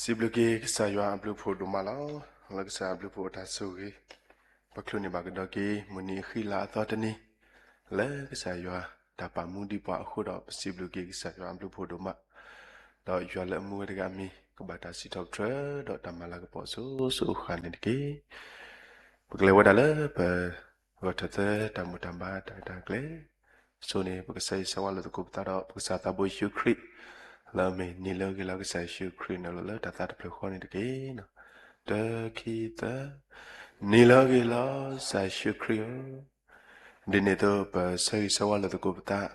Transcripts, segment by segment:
စံးဘျုးက့ၤကစၢ်ယွၤအဘျုးအဖှိၣ်ဒိၣ်မးလီၤ. လၢကစၢ်အဘျုးအဖှိၣ်အတၢ်ဆိၣ်ဂ့ၤ, ပချုးန့ၢ်ဘၣ်ကဒီးက့ၤ မုၢ်နံၤအဃံလၤအသီတနံၤ, လၢကစၢ်ယွၤတၢ်ပာ်မူဒံးပှၤအဃိဒီး ပစံးဘျုးက့ၤကစၢ်ယွၤအဘျုးအဖှိၣ်ဒိၣ်မး, ဒီးယွၤလၢအမူဝဲတဂၤအမံၤ ကဘၣ်တၢ်စံးထီၣ်ပတြၢၤ ဒီးတၢ်မၤလၤကပီၤစိၤစိၤအဃၣ်န့ၣ်တက့ၢ်. ပကလဲၤဝဲဒၣ်လၢပ ဂီၤထီၣ်သၢ တၢ်ဘူၣ်တၢ်ဘါတၢ်ရဲၣ်တၢ်ကျဲၤ, အဆိန့ၣ် ပကဆၢဂ့ၤဆၢဝါလိာ်သကိးပသးဒီး ပကစၢ်သးဘိယ့ၣ်ၡူးခရံာ်, လၢအမ့ၢ်နံၤလၢအဂ့ၤလီၤ ကစၢ်ယ့ၣ်ၡူးခရံာ်နုာ်လီၤလၢတၢ်သးတဖျၢၣ်ဃီန့ၣ်တက့ၢ်. တၢ ခံ သၢ, နံၤလၢအဂ့ၤလီၤ ကစၢ်ယ့ၣ်ၡူးခရံာ်ဧၢ, ဒ်န့ၣ်အသိး ပဆၢဂ့ၤဆၢဝါလိာ်သကိးပသး,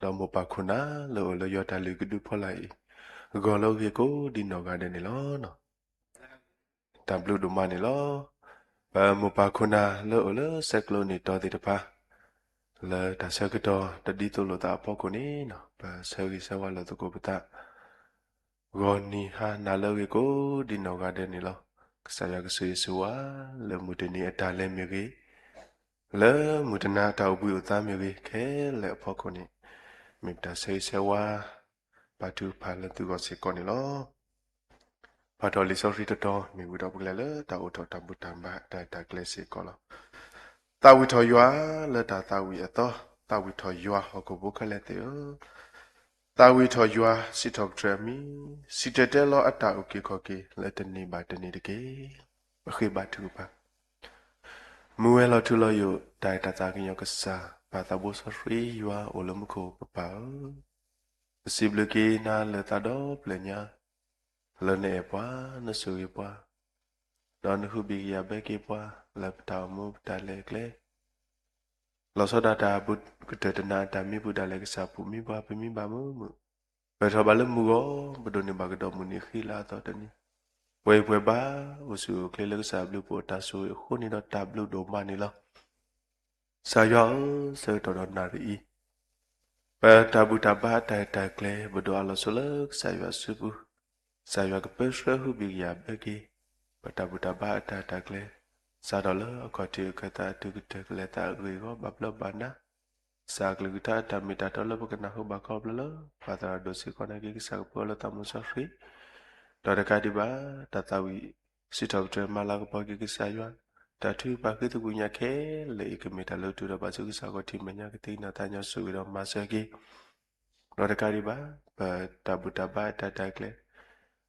ဒီးမိၢ်ပၢ်ခိၣ်နၢ်လၢအိၣ်လၢယွၤတၢ်လုၢ်ကဒုဖီလာ်အံၤ, ဂီၤလၢအဂ့ၤကိးဒ်နီၢ်ဂၤဒဲးန့ၣ်လီၤ. တၢ်ဘျုးဒိၣ်မးန့ၣ်လီၤ. ပမိၢ်ပၢ်ခိၣ်နၢ်လၢအိၣ်လၢဆဲးကျိးန့ၢ်တီသ့ၣ်တဖၣ်, လၢတၢ်ဆၢကတီၢ်တဒ်သိးလိာ်သးအဖီခိၣ်န့ၣ်, ပဆၢဂ့ၤဆၢဝါလိာ်သကိးပသး, ဂီၤနံၤဟါနၤလၢအဂ့ၤကိးဒ်နီၢ်ဂၤဒဲးန့ၣ်လီၤ. ကစၢ်ယွၤကဆိၣ်ဂ့ၤဆိၣ်ဝါ လၢမုၢ်တနံၤအတၢ်လဲၤမ့ၢ်ဂ့ၤ, လၢမုၢ်တနၤအတၢ်အိၣ်ဘှံးအိၣ်သါမ့ၢ်ဂ့ၤ ခဲလၢာ်အဖီခိၣ်န့ၣ်, မ့ၢ်ပတၢ်ဆၢဂ့ၤဆၢဝါ ပာ်ထုကဖၣ်လၢသုဂီၢ်စ့ၢ်ကီးန့ၣ်လီၤ. ပာ်ထီၣ်လံာ်စီဆှံတတီၤ မ့ၢ်ဝံၤဒီးပကလဲၤလၢတၢ်အိးထီၣ်တၢ်ဘူၣ်တၢ်ဘါတၢ်ရဲၣ်တၢ်ကျဲၤစ့ၢ်ကီးလီၤ. သးဝံၣ်ထီၣ်ယွၤလၢတၢ်သးဝံၣ်အသီ, သးဝံၣ်ထီၣ်ယွၤဟီၣ်ခိၣ်ဖိခဲလၢာ်သ့ၣ်ဧၢ, သးဝံၣ်ထီၣ်ယွၤစံးထီၣ်ပတြၢၤအမံၤ, စံၣ်တဲၤတဲလီၤအတၢ်အုၣ်က့ၤခီၣ်က့ၤလၢတနံၤဘၣ်တနံၤတက့ၢ်. ပဃ့ဘါထုကဖၣ်. မုၢ်ဝဲၤလီၤထူလီၤယိာ် တၢ်အဲၣ်တၢ်သးကညီၤကစၢ်, ပၢ်သးဘိစီဆှံယွၤအိၣ်လၢမူခိၣ်ကပၤဧၢ, ပစံးဘျုးက့ၤနၤလၢသးဒီဖျၢၣ်ညါ, လၢနအဲၣ်ပှၤ, နဆိၣ်ဂ့ၤပှၤ, ဒီးနဟူးဘံၣ်ကယာ်ဘၢက့ၤပှၤ လၢပတၢ်အိၣ်မူပတၢ်လဲၤကျဲ လီၤဆီဒၣ်တၢ်ဘူးကတၢၢ်တနၤအတၢ်မံပူၤဒၣ်လဲာ်ကစၢ် ပူၤမံပှၤ ပမံဘၣ်မုာ်မုာ်, ပၢၢ်ထီၣ်ဘၣ်လၢမုၢ်ဂီၤ, ပဒိးန့ၢ်ဘၣ်ကဒီးမုၢ်နံၤဃံလၤအသီတနံၤ, ပှဲၤပှဲၤဘၣ် အိၣ်ဆူၣ်အိၣ်ချ့လၢကစၢ်အဘျုးအဖှိၣ်အတၢ်ဆိၣ်ဂ့ၤအဃိန့ၣ်ဒီးတၢ်ဘျုးဒိၣ်မးန့ၣ်လီၤ. ကစၢ်ယွၤဧၢ, ဆၢကတီၢ်ဒီးနၣ်ရံၣ်အံၤ, ပတၢ်ဘူၣ်တၢ်ဘါအတၢ်ရဲၣ်တၢ်ကျဲၤ ပဒိးအးလီၤဆိလၢကစၢ်ယွၤအစုပူၤ, ကစၢ်ယွၤကပၢဆှၢဟူးဘံၣ်ကယာ်ဘၢက့ၤ ပတၢ်ဘူၣ်တၢ်ဘါအတၢ်ရဲၣ်တၢ်ကျဲၤ, စးထီၣ်လၢအခီၣ်ထံးအခၢၣ်သးအတုၤကတၢၢ် ကလဲၤသးအဂ့ၢ်အဂီၢ်ဘၣ်ဘျီးဘၣ်ဒါ ကစၢ်အကလုၢ်ကထါအတၢ်မ့ၢ်တၢ်တီလၢပကနၢ်ဟူဘၣ်ခီဖျိလၢ ပၢ်သရၣ်ဒိၣ်စ့ၢ်ကီးနာ်က့ ကစၢ်ကပၢလၢသးမုၢ်စီဆှံ, ဒီးတကးဒံးဘၣ် တၢ်သးဝံၣ်စံးထီၣ်ပတြၢၤမၤလၤကပီၤက့ၤကစၢ်ယွၤ, တၢ်ထုကဖၣ်ဃ့သကွံာ်ညါခဲလၢာ်အံၤ ကမ့ၢ်တၢ်လၢထူဒီးဘၣ်ဆူကစၢ်ခီၣ်ထံးမဲာ်ညါ ကသ့ၣ်နီၣ်သးညီဆိၣ်ဂ့ၤဒီးမၤစၢၤက့ၤ ဒီးတကးဒံးဘၣ် ပတၢ်ဘူၣ်တၢ်ဘါအတၢ်ရဲၣ်တၢ်ကျဲၤ,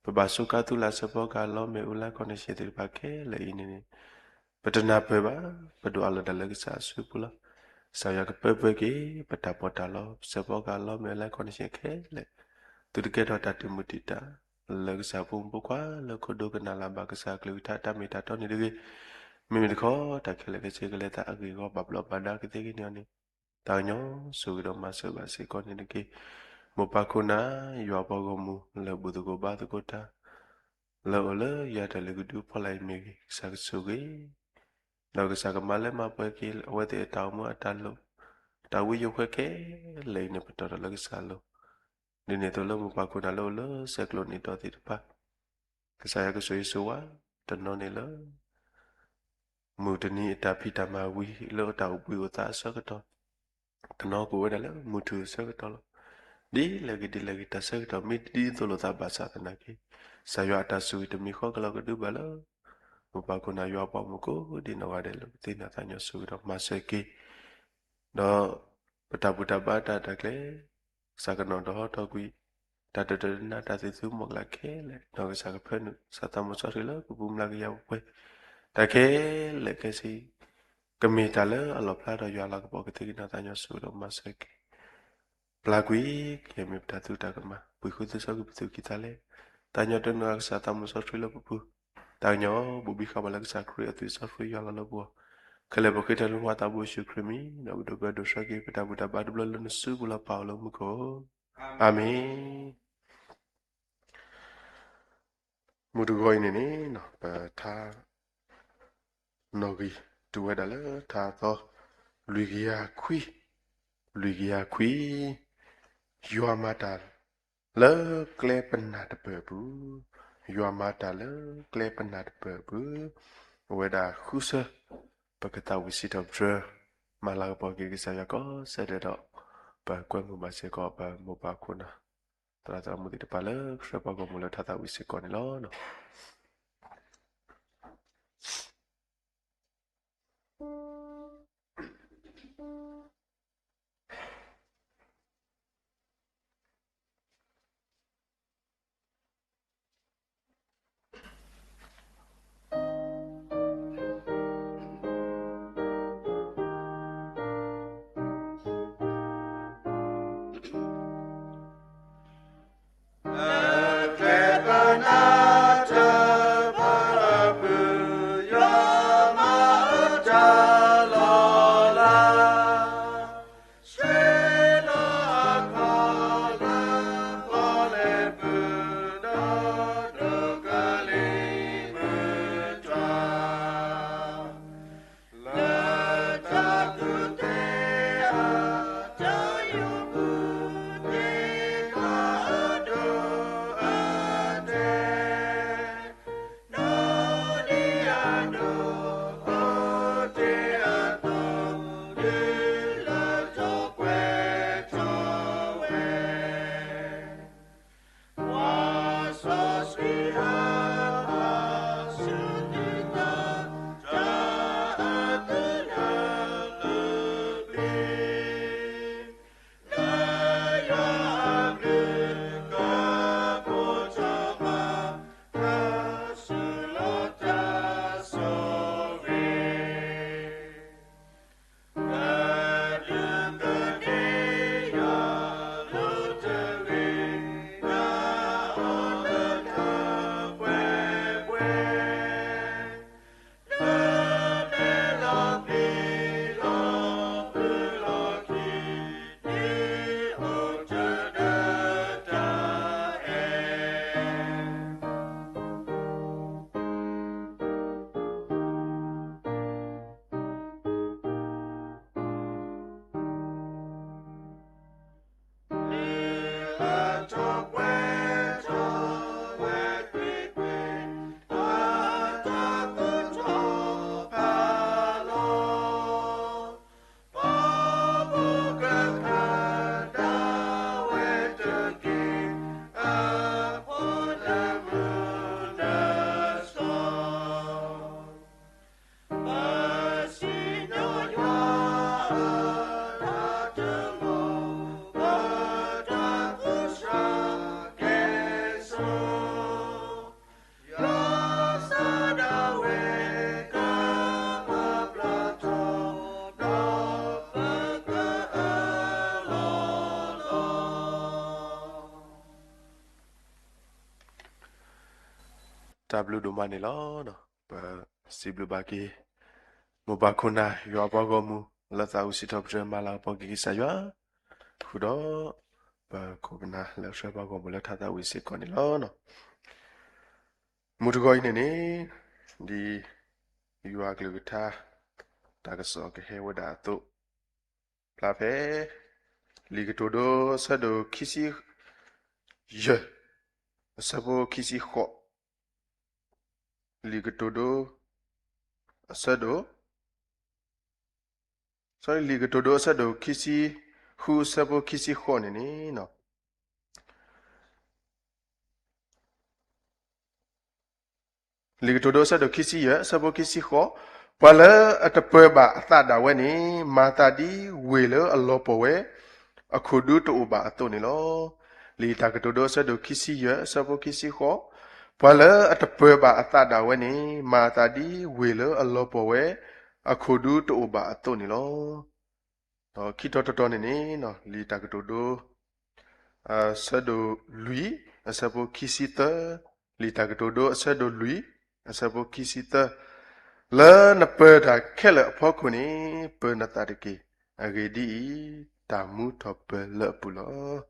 ပဘၣ်စူးကါသူလၢ်စဲးဖီကဟၣ်လီမ့ၣ်အူလၢခီၣ်နံၣ်ဆံးသ့ၣ်တဖၣ်ခဲလၢာ်အံၤန့ၣ်န့ၣ်, ပတနၢ်ပၢၢ်ဘၣ်, ပဒိးအးလီၤဒၣ်လၢကစၢ်အစုပူၤလီၤ. ကစၢ်ယွၤကပၢပၢက့ၤ ပတၢ်ပီးတၢ်လီ စဲးဖီကဟၣ်လီမ့ၣ်အူလၢခီၣ်နံၣ်ဆံးခဲလၢာ်, သုတကဲထီၣ်တၢ်တံာ်မုၢ်တံာ်တာ် လၢကစၢ်ဖိမုၣ်ဖိခွါလၢခိၣ်ဒိကနၣ်လၢ်ဘၣ်ကစၢ်အကလုၢ်ကထါတၢ်မ့ၢ်တၢ်တီန့ၣ်တဂ့ၤ, မ့မ့ၢ်တခီ တၢ်ခဲလၢာ်ခဲဆ့ကလဲၤသးအဂ့ၢ်အဂီၢ်ဘၣ်ဘျီးဘၣ်ဒါကသ့က့ၤန့ၢ်အီၤန့ၣ်, သးကညီၤဆိၣ်ဂ့ၤဒီးမၤစၢၤဘၣ်စ့ၢ်ကီးန့ၣ်တက့ၢ်. မိၢ်ပၢ်ခိၣ်နၢ် ယွၤပှၤဂီၢ်မုၢ်လၢဘူၣ်သကိးဘါသကိးတၢ် လၢအိၣ်လၢယွၤတၢ်လုၢ်ကဒုဖီလာ်အံၤမ့ၢ်ဂ့ၤ, ကစၢ်ကဆိၣ်ဂ့ၤ, ဒီးကစၢ်ကမၤလၢမၤပှဲၤက့ၤ အဝဲသ့ၣ်အတၢ်အိၣ်မူအတၢ်လိၣ်, တၢ်ဝံယိၤဃဲခဲလၢာ်အံၤန့ၣ် ပတီၢ်ထီၣ်လၢကစၢ်အလိၤ, ဒ်န့ၣ်အသိးလၢမိၢ်ပၢ်ခိၣ်နၢ်လၢအိၣ်လၢဆဲးကျိးန့ၢ်တီသ့ၣ်တဖၣ် ကစၢ်ယွၤကဆိၣ်ဂ့ၤဆိၣ်ဝါ, တနီၤန့ၣ်လၢ မုၢ်တနံၤအတၢ်ဖံးတၢ်မၤဝံၤလၢအတၢ်အိၣ်ဘှံးအိၣ်သါအဆၢကတီၢ်, တနီၤကအိၣ်ဝဲဒၣ်လၢမုၢ်ထူၣ်အဆၢကတီၢ်လီၤ. ဒ်လဲၣ်ဂ့ၤဒ်လဲၣ်ဂ့ၤ တၢ်ဆၢကတီၢ်မ့ၢ်တဒ်သိးလိာ်သးဘၣ်ဆၣ်သနာ်က့, ကစၢ်ယွၤအတၢ်ဆိၣ်ဂ့ၤတမံၤဃီကလီၤကဒုဘၣ်လၢ မိၢ်ပၢ်ခိၣ်နၢ်ယွၤအပှၤမုၣ်ကိးဒံးနီၢ်ဂၤဒဲးလၢ ပသ့ၣ်နီၣ်သးညီဆိၣ်ဂ့ၤဒီးမၤစၢၤက့ၤ ဒီးပတၢ်ဘူၣ်တၢ်ဘါတၢ်ရဲၣ်တၢ်ကျဲၤ, ကစၢ်ကနီၤဒီးဟီထီၣ်ကွံာ် တၢ်တတၢၢ်တနါတၢ်သ့ၣ်သုမုၢ်ကျၢ်ခဲလၢာ်, ဒီးကစၢ်ကဖၢနုာ် ကစၢ်သးမုၢ်စီဆှံလၢပပူၤမျၢ်ကယၤပှဲၤ, တၢ်ခဲလၢာ်ခဲဆ့ ကမ့ၢ်တၢ်လၢအလီၢ်ဖျါဒီးယွၤလၤကပီၤကသ့က့ၤနီၢ်သးညီဆိၣ်ဂ့ၤဒီးမၤစၢၤက့ၤ ပျၢ်ကွံာ်က့ၤမ့ၢ်ပတၢ်သုတၢ်ကမၣ်, ပှ့ၤဃုသ့စီကွံာ်ပသူၣ်ကံၢ်သးလဲ, သးကညီၤတနုာ်အကစၢ်သးမုၢ်စီဆှံလၢပပူၤ, သးကညီၤဘူးဘံၣ်ဃာ်ဘၣ်လၢကစၢ်ခရံာ်အသွံၣ်စီဆှံယွၤလီၤလၢပဂီၢ်, ခဲလၢာ်ပဃ့တၢ်လၢနဖိသးဘိယ့ၣ်ၡူးခရံာ်မံၤ, ဒီးပဒိးပၢဒိးဆှၢက့ၤ ပတၢ်ဘူၣ်တၢ်ဘါတဘျီလၢနစုပူၤလီၤ ပၢ်အိၣ်လၢမူခိၣ်, အၤမ့ၣ်. မုၢ်တဂီၤအံၤန့ၣ်န့ၣ် ပထါ နီၣ်ဂံၢ် တုၤဝဲဒၣ်လၢထါအသီ လွံၢ်ကယၤခွံ, လွံၢ်ကယၤခွံ, ယွၤမၤတၢ်လၢကျဲပနၢ်တပၢၢ်အပူၤ, ယွၤမၤတၢ်လၢကျဲပနၢ်တပၢၢ်အပူၤ, အဝဲဒၣ်ဃုဆၢ ပကသးဝံၣ်စံးထီၣ်ပတြၢၤ မၤလၤကပီၤက့ၤကစၢ်ယွၤကိးဆၢဒဲးဒီး ပကွဲမုာ်ဘၣ်စ့ၢ်ကီးပမိၢ်ပၢ်ခိၣ်နၢ် သရၣ်သရၣ်မုၣ်သ့ၣ်တဖၣ်လၢဆှၢပှၤဂီၢ်မုၢ်လၢထါသးဝံၣ်စ့ၢ်ကီးန့ၣ်လီၤ. တၢ်ဘျုးဒိၣ်မးန့ၣ်လီၤ. ပစံးဘျုးဘၣ်က့ၤ မိၢ်ပၢ်ခိၣ်နၢ် ယွၤပှၤဂီၢ်မုၢ် လၢသးဝံၣ်စံးထီၣ်ပတြၢၤမၤလၤကပီၤက့ၤကစၢ်ယွၤ, ဃုာ်ဒီး ပခိၣ်ပနၢ်လၢဆှၢပှၤဂီၢ်မုၢ်လၢထါသးဝံၣ်စ့ၢ်ကီးန့ၣ်လီၤ. မုၢ်တဂီၤအံၤန့ၣ်န့ၣ် ဒ်ယွၤကလုၢ်ကထါ တၢ်ကစီၣ်ကဟဲဝဲဒၣ်အသိး ဖျါဖဲ လံာ်ကတိၤဒိ အဆၢဒိၣ်ခံဆံယဲၢ် အဆၢဖိခံဆံဃိး, လံာ်ကတိၤဒိ အဆၢဒိၣ် လံာ်ကတိၤဒိ အဆၢဒိၣ်ခံဆံဃု အဆၢဖိခံဆံဃိးန့ၣ်န့ၣ် လံာ်ကတိၤဒိ အဆၢဒိၣ်ခံဆံယဲၢ် အဆၢဖိခံဆံဃိး, ပှၤလၢအတပၢၤဘၣ်အသးဒၣ်ဝဲန့ၣ် မၤသးဒ်ဝ့ၢ်လၢအလီၤပှီၢ်ဝဲ အခိၣ်ဒူတအိၣ်ဘၣ်အသိးန့ၣ်လီၤ. လံာ်တၢ်ကတိၤဒိ အဆၢဒိၣ်ခံဆံယဲၢ် အဆၢဖိခံဆံဃိး, ပှၤလၢအတပၢၤဘၣ်အသးဒၣ်ဝဲန့ၣ် မၤသးဒ်ဝ့ၢ်လၢအလီၤပှီၢ်ဝဲ အခိၣ်ဒူတအိၣ်ဘၣ်အသိးန့ၣ်လီၤ. ဒီးခံတီၤတတီၤန့ၣ်န့ၣ် လံာ်တၢ်ကတိၤဒိ အဆၢဒိၣ်လွံၢ် အဆၢဖိခံဆံသၢ, လံာ်တၢ်ကတိၤဒိ အဆၢဒိၣ်လွံၢ် အဆၢဖိခံဆံသၢ, လၢနပၢၤတၢ်ခဲလၢာ်အဖီခိၣ်န့ၣ် ပၢၤနသးတက့ၢ်. အဂ့ၢ်ဒ်အံၤ, တၢ်မူထီၣ်ပၢၤလၢအပူၤလီၤ.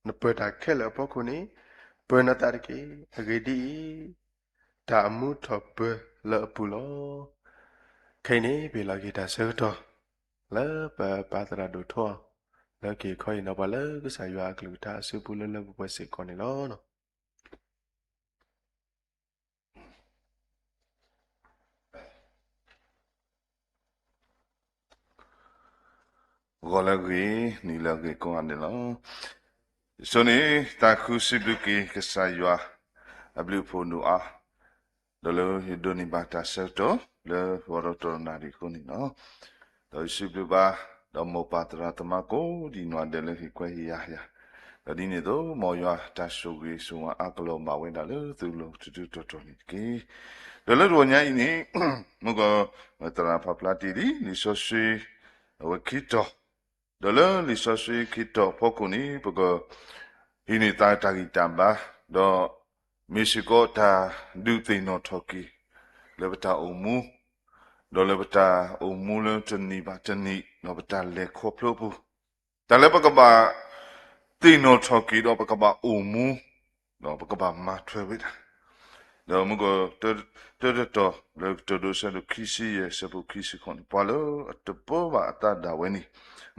နပၢၤတၢ်ခဲလၢာ်အဖီခိၣ်န့ၣ် ပၢၤနသးတက့ၢ်. အဂ့ၢ်ဒ်အံၤ, တၢ်မူထီၣ်ပၢၤလၢအပူၤလီၤ. ခဲအံၤန့ၣ် ပဟ့ၣ်လီၤက့ၤတၢ်ဆၢကတီၢ် လၢပပၢ်သရၣ်ဒိၣ်ထီ လၢက့ၤခီအံၤနီၤ ပှၤလၢကစၢ်ယွၤအကလုၢ်ကထါအစုပူၤလၢလၢပှဲၤပှဲၤစ့ၢ်ကီးန့ၣ်လီၤ. ဂီၤလၢအဂ့ၤ, နံၤလၢအဂ့ၤကိးဂၤဒဲးလီၤ. ယဆိန့ၣ် သးခုစံးဘျုးက့ၤကစၢ်ယွၤ အဘျုးအဖှိၣ်ဒိၣ်အါ, ဒီးလၢယဒိးန့ၢ်ဘၣ်တၢ်ဆၢကတီၢ် လၢပှၤဒီတနၣ်ရံၣ်အဃိန့ၣ်လီၤ. ဒီးယစံးဘျုးဘၣ် ဒီးမိၢ်ပၢ်သရၣ်သမါကိးဒံနီၢ်ဒဲးလၢဟ့ၣ်ခွဲးဟ့ၣ်ယာ်ယၤ, ဒီးဒ်န့ၣ်အသိး မ်ယွၤတၢ်ဆိၣ်ဂ့ၤဆိၣ်ဝါအါကလီၤဘၣ်ဝဲဒၣ်လၢသုလိၤတဒုတီၤတီၤန့ၣ်တက့ၢ်. ဒီးလၢတဂီၤညါအံၤန့ၣ် မုၢ်ကီး သရၣ်ဖးဖျါတ့ၢ်လံ လံာ်စီဆှံ အဝဲခံတီၤ, ဒီးလၢလံာ်စီဆှံခံတီၤအဖီခိၣ်န့ၣ် ပက ဟံးန့ၢ်သးတၢ်ဂံၢ်တၢ်ဘါ, ဒီးမ့ၢ်စ့ၢ်ကီးတၢ်ဒုးသ့ၣ်နီၣ်ထီၣ်က့ၤ လၢပတၢ်အိၣ်မူ, ဒီးလၢပတၢ်အိၣ်မူလၢတနံၤဘၣ်တနံၤ ဒီးပတၢ်လဲၤခီဖျိအပူၤ, တၢ်လၢပကဘၣ်သ့ၣ်နီၣ်ထီၣ်က့ၤဒီးပကဘၣ်အိၣ်မူ, ဒီးပကဘၣ်မၤထွဲဝဲဒၣ် ဒီးမုၢ်ကီး တၢတတီၤ လၢကတၢၢ်ဒိ ဆၢဒိၣ်ခံဆံယဲၢ် ဆၢဖိခံဆံဃိးန့ၣ် ပှၤလၢအတပၢဘၣ်အသးဒၣ်ဝဲန့ၣ်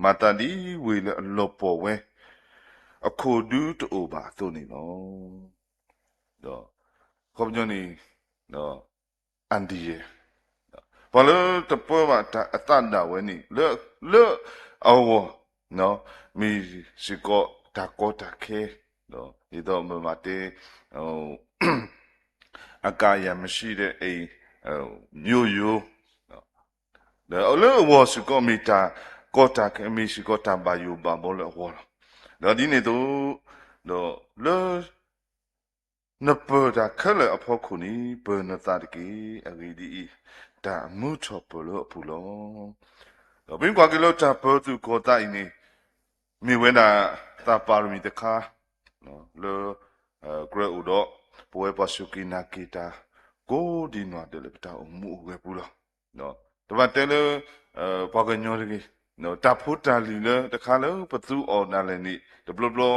မၤသးဒ်ဝ့ၢ်လၢအလီၤပှီၢ်ဝဲ အခိၣ်ဒုတအိၣ်ဘၣ်အသိးန့ၣ်လီၤ. ဒီးအခီပညီန့ၣ် အန္တရာယ်, ပှၤလၢတပၢဘၣ်အသးဒၣ်ဝဲန့ၣ် လၢအဂီၢ် မ့ၢ်စ့ၢ်ကီးတၢ်ကီတၢ်ခဲ, ဒ်သိးမ့ၢ်ဘၣ်တဲ အကါယၤမံၤဒဲးအံၤ မျိုးရိုး, ဒီးလၢအဂီၢ်စ့ၢ်ကီးမ့ၢ်တၢ်ကီတၢ်ခဲ မ့ၢ်စ့ၢ်ကီးတၢ်ဘၣ်ယိၣ်ဘၣ်ဘီလၢအဂီၢ်လီၤ. ဒီးဒ်န့ၣ်အသိး ဒီးလၢ နပၢၤတၢ်ခဲလၢာ်အဖီခိၣ်န့ၣ် ပၢၤနသးတက့ၢ်. အဂ့ၢ်ဒ်အံၤ, တၢ်မူထီၣ်ပၢၢ်လၢအပူၤလီၤ. ဒီးမ့ၢ်ကွၢ်က့ၤလၢတၢ်ပၢၤသူၣ်ကီၤသးအံၤန့ၣ် မ့ၢ်ဝဲဒၣ်သးပၢ်ရမံၤတခါ လၢ ကြၢးအိၣ်ဒီး ပဝဲပှၤစူၢ်က့ၤနာ်က့ၤတၢ် ကိးဒံနီၢ်ဒဲးလၢပတၢ်အိၣ်မူအိၣ်ဂဲၤပူၤလီၤ. တဘၣ်တဲလၢ ပှၤကညီတဂ့ၤ, တၢ်ဖိတၢ်လံၤလၢတခါလၢပသူအီၤဒၣ်လဲာ်န့ၣ် တဘျီဘျီ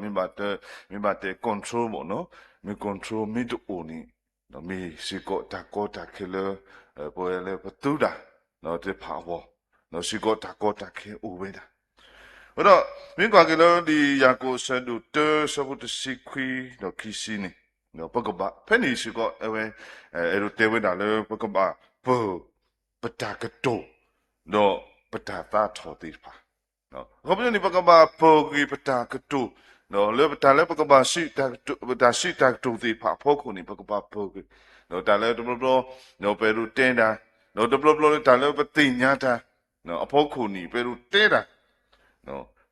မ့ၢ်ဘၣ်တဲ မ့ၢ်ဘၣ်တဲ control မ့ၢ်နီၤ, မ့ၢ် control မ့ၢ်တအိၣ်န့ၣ် မ့ၢ်စ့ၢ်ကီးတၢ်ကီတၢ်ခဲလၢ ပဝဲလၢပသူတၢ် တဖၣ်အဂီၢ် စ့ၢ်ကီးတၢ်ကီတၢ်ခဲအိၣ်ဝဲဒၣ်. အဃိဒီး မ့ၢ်ကွၢ်က့ၤလၢလံာ်ယၤကိာ်အဆၢဒိၣ်တၢ ဆၢဖိတဆံခွံဒီးခံဆံန့ၣ် ပကဘၣ် ဖဲန့ၣ်စ့ၢ်ကီး အဝဲ အဲၣ်ဒိးတဲဝဲဒၣ်လၢပကဘၣ်ပၢၤ ပတၢ်ကတိၤ ဒီးပတၢ်သးထီၣ်သ့ၣ်တဖၣ် အခီပညီန့ၣ် ပကဘၣ်ပၢၤက့ၤပတၢ်ကတိၤ ဒီးလၢပတၢ်လၢပကဘၣ် ပတၢ်စံးတၢ်ကတိၤသ့ၣ်တဖၣ်အဖီခိၣ်န့ၣ် ပကဘၣ်ပၢၤက့ၤ ဒီးတၢ်လၢတဘျီဘျီ ဒီးပအဲၣ်ဒိးတဲဒၣ် ဒီးတဘျီဘျီလၢတၢ်လၢပသ့ၣ်ညါတၢ် အဖီခိၣ်န့ၣ် ပအဲၣ်ဒိးတဲဒၣ်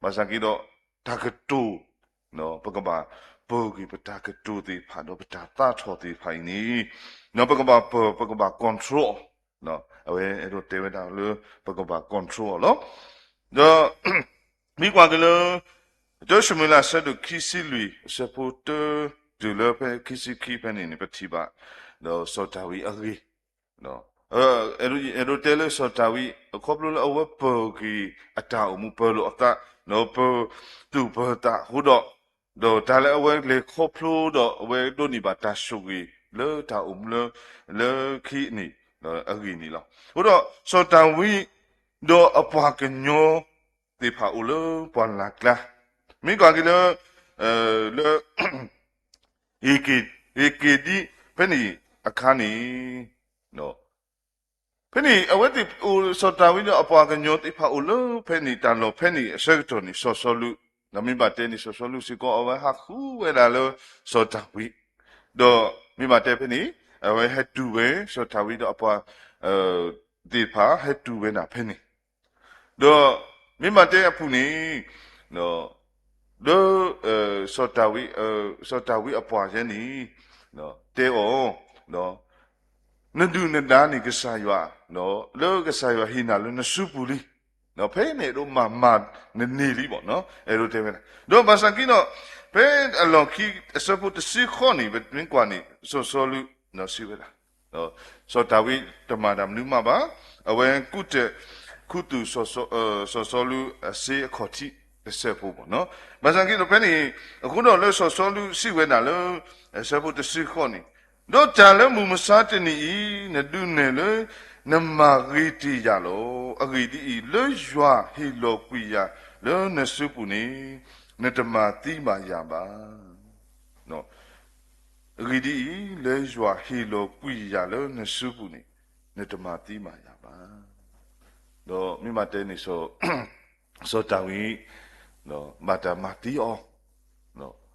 ဘၣ်ဆၣ်က့ဒီး တၢ်ကတိၤ ပကဘၣ်ပၢၤက့ၤပတၢ်ကတိၤသ့ၣ်တဖၣ် ဒီးပတၢ်သးထီၣ်သ့ၣ်တဖၣ်အံၤန့ၣ် ပကဘၣ်ပၢၤ ပကဘၣ် control အီၤ အဝဲအဲၣ်ဒိးတဲဝဲဒၣ်လၢ ပကဘၣ် control အီၤလီၤ. ဒီး မ့ၢ်ကွၢ်က့ၤလၢ တၢၡမူၤအ့လး အဆၢဒိၣ်ခံဆံလွံၢ် အဆၢဖိတၢ တုၤလၢဖဲခံဆံခံဖဲန့ၣ်န့ၣ် ပထံၣ်ဘၣ် ဒီးစီၤဒၤဝံးအဂ့ၢ် အဲၣ်ဒိးတဲလၢစီၤဒၤဝံး အခီဖျိလၢအဝဲပၢၤက့ၤအတၢ်အိၣ်မူ ပၢၤလိာ်အသး ဒီးပၢၤသူၣ်ပၢၤသးအဃိဒီး ဒီးတၢ်လၢအဝဲလဲၤခီဖျိဒီး အဝဲဒိးန့ၢ်ဘၣ်တၢ်ဆိၣ်ဂ့ၤလၢတၢ်အိၣ်မူလၢ လၢခံန့ၣ် အဂ့ၢ်န့ၣ်လီၤ. အဃိဒီး စီၤဒၤဝံး ဒီးအပှၤကညီသ့ၣ်တဖၣ်အိၣ်လၢပှၢ်လၢ်ကျါ မ့ၢ်ကွၢ်က့ၤလၢ လၢ ဧ့ၤက့ၤဒံ ဖဲန့ၣ်အခါန့ၣ် ဖဲန့ၣ် အဝဲသ့ၣ်အိၣ် စီၤဒၤဝံးဒီးအပှၤကညီသ့ၣ်တဖၣ်အိၣ်လၢဖဲန့ၣ် တၢ်လီၢ်ဖဲန့ၣ်အဆၢကတီၢ်န့ၣ် စီၤစီလူး ဒီးမ့ၢ်ဘၣ်တဲန့ၣ် စီၤစီလူးစ့ၢ်ကီး အဝဲဟးဃုဝဲဒၣ်လၢစီၤဒၤဝံး ဒီးမ့ၢ်ဘၣ်တဲဖဲန့ၣ် အဝဲဟဲတုၤဝဲ စီၤဒၤဝံးဒီးအပှၤ သ့ၣ်တဖၣ်ဟဲတုၤဝဲဒၣ်ဖဲန့ၣ် ဒီးမ့ၢ်ဘၣ်တဲအပူၤန့ၣ် လၢ စီၤဒၤဝံး စီၤဒၤဝံးအပှၤယဲန့ၣ် တဲအီၤ နဒုၣ်နဒါန့ၣ်ကစၢ်ယွၤ လၢကစၢ်ယွၤဟ့ၣ်နၤလၢနစုပူၤလံ ဖဲန့ၣ်ဒိးမၤမၤနန့ၢ်လံဘၣ် အဲၣ်ဒိးတဲဝဲဒၣ် ဒီးဘၣ်ဆၣ်က့ဒီး ဖဲအလီၢ်ခံအဆၢဖိတဆံဃိးန့ၣ် ပမ့ၢ်ကွၢ်န့ၣ် စီၤစီလူး စံးဝဲဒၣ် စီၤဒၤဝံးတမၤတၢ်မနုၤမးဘၣ်, အဝဲကူၣ်တၢ်ခူသူၣ် စီၤစီလူးအစ့အခီၣ်ထံးတစဲးဖိဘၣ်. ဘၣ်ဆၣ်က့ဒီးဖဲန့ၣ် အဃိဒီးလၢစီၤစီလူးစံးဝဲဒၣ်လၢ အဆၢဖိတဆံဃိးန့ၣ်, ဒီးတၢ်လၢမုၢ်မဆါတနံၤအံၤ နဒုးနဲၣ်လၢ နမၤဂ့ၤတ့ၢ်ယၤလီၤ. အဂ့ၢ်ဒ်အံၤ, လၢယွၤဟ့ၣ်လီၤကွံာ်ယၤလၢနစုပူၤန့ၣ် နတမၤသံဘၣ်ယၤဘၣ်. အဂ့ၢ်ဒ်အံၤ, လၢယွၤဟ့ၣ်လီၤကွံာ်ယၤလၢနစုပူၤန့ၣ် နတမၤသံဘၣ်ယၤဘၣ်. ဒီးမ့ၢ်ဘၣ်တဲန့ၣ် စီၤဒၤဝံး ဘၣ်တၢ်မၤသံအီၤ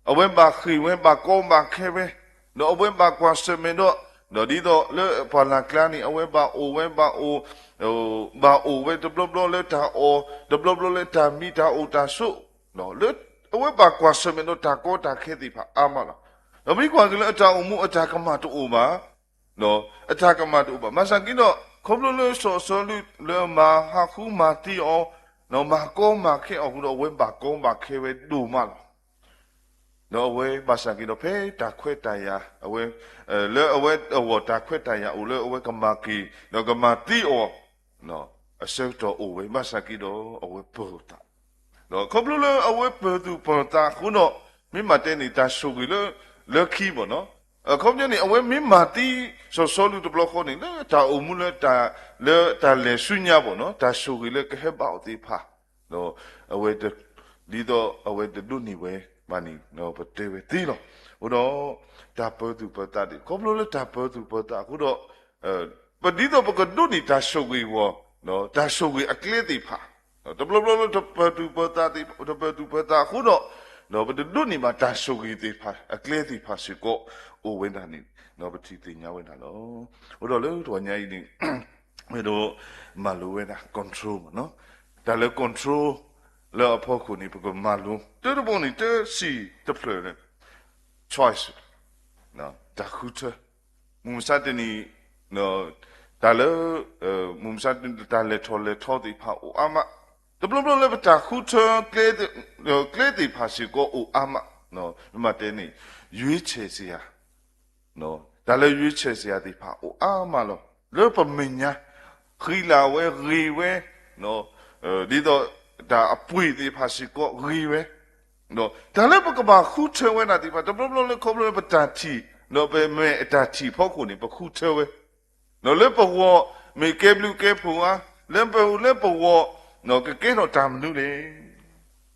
အဝဲဘၣ်ဃ့ၢ်ဝဲ ဘၣ်ကီဘၣ်ခဲဝဲ, ဒီးအဝဲဘၣ်ကွၢ်ဆၢၣ်မဲာ်ဒီး, ဒီးဒ်သိးလၢပှၢ်လၢ်ကျါန့ၣ် အဝဲဘၣ်အိၣ်ဝဲ ဘၣ်အိၣ်, ဘၣ်အိၣ်ဝဲတဘျီဘျီလၢတၢ်အီၣ်, တဘျီဘျီလၢတၢ်မံတၢ်အိၣ်တၢ်ဆိး, လၢအဝဲဘၣ်ကွၢ်ဆၢၣ်မဲာ်ဒီးတၢ်ကီတၢ်ခဲသ့ၣ်တဖၣ်အါမးလီၤ. ဒီးမ့ၢ်ကွၢ်က့ၤလၢအတၢ်အိၣ်မူအတၢ်ကမၣ်တအိၣ်ဘၣ် အတၢ်ကမၣ်တအိၣ်ဘၣ်. ဘၣ်ဆၣ်က့ဒီး ခီဖျိလၢစီၤစီလူးလၢမၤဟးဃုမၤသံအီၤ, မၤကီမၤခဲအီၤအဃိဒီး အဝဲဘၣ်ကီဘၣ်ခဲဝဲဒိၣ်မးလီၤ. ဒီးအဝဲဘၣ်ဆၣ်က့ဒီး ဖဲတၢ်ခွဲးတၢ်ယာ်, အဝဲ, လၢအဝဲအဂီၢ်တၢ်ခွဲးတၢ်ယာ်အိၣ်လၢအဝဲကမၤက့ၤ, ဒီးကမၤသံအီၤ အဆၢကတီၢ်အိၣ်ဝဲ ဘၣ်ဆၣ်က့ဒီးအဝဲပၢၤသး, ဒီးခီဖျိလၢအဝဲပၢၤသူၣ်ပၢၤသးအဃိဒီး မ့ၢ်မၤတဲန့ၣ် တၢ်ဆိၣ်ဂ့ၤလၢ, လၢခံဘၣ်နီၤ, အခီပညီန့ၣ် အဝဲမ့ၢ်မၤသံစီၤစီလူးတဘျီဃီန့ၣ် လၢတၢ်အိၣ်မူလၢ, လၢတၢ်လဲၤဆူညါဘၣ်နီၤ တၢ်ဆိၣ်ဂ့ၤလၢကဟဲဘၣ်အီၤသ့ၣ်တဖၣ်, ဒီးအဝဲ, ဒ်သိးအဝဲတဒိးန့ၢ်ဝဲဘၣ်န့ၣ် ပတဲဝဲသ့လီၤ. အဃိဒီး တၢ်ပၢၤသူၣ်ပၢၤသးဒ် ခီဖျိလၢတၢ်ပၢၤသူၣ်ပၢၤသးအဃိဒီး ပဒ်သိးပကဒိးန့ၢ်တၢ်ဆိၣ်ဂ့ၤအဂီၢ်, တၢ်ဆိၣ်ဂ့ၤအကျဲသ့ၣ်တဖၣ်, တဘျီဘျီလၢတပၢၤသူၣ်ပၢၤသးသ့ၣ်, တပၢၤသူၣ်ပၢၤသးအဃိဒီး, ဒီးပတဒိးန့ၢ်ဘၣ်တၢ်ဆိၣ်ဂ့ၤသ့ၣ်တဖၣ် အကျဲသ့ၣ်တဖၣ်စ့ၢ်ကီး အိၣ်ဝဲဒၣ်န့ၣ် ဒီးပထံၣ်သ့ၣ်ညါဝဲဒၣ်လီၤ. အဃိဒီးလၢတဂီၤညါအံၤန့ၣ် မ့ၢ်ဒိးမၤလိဝဲဒၣ် control မ့ၢ်နီၤ, တၢ်လၢ control လၢအဖီခိၣ်န့ၣ် ပကမၤလိ တၢတဘိန့ၣ် တၢ်စံၣ်တဖျၢၣ်န့ၣ် choice တၢ်ဃုထၢ, မုၢ်မဆါတနံၤ, တၢ်လၢ, မုၢ်မဆါတနံၤ တၢ်လဲၤထီၣ်လဲၤထီသ့ၣ်တဖၣ်အိၣ်အါမး, တဘျီဘျီလၢပတၢ်ဃုထၢ ကျဲသ့ၣ်တဖၣ်စ့ၢ်ကီးအိၣ်အါမး, မ့ၢ်တဲန့ၣ် ရွေးချယ်စရာ, တၢ်လၢရွေးချယ်စရာသ့ၣ်တဖၣ်အိၣ်အါမးလီၤ. လၢပမဲာ်ညါ ဃံလၤဝဲဂ့ၤဝဲ, ဒ်သိးတၢ်အပှ့ၤသ့ၣ်တဖၣ်စ့ၢ်ကီးဂ့ၤဝဲ, ဒီးတၢ်လၢပကဘၣ်ဃုထၢဝဲဒၣ်သ့ၣ်တဖၣ် တဘျီဘျီလၢခီဖျိလၢပတၢ်ထံၣ်, ဒီးပမဲာ်အတၢ်ထံၣ်အဖီခိၣ်န့ၣ် ပဃုထၢဝဲ, ဒီးလၢပဂီၢ်မ့ၢ်ကဲဘျုးကဲဖှိၣ်ဧါ, လၢပ, လၢပဂီၢ်ကကဲထီၣ်တၢ်မနုၤလဲၣ်,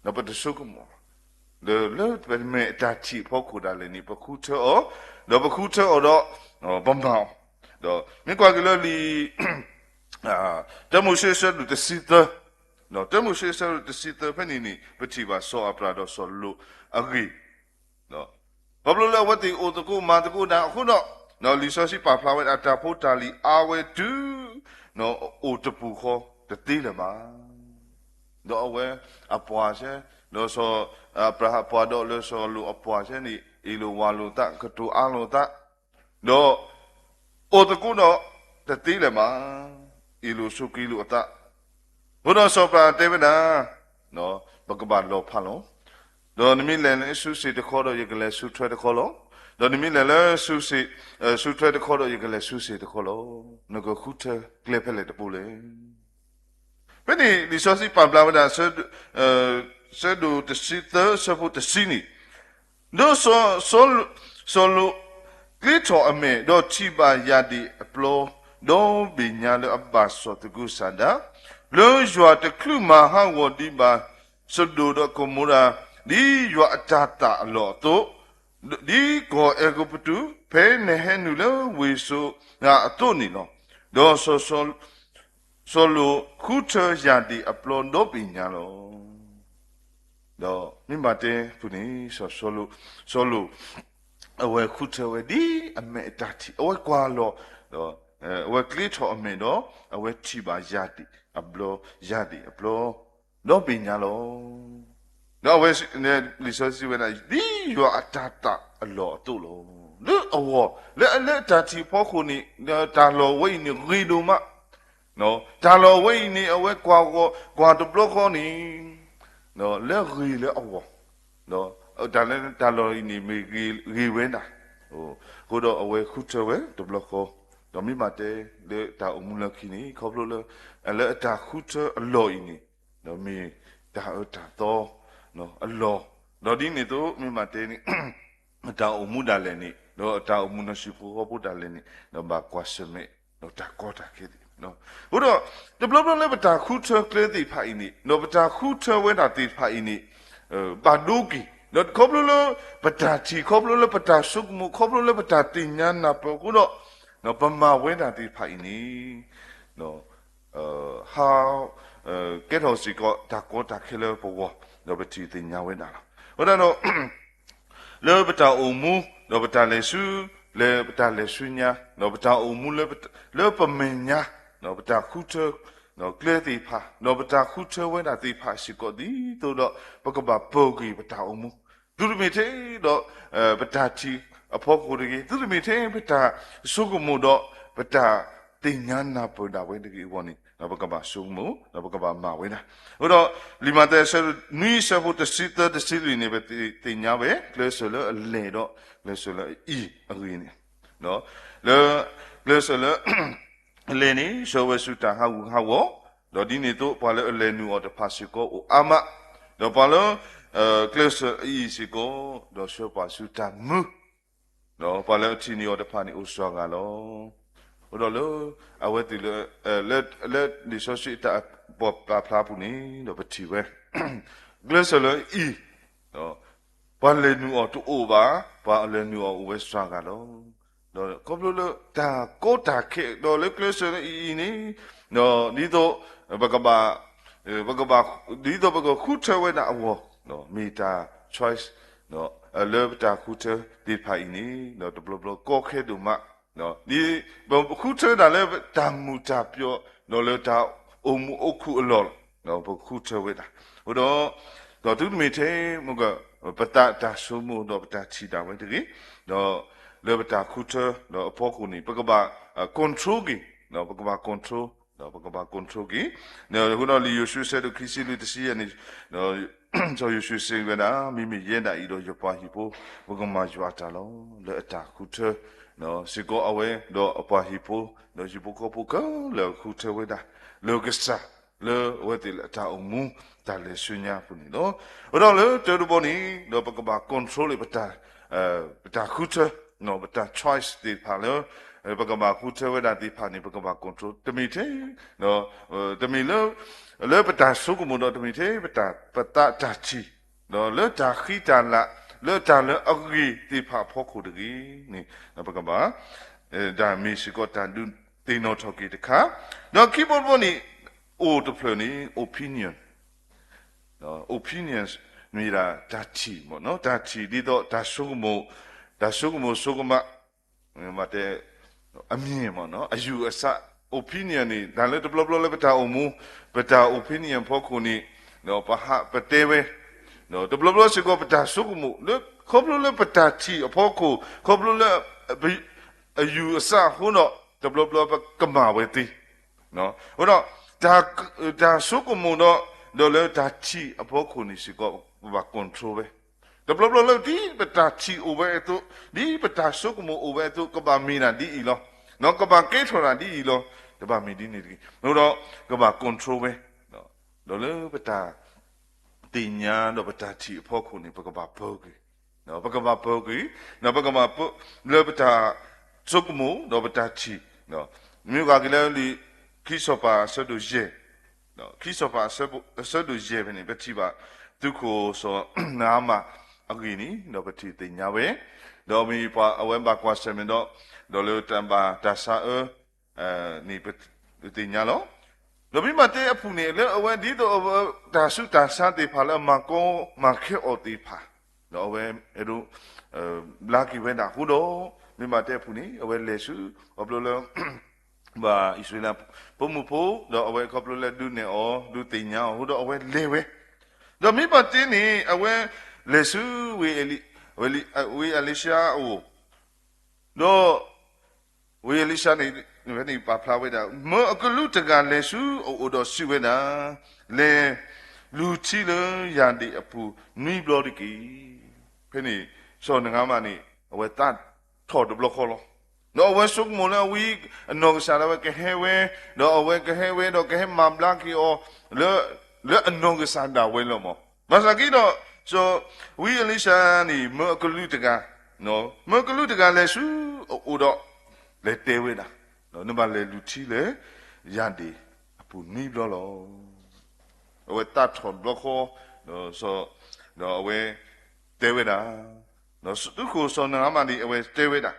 ဒီးပတဆိကမိၣ်, ဒီးလၢပမဲာ်အတၢ်ထံၣ်အဖီခိၣ်ဒၣ်လဲာ်န့ၣ် ပဃုထၢအီၤ, ဒီးပဃုထၢအီၤဒီး, ပမၤအီၤ, ဒီးမ့ၢ်ကွၢ်က့ၤလၢလံာ် တၢမိၤၡ့အဆၢဒိၣ်တဆံသၢ, တၢမိၤၡ့အဆၢဒိၣ်တဆံသၢဖဲန့ၣ်န့ၣ် ပထံၣ်ဘၣ်စီၤအၤဘြၤဟၣ်ဒီးစီၤလိာ်အဂ့ၢ်, ခီဖျိလၢအဝဲသ့ၣ်အိၣ်သကိးမၤသကိးတၢ်အဃိဒီး, လံာ်စီဆှံပာ်ဖျါဝဲဒၣ်တၢ်ဖိတၢ်လံၤအါဝဲတုၤ အိၣ်တပူၤဃီတသ့လၢၤဘၣ်. ဒီးအဝဲအပှၤဆဲ, ဒီးစီၤအၤဘြၤဟၣ်အပှၤဒီးလၢစီၤလိာ်အပှၤဆဲန့ၣ် အ့ၣ်လိာ်ဝးလိာ်သး ကတိၤအါလိာ်သး, ဒီးအိၣ်သကိးဒီးတသ့လၢၤဘၣ်, အ့ၣ်လိာ်ဆိးက့လိာ်အသး, အဃိဒီးစီၤအၤဘြၤဟၣ်တဲဝဲဒၣ်, ပကဘၣ်လီၤဖးလီၤ. ဒီးနမ့ၢ်လဲၤလၢစုစ့ၣ်တခီဒီး ယကလဲၤစုထွဲတခီလီၤ. ဒီးနမ့ၢ်လဲၤလၢစုစ့ၣ်, စုထွဲတခီဒီး ယကလဲၤစုစ့ၣ်တခီလီၤ. နကဃုထၢကျဲဖဲလဲၣ်တဘိလဲၣ်. ဖဲန့ၣ် လံာ်စီဆှံပာ်ဖျါဝဲဒၣ် ဆၢဒိၣ်တဆံသၢ ဆၢဖိတဆံန့ၣ်, ဒီးစီၤ, စီၤလိာ်, စီၤလိာ်ကျ့ထီၣ်အမဲာ်ဒီးထံၣ်ဘၣ်ယၢ်ဒံၣ်အပျီ, ဒီဘ့ၣ်ညါလၢအဘၣ်စီၢ်သကုၤဆးဒး, လၢယွၤတချုးမၤဟးဂီၤဒံးဘၣ်စဒိၣ်ဒီးကမိၤရၤ, ဒ်ယွၤအတၤသၣ်အလီၢ်အသိး, ဒ်ကီၢ်အဲၤကူပတူး ဖဲနဟဲနုာ်လၢဝ့ၢ်စိၤအသိးန့ၣ်လီၤ. ဒီးစီၤ, စီၤလိာ်ဃုထၢယၢ်ဒံၣ်အပျီဒီဘ့ၣ်ညါလီၤ. ဒီးမ့ၢ်ဘၣ်တဲဖုန့ၣ် စီၤ, စီၤလိာ်, အဝဲဃုထၢဝဲဒ်အမဲာ်အတၢ်ထံၣ် အဝဲကွၢ်လီၤ, ဒီးအဝဲကျ့ထီၣ်အမဲာ်ဒီး အဝဲထံၣ်ဘၣ်ယၢ်ဒံၣ်အပျီ, ယၢ်ဒံၣ်အပျီ, ဒီဘ့ၣ်ညါလီၤ. ဒီးအဝဲ, လံာ်စီဆှံဝဲဒၣ် ဒ်ယွၤအတၤသၣ်အလီၢ်အသိးလီၤ. လၢအဂီၢ်, လၢ, လၢအတၢ်ထံၣ်အဖီခိၣ်န့ၣ် တၢ်လီၢ်ဝဲအံၤန့ၣ်ဂ့ၤဒိၣ်မး တၢ်လီၢ်ဝဲအံၤန့ၣ် အဝဲကွၢ်ဂီၤ, ကွၢ်တဘျီဃီန့ၣ်, လၢဂ့ၤလၢအဂီၢ်, တၢ်လၢတၢ်လီၢ်အံၤန့ၣ်မ့ၢ်ဂ့ၤဝဲဒၣ်, အဃိဒီးအဝဲဃုထၢဝဲတဘျီဃီ, ဒီးမ့ၢ်မၤတဲလၢတၢ်အိၣ်မူလၢခံန့ၣ် ခီဖျိလၢ, လၢအတၢ်ဃုထၢအလီၢ်အံၤန့ၣ်, ဒီးမ့ၢ်တၢ်အၢတၢ်သီအလီၢ်, ဒီးဒ်န့ၣ်အသိး မ့ၢ်မၤတဲန့ၣ် အတၢ်အိၣ်မူဒၣ်လဲာ်န့ၣ် ဒီးအတၢ်အိၣ်မူနီၢ်ဆံးဖိဃီဖိဒၣ်လဲာ်န့ၣ် ဒီးဘၣ်ကွၢ်ဆၢၣ်မဲာ် ဒီးတၢ်ကီတၢ်ခဲသ့ၣ်, အဃိဒီး တဘျီဘျီလၢပတၢ်ဃုထၢကျဲသ့ၣ်တဖၣ်အံၤန့ၣ် ဒီးပတၢ်ဃုထၢဝဲဒၣ်သ့ၣ်တဖၣ်အံၤန့ၣ် ဘၣ်ဒိက့ၤ ဒီးခီဖျိလၢပတၢ်ထံၣ် ခီဖျိလၢပတၢ်ဆိကမိၣ် ခီဖျိလၢပတၢ်သ့ၣ်ညါနၢ်ပၢၢ်အဃိဒီး ပမၤဝဲဒၣ်သ့ၣ်တဖၣ်အံၤန့ၣ် ဟး, ကဲထီၣ်စ့ၢ်ကီးတၢ်ကီတၢ်ခဲလၢပဂီၢ် ဒီးပထံၣ်သ့ၣ်ညါဝဲဒၣ်လီၤ. အဃိသတးဒီး လၢပတၢ်အိၣ်မူ, ဒီးပတၢ်လဲၤဆူ, လၢပတၢ်လဲၤဆူညါ, ဒီးပတၢ်အိၣ်မူလၢပ, လၢပမဲာ်ညါ, ဒီးပတၢ်ဃုထၢ, ဒီးကျဲသ့ၣ်တဖၣ်, ဒီးပတၢ်ဃုထၢဝဲဒၣ်သ့ၣ်တဖၣ်စ့ၢ်ကီး ဒ်သိးဒီးပကဘၣ်ပၢၤက့ၤပတၢ်အိၣ်မူ, သုတမ့ၢ်ထဲဒီး, အဲ, ပတၢ်ထံၣ်အဖီခိၣ်တဂ့ၤ, သုတမ့ၢ်ထဲပတၢ်ဆိကမိၣ်ဒီး, ပတၢ်သ့ၣ်ညါနၢ်ပၢၢ်ဒၣ်ဝဲတဂ့ၤအဂီၢ်န့ၣ်, ဒီးပကဘၣ်ဆိကမိၣ်, ဒီးပကဘၣ်မၤဝဲဒၣ်. အဃိဒီး လံာ်မးသဲအဆၢဒိၣ်နွံအဆၢဖိတဆံသၢတဆံလွံၢ်န့ၣ် ပသ့ၣ်ညါဝဲ ကျဲးစၢးလၢအလဲၤဒီး ကျဲးစၢးလၢအအံၤအဂ့ၢ်န့ၣ်, လၢ, ကျဲးစၢးလၢ အလဲၤန့ၣ် ဆှၢဝဲဆူတၢ်ဟးဂူာ်ဟးဂီၤ, ဒီးဒ်န့ၣ်အသိး ပှၤလၢအလဲၤနုာ်အီၤတဖၣ်စ့ၢ်ကီးအိၣ်အါမး, ဒီးပှၤလၢ, အဲ, ကျဲးစၢးအအံၤစ့ၢ်ကီး, ဒီးဆှၢပှၤဆူတၢ်မူ ဒီးပှၤလၢအထံၣ်န့ၢ်အီၤတဖၣ်န့ၣ်အိၣ်စှၤဂၤလီၤ. အဃိဒီးလၢ, အဝဲသ့ၣ်လၢ, အဲ, လၢ, လၢလံာ်စီဆှံအတၢ်ပာ်ဖျါအပူၤန့ၣ် ဒီးပထံၣ်ဝဲ, ကျဲးစၢးလၢအံၤ, ပှၤလဲၤနုာ်အီၤတအိၣ်ဘၣ်, ပှၤလဲၤနုာ်အီၤအိၣ်ဝဲစှၤဂၤလီၤ. ဒီးခီဖျိလၢတၢ်ကီတၢ်ခဲ ဒီးလၢကျဲးစၢးလၢအံၤန့ၣ်, ဒီးဒ်သိး, ပကဘၣ်, ပကဘၣ်, ဒ်သိးပကဃုထၢဝဲဒၣ်အဂီၢ်, မ့ၢ်တၢ် choice လၢပတၢ်ဃုထၢသ့ၣ်တဖၣ်အံၤန့ၣ်, ဒီးတဘျီဘျီကီခဲဒိၣ်မး, ဒ်ပဃုထၢဒၣ်လၢတၢ်မုာ်တၢ်ပျီ, ဒီးလၢတၢ်အိၣ်မူအိၣ်ခုအလီၢ်, ဒီးပဃုထၢဝဲဒၣ်. အဃိဒီး, ဒီးသုတမ့ၢ်ထဲ, ပသးတၢ်ဆိကမိၣ်ဒီးပတၢ်ထံၣ်ဒၣ်ဝဲတဂ့ၤ, ဒီးလၢပတၢ်ဃုထၢဒီးအဖီခိၣ်န့ၣ် ပကဘၣ်, အဲ, control က့ၤ, ဒီးပကဘၣ် control, ဒီးပကဘၣ် control က့ၤ, ဒီးအဃိဒီးလံာ်ယိၤၡူအဆၢဒိၣ်ခံဆံလွံၢ်တဆံယဲၢ်န့ၣ်, ဒီးစီၤယိၤၡူစံးဝဲဒၣ်, မ့မ့ၢ်ယဲဒၣ်အံၤဒီးယပှၤဟံၣ်ဖိ, ပကမၤယွၤအတၢ်လီၤ, လၢအတၢ်ဃုထၢ, စ့ၢ်ကီးအဝဲ, ဒီးအပှၤဟံၣ်ဖိ, ဒီးဟံၣ်ဖိဃီဖိခဲလၢာ်ဃုထၢဝဲဒၣ်, လၢကစၢ်, လၢအဝဲသ့ၣ်လၢအတၢ်အိၣ်မူ, တၢ်လဲၤဆူညါအပူၤန့ၣ်လီၤ. အဃိဒီးလၢတၢတဘီန့ၣ်, ဒီးပကဘၣ် control လၢပတၢ်, ပတၢ်ဃုထၢ, ပတၢ် choice သ့ၣ်တဖၣ်လၢ, ပကဘၣ်ဃုထၢဝဲဒၣ်သ့ၣ်တဖၣ်န့ၣ် ပကဘၣ် control တမ့ၢ်ထဲ, တမ့ၢ်လၢ, လၢပတၢ်ဆိကမိၣ်ဒီးတမ့ၢ်ထဲ, ပတၢ်, ပသးတၢ်ထံၣ်, ဒီးလၢတၢ်ဃံတၢ်လၤ, လၢတၢ်လၢအဂ့ၤသ့ၣ်တဖၣ်အဖီခိၣ်တဂ့ၤန့ၣ်, ပကဘၣ်, တၢ်မ့ၢ်စ့ၢ်ကီးတၢ်ဒုးသ့ၣ်နီၣ်ထီၣ်က့ၤတခါ, ဒီးခံဘီတဘီန့ၣ်, အိၣ်တဖျၢၣ်န့ၣ် opinion, opinion မ့ၢ်ဒၣ်တၢ်ထံၣ်မ့ၢ်နီၤ, တၢ်ထံၣ်ဒ်သိးတၢ်ဆိကမိၣ်, တၢ်ဆိကမိၣ်ဆိကမး, မ့ၢ်တဲ, အမြင်မ့ၢ်နီၤ, အယူၢ်အဆၣ်, opinion န့ၣ် တၢ်လၢတဘျီဘျီလၢပတၢ်အိၣ်မူ, ပတၢ် opinion အဖီခိၣ်န့ၣ်, ဒီးပဟးပတဲဝဲ, ဒီးတဘျီဘျီစ့ၢ်ကီးပတၢ်ဆိကမိၣ်လၢ ခီဖျိလၢပတၢ်ထံၣ်အဖီခိၣ်, ခီဖျိလၢ အယူၢ်အဆၣ်အဃိဒီး, တဘျီဘျီပကမၤဝဲသ့, အဃိဒီး, တၢ်ဆိကမိၣ်ဒီး, ဒီးလၢတၢ်ထံၣ်အဖီခိၣ်န့ၣ်စ့ၢ်ကီး ပဘၣ် control ဝဲ, တဘျီဘျီလၢဒ်ပတၢ်ထံၣ်အိၣ်ဝဲအသိး, ဒ်ပတၢ်ဆိကမိၣ်အိၣ်ဝဲအသိး ကဘၣ်မ့ၢ်ဒၣ်ဒ်အံၤလီၤ, ဒီးကဘၣ်ကဲထီၣ်ဒၣ်ဒ်အံၤလီၤ, တဘၣ်မ့ၢ်ဒ်န့ၣ်တဂ့ၤ, အဃိဒီး, ကဘၣ် control ဝဲ, ဒီးလၢပတၢ် သ့ၣ်ညါဒီးပတၢ်ထံၣ်အဖီခိၣ်န့ၣ် ပကဘၣ်ပၢၤက့ၤ, ပကဘၣ်ပၢၤက့ၤ, ပကဘၣ်ပၢၤ, လၢပတၢ်ဆိကမိၣ်ဒီးပတၢ်ထံၣ်, မ့ၢ်ဘၣ်က့ၤလၢလံာ်ခံစီၤပၤအဆၢဒိၣ်ယဲၢ်, ခံစီၤပၤအဆၢဒိၣ်ယဲၢ်ဖဲန့ၣ် ပထံၣ်ဘၣ်, သုးခိၣ်စီၤနၤမၣ်အဂ့ၢ်န့ၣ် ဒီးပထံၣ်သ့ၣ်ညါဝဲ, ဒီးမ့ၢ်ပှၤအဝဲဘၣ်ကွၢ်ဆၢၣ်မဲာ်ဒီး, ဒီးလၢတၢ်ဘၣ်တၢ်ဆါအၢ န့ၣ်ပသ့ၣ်ညါလီၤ. ဒီးမ့ၢ်ဘၣ်တဲအပူၤန့ၣ် လၢအဝဲဒ်သိးအဝဲတၢ်ဆူးတၢ်ဆါသ့ၣ်တဖၣ်လၢအမၤကီမၤခဲအီၤသ့ၣ်တဖၣ်, ဒီးအဝဲအဲၣ်ဒိး ဘျါက့ၤဝဲဒၣ်အဃိဒီး, မ့ၢ်ဘၣ်တဲအပူၤန့ၣ် အဝဲလဲၤဆူ, ခီဖျိလၢ ဘၣ်အံၣ်စရ့လးဖိမုၣ်ဖိ, ဒီးအဝဲခီဖျိလၢဒုးနဲၣ်အီၤ ဒုးသ့ၣ်ညါအီၤအဃိဒီးအဝဲလဲၤဝဲ, ဒီးမ့ၢ်ဘၣ်တဲန့ၣ် အဝဲလဲၤဆူဝ့ၢ်, ဝ့ၢ်အ့လံၡါအအိၣ်, ဒီး ဝ့ၢ်အ့လံၡါန့ၣ် ဖဲန့ၣ်ပာ်ဖျါဝဲဒၣ် မၢအကလူးတဂၤလဲၤဆူအအိၣ်ဒီးစံးဝဲဒၣ်, လဲၤလူၤထံလၢယၢ်ဒ့ၣ်အပူၤနွံဘျီတက့ၢ်. ဖဲန့ၣ် စီၤနၤမၣ်န့ၣ် အဝဲသးထီၣ်တဘျီဃီလီၤ. ဒီးအဝဲဆိကမိၣ်လၢအဝဲအနီၢ်ကစၢ်ဒၣ်ဝဲကဟဲဝဲ, ဒီးအဝဲကဟဲဝဲဒီးကဟဲမၤဘျါက့ၤအီၤ လၢအနီၢ်ကစၢ်ဒၣ်ဝဲလီၤမး. ဘၣ်ဆၣ်က့ဒီး စီၤ, ဝ့ၢ်အ့လံၡါန့ၣ် မၢအကလူးတဂၤ, မၢကလူးတဂၤလဲၤဆူအအိၣ်ဒီး လဲၤတဲဝဲဒၣ်, နဘၣ်လဲၤလူၤထံလၢယၢ်ဒ့ၣ်အပူၤနွံဘျီလီၤ. အဝဲသးထီၣ်တဘျီဃီ, ဒီးအဝဲတဲဝဲဒၣ်, သုးခိၣ်စီၤနၤမၣ်န့ၣ် အဝဲတဲဝဲဒၣ်,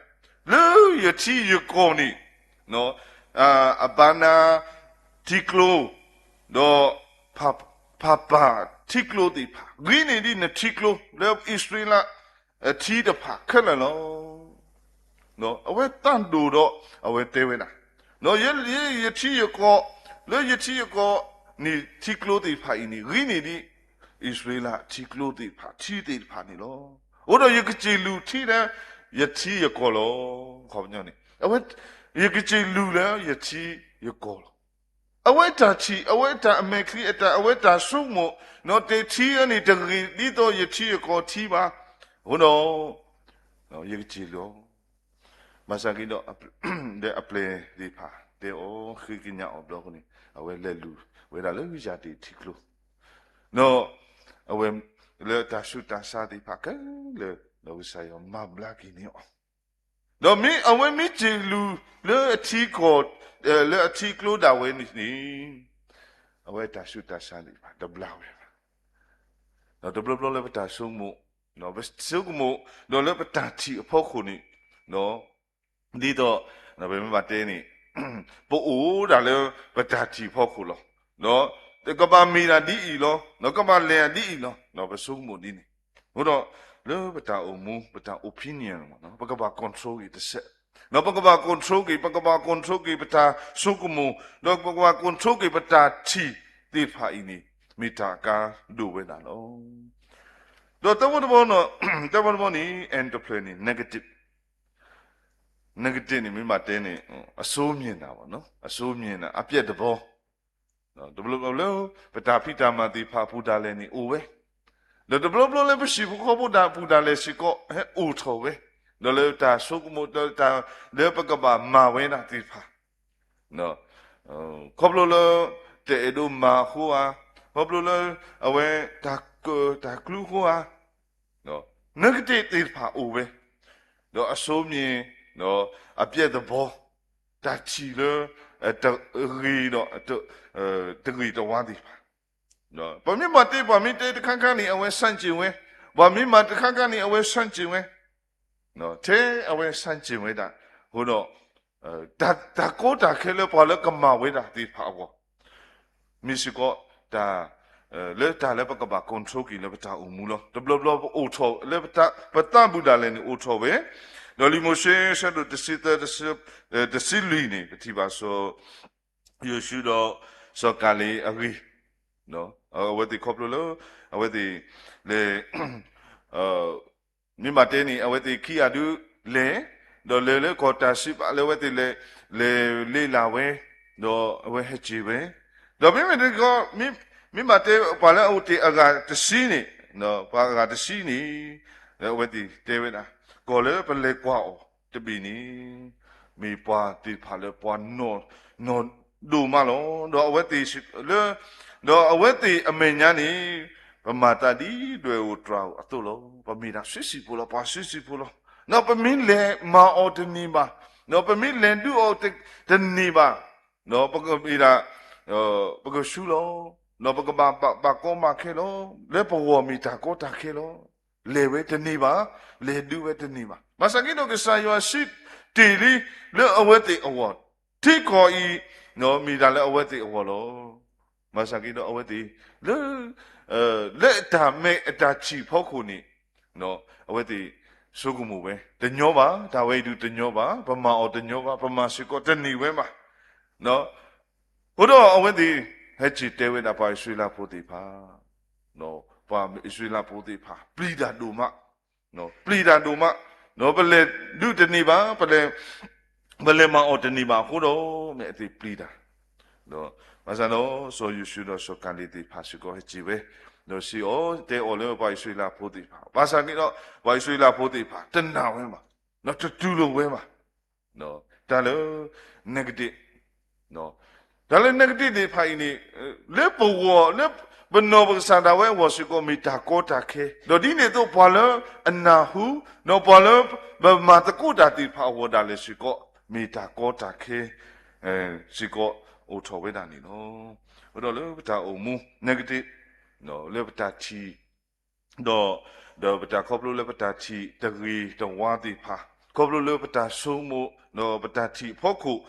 လၢယထံယကီၢ်န့ၣ် အဘါနါထံကျိ, ဒီးဖၣ်ပၢ်ထံကျိသ့ၣ်တဖၣ် ဂ့ၤန့ၢ်ဒ်နထံကျိ လၢအံၣ်စရ့လး ထံတဖၣ်ခဲလၢာ်လီၤ. အဝဲသးဒိၣ်ဒီး အဝဲတဲဝဲဒၣ်, ဒီးယ ယထံယကီၢ်, လၢယထံယကီၢ်န့ၣ်ထံကျိသ့ၣ်တဖၣ်အံၤန့ၣ် ဂ့ၤန့ၢ်ဒံး အံၣ်စရ့လးထံကျိသ့ၣ်တဖၣ် ထံသ့ၣ်တဖၣ်န့ၣ်လီၤ. အဃိဒီးယကစၢ်လူၤထံလၢ ယထံယကီၢ်လီၤ. ခီပညီန့ၣ် အဝဲ ယကစၢ်လူၤလၢယထံယကီၢ်လီၤ. အဝဲတၢ်ထံၣ်, အဝဲတၢ်အမဲာ်ချံအတၢ်, အဝဲတၢ်ဆိကမိၣ်, ဒီးတထံအံၤန့ၣ် တဂ့ၤဒ်သိးယထံယကီၢ်ထံဘၣ်. အဃိဒီး ယကစၢ်လူၤလီၤ. ဘၣ်ဆၣ်က့ဒီး ဒီးအပျဲၢ်သ့ၣ်တဖၣ် တဲအီၤဃ့ကညးအီၤဘျီအဃိန့ၣ် အဝဲလဲၤလူၤဝဲဒၣ်လၢယၤဒ့ၣ်ထံကျိ, ဒီး အဝဲ လၢတၢ်ဆူးတၢ်ဆါသ့ၣ်တဖၣ်ခဲလၢာ် ဒီးကစၢ်ယွၤမၤဘျါက့ၤန့ၢ်အီၤ, ဒီးမ့ၢ်အဝဲမ့ၢ်စၢ်လူၤလၢအထံကီၢ်, လၢအထံကျိဒၣ်ဝဲန့ၣ်န့ၣ် အဝဲတၢ်ဆူးတၢ်ဆါသ့ၣ်တဖၣ်တဘျါဝဲဘၣ်. ဒီးတဘျီဘျီလၢပတၢ်ဆိကမိၣ်, ပဆိကမိၣ်, ဒီးလၢပတၢ်ထံၣ်အဖီခိၣ်န့ၣ်, ဒ်သိး ပမ့ၢ်ဘၣ်တဲန့ၣ် ပအိၣ်ဒၣ်လၢပတၢ်ထံၣ်အဖီခိၣ်လီၤ. ဒီးကဘၣ်မ့ၢ်ဒၣ်ဒ်အံၤလီၤ, ဒီးကဘၣ်လဲၤဒ်အံၤလီၤ, ဒီးပဆိကမိၣ်ဒ်န့ၣ်. အဃိဒီး လၢပတၢ်အိၣ်မူ ပတၢ် opinion မ့ၢ်နီၤ ပကဘၣ် control က့ၤတစဲး, ဒီးပကဘၣ် control က့ၤ, ပကဘၣ် control က့ၤပတၢ်ဆိကမိၣ်, ဒီးပကဘၣ် control က့ၤပတၢ်ထံၣ်သ့ၣ်တဖၣ်အံၤန့ၣ် မ့ၢ်တၢ်အကါဒိၣ်ဝဲဒၣ်လီၤ. ဒီးတဘီတဘီ, တဘီတဘီန့ၣ် and တဖျၢၣ်န့ၣ် negative, negative န့ၣ် မ့ၢ်ဘၣ်တဲန့ၣ် အဆိုးမြင်တာပေါ့နော်, အဆိုးမြင်တာ, အပျက်သဘော, တဘျီဘျီလၢ ပတၢ်ဖံးတၢ်မၤသ့ၣ်တဖၣ်အပူၤဒၣ်လဲာ်န့ၣ်အိၣ်ဝဲ, ဒီးတဘျီဘျီလၢပဟံၣ်ဖိဃီဖိဒၣ်အပူၤဒၣ်လဲာ်စ့ၢ်ကီး ဟဲအိၣ်ထီၣ်ဝဲ, ဒီးလၢတၢ်ဆိကမိၣ် ဒီးတၢ် လၢပကဘၣ်မၤဝဲဒၣ်သ့ၣ်တဖၣ် ခီဖျိလၢ တအဲၣ်ဒိးမၤအဃိဧါ, ခီဖျိလၢ အဝဲ တၢ်ကၢၣ်တၢ်ကျူအဃိဧါ, negative သ့ၣ်တဖၣ်အိၣ်ဝဲ, ဒီးအဆိုးမြင်, ဒီးအပျက်သဘော, တၢ်ထံၣ်လၢ တဂ့ၤဒီး တဂ့ၤတဝါသ့ၣ်တဖၣ်, ပမ့ၢ်ဘၣ်တဲ ပှၤမ့ၢ်တဲတခါခါန့ၣ် အဝဲဆန့်ကျင်ဝဲ, ပှၤမ့ၢ်မၤတခါခါန့ၣ် အဝဲဆန့်ကျင်ဝဲ, ထဲအဝဲဆန့်ကျင်ဝဲဒၣ်, အဃိဒီး တၢ်ကီတၢ်ခဲလၢပှၤလၢကမၤဝဲဒၣ်သ့ၣ်တဖၣ်အဂီၢ် မ့ၢ်စ့ၢ်ကီး တၢ် လၢတၢ်လၢပကဘၣ် control က့ၤလၢပတၢ်အိၣ်မူလီၤ. တဘျီဘျီပအိၣ်ထီၣ်လၢ ပသးပူၤဒၣ်လဲာ်န့ၣ်အိၣ်ထီၣ်ဝဲ, ဒီးလံာ်မိၤၡ့ ဆၢဒိၣ်တဆံသၢ တဆံလွံၢ်န့ၣ် ပထံၣ်ဘၣ်စီၤ ယိၤၡူဒီး စီၤကၤလ့းအဂ့ၢ်, အဝဲသ့ၣ်ခီဖျိလၢ အဝဲသ့ၣ် လဲၤ မ့ၢ်ဘၣ်တဲန့ၣ် အဝဲသ့ၣ်ခံဂၤဒုးလဲၤ, ဒီးလဲၤလၢကီၢ်တၢ်စံးဘၣ်လၢအဝဲသ့ၣ်လဲၤ, လဲၤလ့လၢ်ဝဲ, ဒီးအဝဲဟဲက့ၤဝဲ, ဒီးမ့မ့ၢ်တခီ, မ့ၢ်ဘၣ်တဲပှၤလၢအအိၣ်တ့ၢ်အဂၤတဆံန့ၣ်, ပှၤအဂၤတဆံန့ၣ်, လၢအဝဲသ့ၣ်တဲဝဲဒၣ်, ကီၢ်လၢပလဲၤကွၢ်အီၤတဘ့ၣ်န့ၣ် မ့ၢ်ပှၤသ့ၣ်တဖၣ်လၢပှၤနီၢ်ဒိၣ်မးလီၤ. ဒီးအဝဲသ့ၣ်လၢ, ဒီးအဝဲသ့ၣ်အမဲာ်ညါန့ၣ်, ပမၤသးဒ်ဒွဲၣ်အိၣ်တြၤအိၣ်အသိးလီၤ. ပမ့ၢ်ဒၣ်စုစ့ၢ်ဖိလီၤ, ပှၤစုစ့ၢ်ဖိလီၤ. ဒီးပမ့ၢ်လဲၤမၤအီၤတန့ၢ်ဘၣ်, ဒီးပမ့ၢ်လဲၤဒုးအီၤတန့ၢ်ဘၣ်, ဒီးပကမ့ၢ်ဒၣ်, ပကဆူလီၤ, ဒီးပကဘၣ်ဘၣ်ကီဘၣ်ခဲလီၤ. လၢပဂီၢ်မ့ၢ်တၢ်ကီတၢ်ခဲလီၤ. လဲၤဝဲတန့ၢ်ဘၣ်, လဲၤဒုးဝဲတန့ၢ်ဘၣ်. ဘၣ်ဆၣ်က့ဒီးကစၢ်ယွၤစံးတ့ၢ်လံလၢအဝဲသ့ၣ်အဂီၢ်, ထံကီၢ်အံၤ မ့ၢ်ဒၣ်လၢအဝဲသ့ၣ်အဂီၢ်လီၤ. ဘၣ်ဆၣ်က့ဒီးအဝဲသ့ၣ်လၢ, လၢအတၢ်မဲာ်အတၢ်ထံၣ်ဖီခိၣ်န့ၣ်, အဝဲသ့ၣ်ဆိကမိၣ်ဝဲ, တညီဘၣ်, တၢ်ဝဲအံၤဒုးတညီဘၣ်, ပမၤအီၤတညီဘၣ်, ပမၤစ့ၢ်ကီးတန့ၢ်ဝဲဘၣ်. အဃိဒီးအဝဲသ့ၣ် ဟဲက့ၤတဲဝဲဒၣ်ပှၤအံၣ်စရ့လးဖိသ့ၣ်တဖၣ်, ပှၤအံၣ်စရ့လးဖိသ့ၣ်တဖၣ် ပျံၤတၢ်ဒိၣ်မး, ပျံၤတၢ်ဒိၣ်မး, ဒီးပလဲၤဒုးတန့ၢ်ဘၣ်, ပလဲၤ, ပလဲၤမၤအီၤတန့ၢ်ဘၣ်အဃိဒီး မ့ၢ်အသ့ၣ်ပျံၤတၢ်, ဒီး, ဘၣ်ဆၣ်ဒီး စီၤယိၤၡူဒီးစီၤကၤလ့းသ့ၣ်တဖၣ်စ့ၢ်ကီးဟဲက့ၤဝဲ, ဒီးစံးအီၤ, တဲအီၤလၢပှၤအံၣ်စရ့လးဖိသ့ၣ်တဖၣ်, ဘၣ်ဆၣ်က့ဒီး ပှၤအံၣ်စရ့လးဖိသ့ၣ်တဖၣ် တနာ်ဝဲဘၣ်, ဒီးတတူၢ်လိာ်ဝဲဘၣ်. တၢ်လၢ negative, တၢ်လၢ negative သ့ၣ်တဖၣ်အံၤန့ၣ်, လၢပဂီၢ်, လၢပနီၢ်ပကစၢ်ဒၣ်ဝဲအဂီၢ်စ့ၢ်ကီး မ့ၢ်တၢ်ကီတၢ်ခဲ, ဒီးဒ်န့ၣ်အသိးပှၤလၢအနၢ်ဟူ, ဒီးပှၤလၢပမၤသကိးတၢ်သ့ၣ်တဖၣ်အဂီၢ်ဒၣ်လဲာ်စ့ၢ်ကီး မ့ၢ်တၢ်ကီတၢ်ခဲ စ့ၢ်ကီးအိၣ်ထီၣ်ဝဲဒၣ်န့ၣ်လီၤ. အဃိဒီးလၢပတၢ်အိၣ်မူ negative, လၢပတၢ်ထံၣ် ဒီး, ဒီးပတၢ်ခီဖျိလၢပတၢ်ထံၣ်တဂ့ၤတဝါသ့ၣ်တဖၣ်, ခီဖျိလၢပတၢ်ဆိကမိၣ်, ဒီးပတၢ်ထံၣ်အဖီခိၣ်,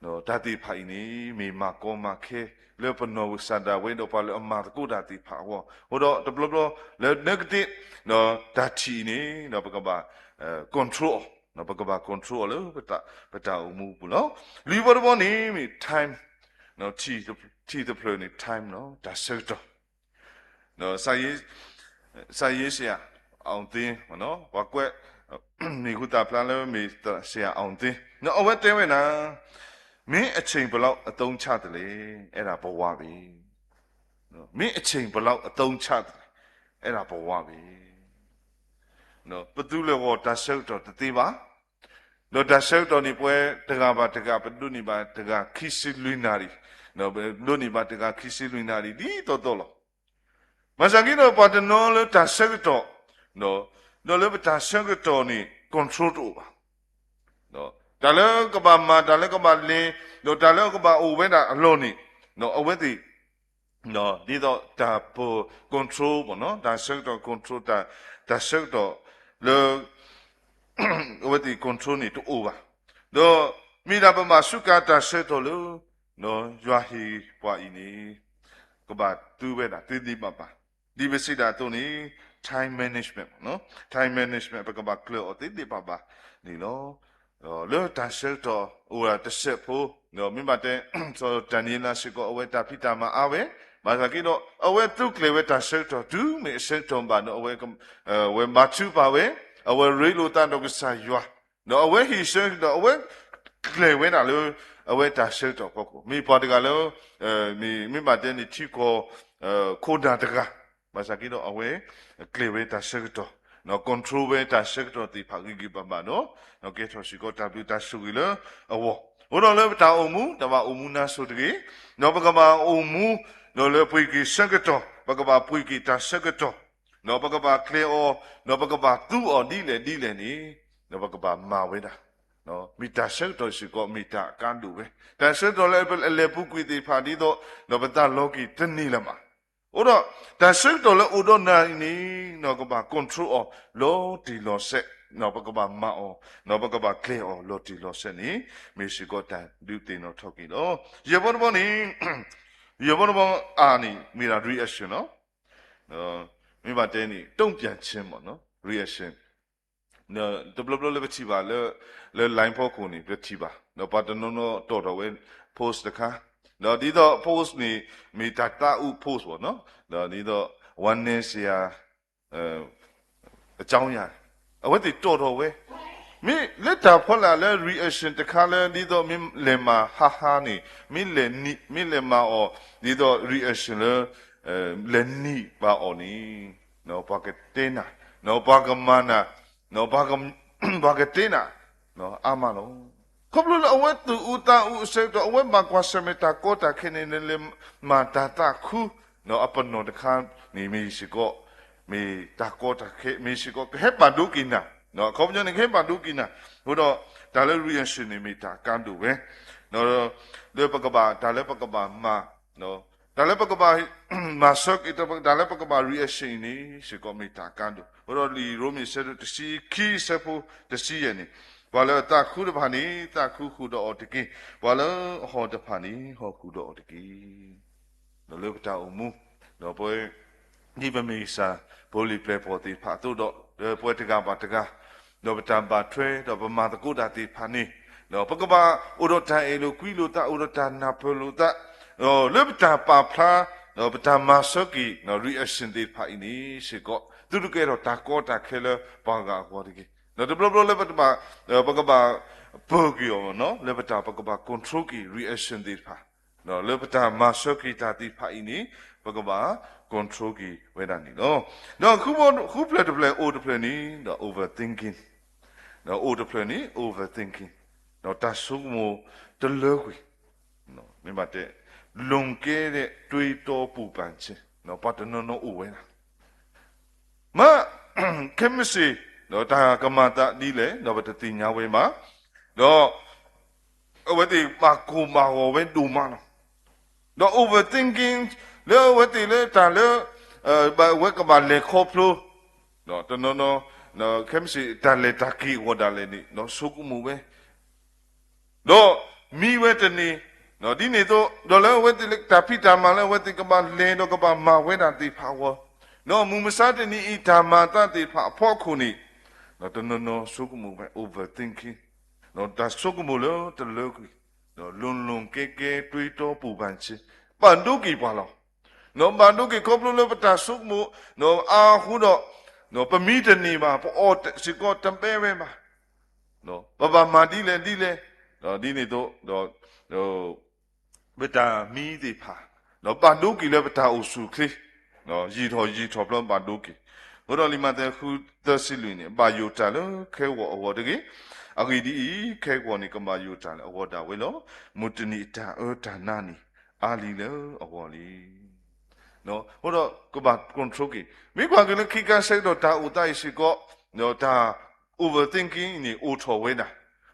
တၢ်သ့ၣ်တဖၣ်အံၤန့ၣ် မ့ၢ်မၤကီမၤခဲ လၢပနီၢ်ကစၢ်ဒၣ်ဝဲဒီးပှၤလၢအမၤသကိးတၢ်သ့ၣ်တဖၣ်အဂီၢ်, အဃိဒီးတဘျီဘျီ လၢ negative ဒီးတၢ်ထံၣ်အံၤန့ၣ် ဒီးပကဘၣ် control အီၤ, ပကဘၣ် control အီၤလၢ ပတၢ်အိၣ်မူအပူၤလီၤ. လွံၢ်ဘီတဘီန့ၣ် မ့ၢ် time, ထံၣ်တဖျၢၣ်န့ၣ် time လီၤ, တၢ်ဆၢကတီၢ် ဒီး စာရေးဆရာ အောင်သိန်း ပှၤကွဲး မ့ၢ်ဟူသၣ်ဖျါလၢမ့ၢ် ဆရာ အောင်သိန်း အဝဲတဲဝဲဒၣ်, မင်းအချိန်ဘယ်လောက်အသုံးချသလဲ, အဲ့ဒါဘဝပဲ. မင်းအချိန်ဘယ်လောက်အသုံးချသလဲ, အဲ့ဒါဘဝပဲ. ပသူလၢဂီၢ်တၢ်ဆၢကတီၢ်တသ့ဘၣ်. ဒီးတၢ်ဆၢကတီၢ်န့ၣ် ပဝဲတဂၤဘၣ်တဂၤ ပဒိးန့ၢ်ဘၣ်တဂၤခံဆံလွံၢ်နၣ်ရံၣ်, ပဒိးန့ၢ်ဘၣ်တဂၤခံဆံလွံၢ်နၣ်ရံၣ် ဒ်သိးသိးလီၤ. ဘၣ်ဆၣ်က့ဒီး ပှၤတနီၤလၢတၢ်ဆၢကတီၢ်, ဒီးလၢပတၢ်ဆၢကတီၢ်န့ၣ် control တအိၣ်ဘၣ်. တၢ်လၢကဘၣ်မၤ တၢ်လၢကဘၣ်လဲၤ ဒီးတၢ်လၢကဘၣ်အိၣ်ဝဲဒၣ်အလီၢ်န့ၣ် အဝဲသ့ၣ် ဒ်သိးတၢ်ပၢၢ် control မ့ၢ်နီၤ, တၢ်ဆၢကတီၢ် control တၢ်, တၢ်ဆၢကတီၢ်လၢ အဝဲသ့ၣ် control န့ၣ်တအိၣ်ဘၣ်. ဒီးမ့ၢ်ဒၣ်ပဘၣ်စူးကါတၢ်ဆၢကတီၢ်လၢ ယွၤဟ့ၣ်ပှၤအံၤန့ၣ် ကဘၣ်သူဝဲဒၣ်သ့သ့ဘၣ်ဘၣ်, ဒ်ပစံးဒၣ်အသိးန့ၣ် time management မ့ၢ်နီၤ, time management ပကဘၣ်ကျၢၤအီၤသ့သ့ဘၣ်ဘၣ်န့ၣ်လီၤ. လၢတၢ်ဆၢကတီၢ်အိၣ်ဒၣ်တစဲးဖိ, ဒီးမ့ၢ်ဘၣ်တဲ စီၤဒၤနံးယ့လးစ့ၢ်ကီး အဝဲတၢ်ဖံးတၢ်မၤအါဝဲ, ဘၣ်ဆၣ်က့ဒီး အဝဲသူကျဲၤဝဲတၢ်ဆၢကတီၢ် တုၤမ့ၢ်အဆၢကတီၢ်ဘၣ်ဒီး အဝဲ အဝဲမၤထုးပာ်ဝဲ, အဝဲရ့လိာ်သးဒီးကစၢ်ယွၤ, ဒီးအဝဲဟ့ၣ်ဆၢကတီၢ် အဝဲကျဲၤဝဲဒၣ်လၢ အဝဲတၢ်ဆၢကတီၢ်ဖီခိၣ်, မ့ၢ်ပှၤတဂၤလၢ မ့ၢ် မ့ၢ်ဘၣ်တဲန့ၣ် ထံကီၢ် ခိၣ်နၢ်တဂၤ, ဘၣ်ဆၣ်က့ဒီး အဝဲကျဲၤဝဲတၢ်ဆၢကတီၢ်, control ဝဲတၢ်ဆၢကတီၢ်သ့ၣ်တဖၣ်ဂ့ၤဂ့ၤဘၣ်ဘၣ်ဒီး ကဲထီၣ်စ့ၢ်ကီးတၢ်ဘျုးတၢ်ဆိၣ်ဂ့ၤလၢအဂီၢ်, အဃိဒီးလၢပတၢ်အိၣ်မူ တဘၣ်အိၣ်မူနါစိၤတဂ့ၤ, ဒီးပကဘၣ်အိၣ်မူ ဒီးလၢပှ့ၤက့ၤဆၢကတီၢ်, ပကဘၣ်ပှ့ၤက့ၤတၢ်ဆၢကတီၢ်, ဒီးပကဘၣ်ကျဲၤအီၤ, ဒီးပကဘၣ်သူအီၤဒ်လဲၣ်ဒ်လဲၣ်န့ၣ်, ဒီးပကဘၣ်မၤဝဲဒၣ် မ့ၢ်တၢ်ဆၢကတီၢ်စ့ၢ်ကီး မ့ၢ်တၢ်အကါဒိၣ်ဝဲ, တၢ်ဆၢကတီၢ်လၢအလဲၤပူၤကွံာ်သ့ၣ်တဖၣ်ဒ်သိး ဒီးပသးလီၤက့ၤတန့ၢ်လၢၤဘၣ်. အဃိဒီး တၢ်ဆၢကတီၢ်လၢအိၣ်ဒီးနၤအံၤန့ၣ် ဒီးကဘၣ် control အီၤ လီၤတံၢ်လီၤဆဲး, ဒီးပကဘၣ်မၤအီၤ, ဒီးပကဘၣ်ကျဲၤအီၤ လီၤတံၢ်လီၤဆဲးန့ၣ် မ့ၢ်စ့ၢ်ကီးတၢ်ဒုးသ့ၣ်နီၣ်ထီၣ်က့ၤလီၤ. ယဲၢ်ဘီတဘီန့ၣ် ယဲၢ်ဘီတဘီအါန့ၣ် မ့ၢ်ဒၣ် reaction လီၤ. မ့ၢ်ဘၣ်တဲန့ၣ် တုံ့ပြန်ခြင်းမ့ၢ်နီၤ, reaction တဘျီဘျီလၢပထံၣ်ဘၣ်လၢ လၢ line ဖီခိၣ်န့ၣ် ပထံၣ်ဘၣ်, ဒီးပှၤတနီၤနီၤတီၣ်ထီၣ်ဝဲ post တခါ, ဒီးဒ်သိး post န့ၣ် မ့ၢ်တၢ်သးအုး post မ့ၢ်နီၤ, ဒီးဒ်သိး ဝမ်းနည်းစရာ အကြောင်းအရာ အဝဲသ့ၣ်တီၣ်ထီၣ်ဝဲ, မ့ၢ်လၢတၢ်ဖီလာ်လၢ reaction တခါလၢ ဒ်သိးမ့ၢ်လဲၤမၤဟါဟါန့ၣ်, မ့ၢ်လဲၤနံၤ မ့ၢ်လဲၤမၤအီၤ ဒ်သိး reaction လၢ လဲၤနံၤဘၣ်အီၤန့ၣ်, ပှၤကတဲနၤ, ပှၤကမၤနၤ, ပှၤကတဲနၤ အါမးလီၤ. ခီဖျိလၢအဝဲသူၣ်အုးသးအုးအဆၢကတီၢ် အဝဲဘၣ်ကွၢ်ဆၢၣ်မဲာ်တၢ်ကီတၢ်ခဲန့ၣ် လဲၤလဲၤမၤတၢ်သးခု အပနီၣ်တခါန့ၣ် မ့ၢ်စ့ၢ်ကီး မ့ၢ်တၢ်ကီတၢ်ခဲ မ့ၢ်စ့ၢ်ကီး ကဟဲပာ်ဒိက့ၤနၤ, အခီပညီန့ၣ် ကဟဲပာ်ဒိက့ၤနၤ, အဃိဒီး တၢ်လၢ reaction န့ၣ် မ့ၢ်တၢ်အကါဒိၣ်ဝဲ, လၢပကဘၣ် တၢ်လၢပကဘၣ်မၤ တၢ်လၢပကဘၣ် မၤဆၢက့ၤ တၢ်လၢပကဘၣ် reaction အံၤန့ၣ် စ့ၢ်ကီးမ့ၢ်တၢ်အကါဒိၣ်, အဃိဒီးလံာ်ရိမ့ၤ ဆၢဒိၣ်တဆံခံ ဆၢဖိတဆံယဲၢ်န့ၣ်, ပှၤလၢအသးခုတဖၣ်န့ၣ် သးခုဃုာ်ဒီးအီၤတက့ၢ်, ပှၤလၢအဟီၣ်တဖၣ်န့ၣ် ဟီၣ်ဃုာ်ဒီးအီၤတက့ၢ်. ဒီးလၢပတၢ်အိၣ်မူ ဒီးပဝဲ ဒ်ပမ့ၢ်ကစၢ် ဖိလံၤပျဲၢ်ဖီၣ်သ့ၣ်တဖၣ်အသိးဒီး ပဝဲတဂၤဘၣ်တဂၤ ဒီးပတၢ်ဘၣ်ထွဲ ဒီးပမၤသကိးတၢ်သ့ၣ်တဖၣ်န့ၣ်, ဒီးပကဘၣ်အိၣ်ဒီးတၢ်အဲၣ်လိာ်ကွံလိာ်သး အိၣ်ဒီးတၢ်နၢ်ပၢၢ်လိာ်သး, ဒီးလၢပတၢ်ပာ်ဖျါ ဒီးပတၢ်မၤဆၢက့ၤ reaction သ့ၣ်တဖၣ်အံၤန့ၣ်စ့ၢ်ကီး သုတကဲထီၣ်တၢ်ကီတၢ်ခဲလၢပှၤဂၤအဂီၢ်တဂ့ၤ. ဒီးတဘျီဘျီလၢပတဘၣ် ပကဘၣ်ပၢၤက့ၤအီၤနီၤ လၢပတၢ် ပကဘၣ် control က့ၤ reaction သ့ၣ်တဖၣ် လၢပတၢ်မၤဆၢက့ၤတၢ်သ့ၣ်တဖၣ်အံၤန့ၣ် ပကဘၣ် control က့ၤဝဲဒၣ်န့ၣ်လီၤ. ဒီးဃုဖျၢၣ်တဖျၢၣ် အိၣ်တဖျၢၣ်န့ၣ် ဒီး overthinking, ဒီးအိၣ်တဖျၢၣ်န့ၣ် overthinking, ဒီးတၢ်ဆိကမိၣ်တလၢကွံာ်, မ့ၢ်ဘၣ်တဲ လွန်ကဲတဲ့တွေးတောပူပန်ခြင်း, ပှၤတနီၤနီၤအိၣ်ဝဲဒၣ် မ့ၢ် ခဲမုၢ်ဆ့ၣ် ဒီးတၢ်ကမၤသးဒ်လဲၣ် ဒီးပတသ့ၣ်ညါဝဲဘၣ်, ဒီးအဝဲသ့ၣ်ဘၣ်ကိၢ်ဘၣ်ဂီၤဝဲဒိၣ်မးလီၤ. ဒီး overthinking လၢအဝဲသ့ၣ်လၢတၢ်လၢ အဝဲကဘၣ်လဲၤခီဖျိ ဒီးတနီၤနီၤ ခဲမုၢ်ဆ့ၣ်တၢ်လဲၤတၢ်က့ၤအဂီၢ်ဒၣ်လဲာ်န့ၣ် ဒီးဆိကမိၣ်ဝဲ, ဒီး မံဝဲတန့ၢ်, ဒ်န့ၣ်အသိး ဒီးလၢအဝဲသ့ၣ်တၢ်ဖံးတၢ်မၤလၢအဝဲသ့ၣ်ကဘၣ်လဲၤဒီးကဘၣ်မၤဝဲဒၣ်သ့ၣ်တဖၣ်အဂီၢ်, ဒီးမုၢ်မဆါတနံၤအံၤတၢ်မၤအသးသ့ၣ်တဖၣ်အဖီခိၣ်န့ၣ်, တနီၤနီၤဆိကမိၣ်ဝဲ overthinking, တၢ်ဆိကမိၣ်လၢတလၢကွံာ်, လွန်လွန်ကဲကဲ တွေးတောပုံပန်ခြင်း, ဘၣ်ဒိက့ၤပှၤလီၤ. ဘၣ်ဒိက့ၤခီဖျိလၢပတၢ်ဆိကမိၣ်အဃိဒီး, ပမံတန့ၢ်ဘၣ်, ပအီၣ်စ့ၢ်ကီးတဘဲဝဲဘၣ်, ပဘၣ်မၤဒ်လဲၣ်ဒ်လဲၣ်, ဒ်န့ၣ်အသိး ပတၢ်မံသ့ၣ်တဖၣ်, ဒီးဘၣ်ဒိက့ၤလၢပတၢ်အိၣ်ဆူၣ်အိၣ်ချ့, ယံာ်ထီၣ်ယံာ်ထီၣ်ဖျၢၣ်ဘၣ်ဒိက့ၤ, အဃိဒီးလံာ်မးသဲဃုသၢဆံလွံၢ်န့ၣ် ဘၣ်ယိၣ်တၢ်လၢခဲဂီၤအဂီၢ်တဂ့ၤ, အဂ့ၢ်ဒ်အံၤ, ခဲဂီၤန့ၣ်ကဘၣ်ယိၣ်တၢ်လၢအဂီၢ်ဒၣ်ဝဲလီၤ. မုၢ်တနံၤအတၢ်အၢတၢ်နးန့ၣ် အါလံလၢအဂီၢ်လံ. အဃိဒီးကဘၣ် control က့ၤ, မ့ၢ်ကွၢ်က့ၤလၢခံခါဆၢကတီၢ်တၢ်အိၣ်သးအံၤစ့ၢ်ကီး, တၢ် overthinking န့ၣ်အိၣ်ထီၣ်ဝဲဒၣ်,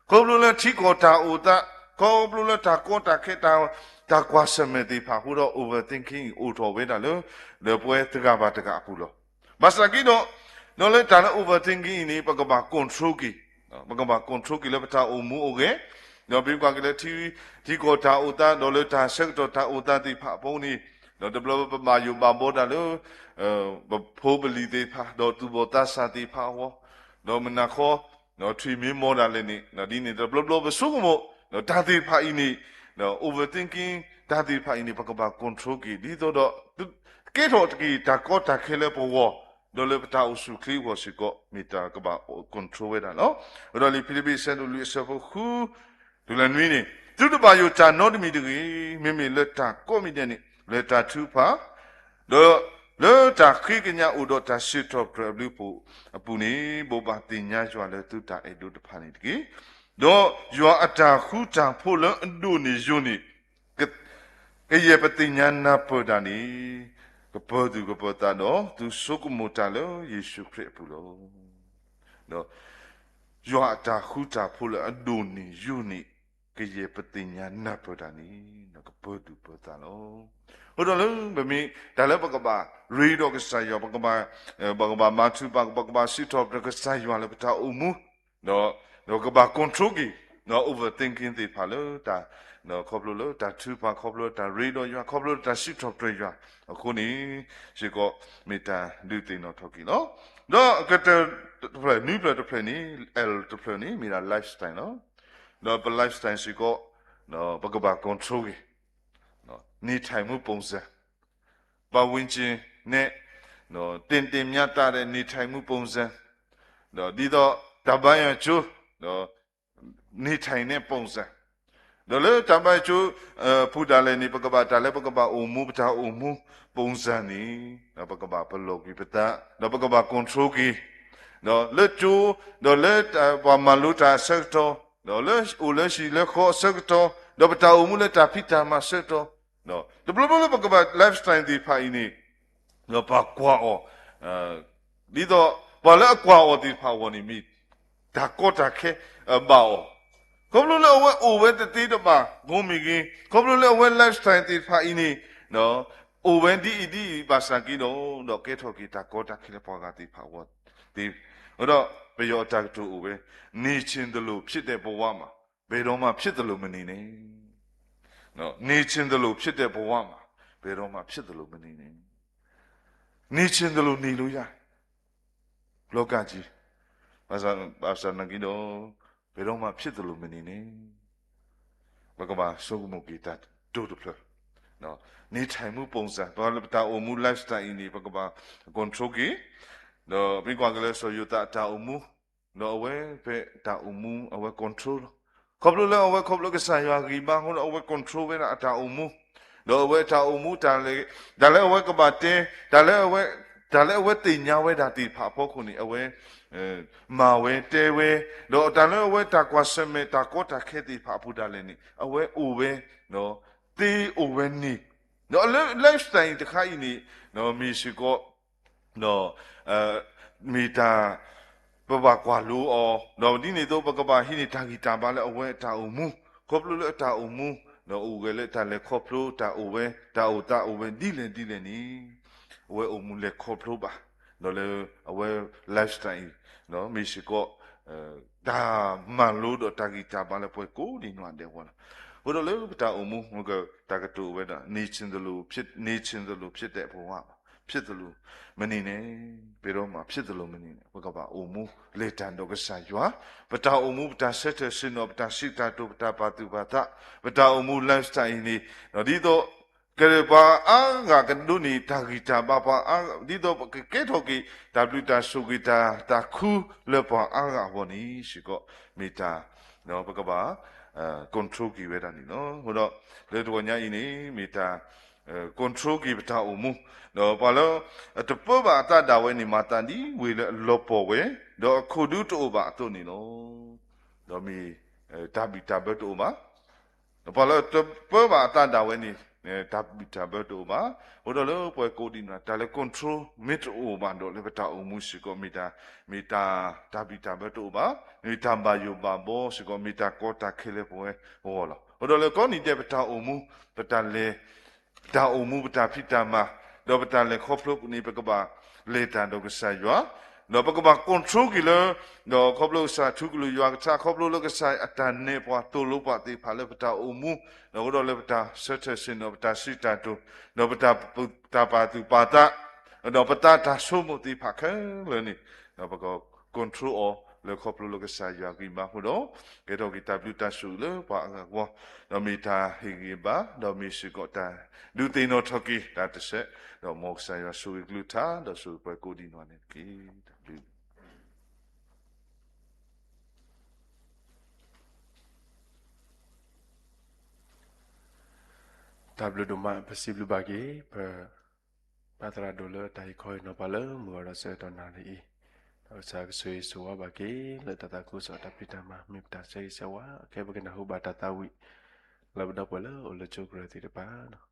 ခီဖျိလၢထံကီၢ်တၢ်အိၣ်သး, ခီဖျိလၢတၢ်ကီတၢ်ခဲ တၢ်ကွၢ်ဆၢၣ်မဲာ်သ့ၣ်တဖၣ်အဃိဒီး overthinking အိၣ်ထီၣ်ဝဲဒၣ်လၢ လၢပှၤတဂၤဘၣ်တဂၤအပူၤလီၤ. ဘၣ်ဆၣ်က့ဒီး, ဒီးလၢတၢ်လၢ overthinking အံၤန့ၣ် ပကဘၣ် control က့ၤ, ပကဘၣ် control က့ၤလၢပတၢ်အိၣ်မူအိၣ်ဂဲၤ, ဒီးမ့ၢ်ကွၢ်က့ၤလၢ ထံကီၢ်တၢ်အိၣ်သး ဒီးလၢတၢ်ဆၢကတီၢ်တၢ်အိၣ်သးသ့ၣ်တဖၣ်အပူၤန့ၣ်, ဒီးတဘျီပဘၣ်ယိၣ်ဘၣ်ဘီတၢ်လၢ ပဖိပလံၤသ့ၣ်တဖၣ် ဒီးသူၣ်ဘီၣ်သးစၢ်သ့ၣ်တဖၣ်အဂီၢ်, ဒီးမုၢ်နၤခီ ထွံၣ်မ့ၢ်မီၢ်ဒၣ်လဲာ်န့ၣ် ဒ်န့ၣ်တဘျီဘျီပဆိကမိၣ်, ဒီးတၢ်သ့ၣ်တဖၣ်အံၤန့ၣ်, overthinking တၢ်သ့ၣ်တဖၣ်အံၤန့ၣ် ပကဘၣ် control က့ၤ ဒ်သိးဒီး ကဲထီၣ်တက့ၢ်တၢ်ကီတၢ်ခဲလၢပဂီၢ်, ဒီးလၢပတၢ်အိၣ်ဆူၣ်အိၣ်ချ့အဂီၢ်စ့ၢ်ကီး မ့ၢ်တၢ်ကဘၣ် control ဝဲဒၣ်လီၤ. အဃိဒီးလံာ်ဖံလံးပံး အဆၢဒိၣ်လွံၢ် အဆၢဖိဃု တုၤလၢနွံန့ၣ်, သုတဘၣ်ယိၣ်တၢ်နီတမံၤတဂ့ၤ, မ့မ့ၢ်လၢတၢ်ကိးမံၤဒဲးန့ၣ် လၢတၢ်ထုကဖၣ်, ဒီးလၢတၢ်ဃ့ကညးအိၣ်ဒီးတၢ်စံးထီၣ်ပတြၢၤအဘျုးအဖှိၣ်အပူၤန့ၣ် ဘိးဘၣ်သ့ၣ်ညါယွၤလၢသုတၢ်အဲၣ်ဒိးတဖၣ်န့ၣ်တက့ၢ်. ဒီးယွၤအတၢ်ဃူတၢ်ဖိးလၢအဒိၣ်န့ၢ်ယိာ်န့ၣ် ကယဲၢ်ပသ့ၣ်ညါနၢ်ပၢၢ်တၢ်န့ၣ်, ကပၢၤသူၣ်ကပၢၤသးဒီးသုဆိကမိၣ်တၢ်လၢယ့ၣ်ၡူးခရံာ်အပူၤလီၤ. ဒီးယွၤအတၢ်ဃူတၢ်ဖိးလၢအဒိၣ်န့ၢ်ယိာ်န့ၣ်, ကယဲၢ်ပသ့ၣ်ညါနၢ်ပၢၢ်တၢ်န့ၣ်, ကပၢၤသူၣ်ပၢၤသးလီၤ. အဃိဒီးလၢပမ့ၢ်တၢ်လၢပကဘၣ်ရ့ဒီးကစၢ်ယွၤ, ပကဘၣ်, ပကဘၣ်မၤထူးပာ်, ပကဘၣ်စံးထီၣ်ပတြၢၤကစၢ်ယွၤလၢပတၢ်အိၣ်မူ, ဒီး, ဒီးကဘၣ် control က့ၤ, ဒီး overthinking သ့ၣ်တဖၣ်လၢတၢ်, ခီဖျိလၢတၢ်ထုကဖၣ်, ခီဖျိလၢတၢ်ရ့ဒီးယွၤ, ခီဖျိလၢတၢ်စံးထီၣ်ပတြၢၤယွၤ, အဃိန့ၣ်, စ့ၢ်ကီးမ့ၢ်တၢ်ဒုးသ့ၣ်နီၣ်ထီၣ်က့ၤလီၤ. ဒီးအကတၢၢ်တဖျၢၣ်, နွံဖျၢၣ်တဖျၢၣ်န့ၣ်, L တဖျၢၣ်န့ၣ် မ့ၢ်ဒၣ် lifestyle လီၤ. ဒီးပ lifestyle စ့ၢ်ကီး, ပကဘၣ် control က့ၤ, နေထိုင်မှုပုံစံ, ပတ်ဝန်းကျင်နဲ့, သင့်တင့်မျှတတဲ့ နေထိုင်မှုပုံစံ, ဒီးဒ်သိး တၢ်ဘါယွၤကၠိ, ဒီး နေထိုင်တဲ့ပုံစံ, ဒီးလၢတၢ်ဘါယွၤကၠိ, အပူၤဒၣ်လဲာ်န့ၣ် ပကဘၣ်တၢ်လၢပကဘၣ်အိၣ်မူ ပတၢ်အိၣ်မူ ပုံစံ န့ၣ်, ဒီးပကဘၣ်ပလီၢ်ကွံာ်ပသး, ဒီးပကဘၣ် control က့ၤ, ဒီးလၢကၠိ, ဒီးလၢပှၤမၤလိတၢ်အဆၢကတီၢ်, ဒီးလၢအိၣ်လၢဟံၣ်လၢဃီအဆၢကတီၢ်, ဒီးပတၢ်အိၣ်မူလၢတၢ်ဖံးတၢ်မၤအဆၢကတီၢ်, တဘျီဘျီလၢပကဘၣ် lifestyle သ့ၣ်တဖၣ်အံၤန့ၣ်, ဒီးပှၤကွၢ်အီၤ, ဒ်သိးပှၤလၢအကွၢ်အီၤသ့ၣ်တဖၣ်အဂီၢ်န့ၣ် မ့ၢ်တၢ်ကီတၢ်ခဲဘၣ်အီၤ, ခီဖျိလၢအဝဲအိၣ်ဝဲတသ့တဘၣ် ဂီၢ်မ့ၢ်ဂ့ၤ, ခီဖျိလၢအဝဲ lifestyle သ့ၣ်တဖၣ်အံၤန့ၣ်, အိၣ်ဝဲဒ်အံၤဒ်အံၤဘၣ်ဆၣ်က့ဒီး, ဒီးကဲထီၣ်က့ၤတၢ်ကီတၢ်ခဲလၢပှၤဂၤသ့ၣ်တဖၣ်အဂီၢ်သ့, ဒီးပယီၤအတၢ်ကတိၤအိၣ်ဝဲ, နေချင်သလိုဖြစ်တဲ့ဘဝမှာ, ဘယ်တော့မှဖြစ်သလိုမနေနဲ့, နေချင်သလိုဖြစ်တဲ့ဘဝမှာ, ဘယ်တော့မှဖြစ်သလိုမနေနဲ့, နေချင်သလိုနေလို့ရတယ်, လောကကြီး, ဘာသာ, ဘာသာနာကီးတော့, ဘယ်တော့မှဖြစ်သလိုမနေနဲ့, ပကဘၣ်ဆိကမိၣ်က့ၤတၢ်တိၢ်တဖျၢၣ်, နေထိုင်မှုပုံစံ, ပတၢ်အိၣ်မူ lifestyle အံၤန့ၣ် ပကဘၣ် control က့ၤ, ဒီးမ့ၢ်ကွၢ်က့ၤလၢစီၤယိၤသးအတၢ်အိၣ်မူ, ဒီးအဝဲဖဲတၢ်အိၣ်မူ အဝဲ control လီၤ. ခီဖျိလၢအဝဲခီဖျိကစၢ်ယွၤဂံၢ်ဘါအဃိဒီး အဝဲ control ဝဲဒၣ်အတၢ်အိၣ်မူ, ဒီးအဝဲတၢ်အိၣ်မူတၢ်လဲၤ, တၢ်လၢအဝဲကဘၣ်တဲ, တၢ်လၢအဝဲ, တၢ်လၢအဝဲသ့ၣ်ညါဝဲဒၣ်သ့ၣ်တဖၣ်အဖီခိၣ်န့ၣ် အဝဲ မၤဝဲတဲဝဲ, ဒီးတၢ်လၢအဝဲတၢ်ကွၢ်ဆၢၣ်မဲာ်တၢ်ကီတၢ်ခဲသ့ၣ်တဖၣ်အပူၤဒၣ်လဲာ်န့ၣ် အဝဲအိၣ်ဝဲ, သ့အိၣ်ဝဲန့ၣ်, ဒီးလၢ lifestyle တခါအံၤန့ၣ်, မ့ၢ်စ့ၢ်ကီး ဒီး, မ့ၢ်တၢ်, ပဘၣ်ကွၢ်လိအီၤ, ဒီးဒ်န့ၣ်အသိး ပကဘၣ်ဟံးန့ၢ်တၢ်ဂံၢ်တၢ်ဘါလၢအဝဲအတၢ်အိၣ်မူ, ခီဖျိလၢအတၢ်အိၣ်မူ, ဒီးအိၣ်ဂဲၤလၢတၢ်လဲၤခီဖျိတၢ်အိၣ်ဝဲ, တၢ်အိၣ်သးအိၣ်ဝဲဒ်လဲၣ်ဒ်လဲၣ်န့ၣ်, အဝဲအိၣ်မူလဲၤခီဖျိဘၣ်, ဒီးလၢအဝဲ lifestyle အံၤ, မ့ၢ်စ့ၢ်ကီး တၢ်မၤလိဒီးတၢ်ဂံၢ်တၢ်ဘါလၢပှၤကိးဒံးနီၢ်ဒဲးအဂီၢ်လီၤ. အဃိဒီးလၢပတၢ်အိၣ်မူ မ့ၢ်ကတၢ်ကတိၤဝဲဒၣ် နေချင်သလို ဖြစ်- နေချင်သလို ဖြစ်တတ်ဘဝ ဖြစ်သလို မနုၤန့ၣ် ပ့ၤဒီမး ဖြစ်သလို မနုၤန့ၣ် ပကဘၣ်အိၣ်မူလဲၤတၢ်ဒီးကစၢ်ယွၤ, ပတၢ်အိၣ်မူ ပတၢ်ဆၢထၢၣ်ဆ့ၣ်နီၤ ပတၢ်စံးတၢ်ကတိၤ ပတၢ်ပာ်သူၣ်ပာ်သး ပတၢ်အိၣ်မူ lifestyle အံၤန့ၣ် ဒ်သိး ကဲပှၤအါဂၤကဒိးန့ၢ်တၢ်ဂံၢ်တၢ်ဘါ ပှၤအါ- ဒ်သိးပကကဲထီၣ်က့ၤ တၢ်ဘျုးတၢ်ဆိၣ်ဂ့ၤတၢ် တၢ်ခူလၢပှၤအါဂၤအဂီၢ်န့ၣ်စ့ၢ်ကီး မ့ၢ်တၢ် ပကဘၣ် control က့ၤဝဲဒၣ်န့ၣ်လီၤ. အဃိဒီး လၢတဂီၤညါအံၤန့ၣ် မ့ၢ်တၢ် control က့ၤပတၢ်အိၣ်မူ ဒီးပှၤလၢ အတပၢဘၣ်အသးဒၣ်ဝဲန့ၣ် မၤသးဒ်ဝ့ၢ်လၢအလီၤပှီၢ်ဝဲ, ဒီးအခိၣ်ဒူတအိၣ်ဘၣ်အသိးန့ၣ်လီၤ. ဒီးမ့ၢ် တၢ်ဘံၣ်တၢ်ဘၢတအိၣ်ဘၣ်. ဒီးပှၤလၢတပၢဘၣ်အသးဒၣ်ဝဲန့ၣ် တၢ်ဘံၣ်တၢ်ဘၢတအိၣ်ဘၣ်. အဃိဒီးလၢပှၤကိးဒံးနီၢ် တၢ်လၢ control မ့ၢ်တအိၣ်ဘၣ်ဒီး လၢပတၢ်အိၣ်မူစ့ၢ်ကီး မ့ၢ်တၢ် မ့ၢ်တၢ် တၢ်ဘံၣ်တၢ်ဘၢတအိၣ်ဘၣ်, မ့ၢ်တၢ်ဘၣ်ယိၣ်ဘၣ်ဘီစ့ၢ်ကီး မ့ၢ်တၢ်ကီတၢ်ခဲလၢပဝဲအဂီၢ်လီၤ. အဃိဒီးလၢကိးနံၤဒဲး ပတၢ်အိၣ်မူ ပတၢ်လဲၤ ပတၢ်အိၣ်မူ ပတၢ်ဖံးတၢ်မၤ ဒီးပတၢ်လဲၤခီဖျိန့ၣ် ပကဘၣ်လဲၤတၢ်ဒီးကစၢ်ယွၤ, ဒီးပကဘၣ် control က့ၤလၢ ဒီးခီဖျိကစၢ်ထူကလုၢ်ယွၤကထါ ခီဖျိလၢကစၢ်အတၢ်နဲၣ်ပှၤသိၣ်လိပှၤသ့ၣ်တဖၣ်လၢပတၢ်အိၣ်မူ, ဒီးအဃိဒီးလၢပတၢ်ဆၢထၢၣ်ဆ့ၣ်နီၤ ပတၢ်စံးတၢ်ကတိၤ, ဒီးပတၢ် တၢ်ပာ်သူၣ်ပာ်သး, ဒီးပသးတၢ်ဆိကမိၣ်သ့ၣ်တဖၣ်ခဲလၢာ်န့ၣ်, ဒီးပက control အီၤလၢခီဖျိလၢကစၢ်ယွၤဂံၢ်ဘါအဃိဒီး, ကဲထီၣ်က့ၤတၢ်ဘျုးတၢ်ဆိၣ်ဂ့ၤလၢပှၤအဂၤအဂီၢ်, ဒီးမ့ၢ်တၢ်ဟ့ၣ်ဂံၢ်ဘါ, ဒီးမ့ၢ်စ့ၢ်ကီးတၢ်ဒုးသ့ၣ်နီၣ်ထီၣ်က့ၤတၢ်တဆဲး, ဒီးမ်ကစၢ်ယွၤဆိၣ်ဂ့ၤကလုၢ်ကထါ ဒီးဆိၣ်ဂ့ၤပှၤကိးဒံးနီၢ်န့ၣ်တက့ၢ်. တၢ်ဘျုး တၢ်ဘျုးဒိၣ်မး ပစံးဘျုးဘၣ်က့ၤ ပပၢ်သရၣ်ဒိၣ်လၢတၢ်ဟ့ၣ်ခီဟ့ၣ်နီၤပှၤလၢမုၢ်ဂီၤဒီးဆၢကတီၢ်နၣ်ရံၣ်အံၤ, ဒီးကစၢ်ကဆိၣ်ဂ့ၤဆိၣ်ဝါဘၣ်က့ၤ လၢတၢ်သးခုကစီၣ်တၢ်ဖံးတၢ်မၤ မ့ၢ်ပတၢ်ဆၢဂ့ၤဆၢဝါ အခဲပကနၢ်ဟူဘၣ်တၢ်သးဝံၣ် လၢပဒီပုၢ်ဝဲၢ်လၢအိၣ်လၢကၠိကရၢသ့ၣ်တဖၣ်လီၤ.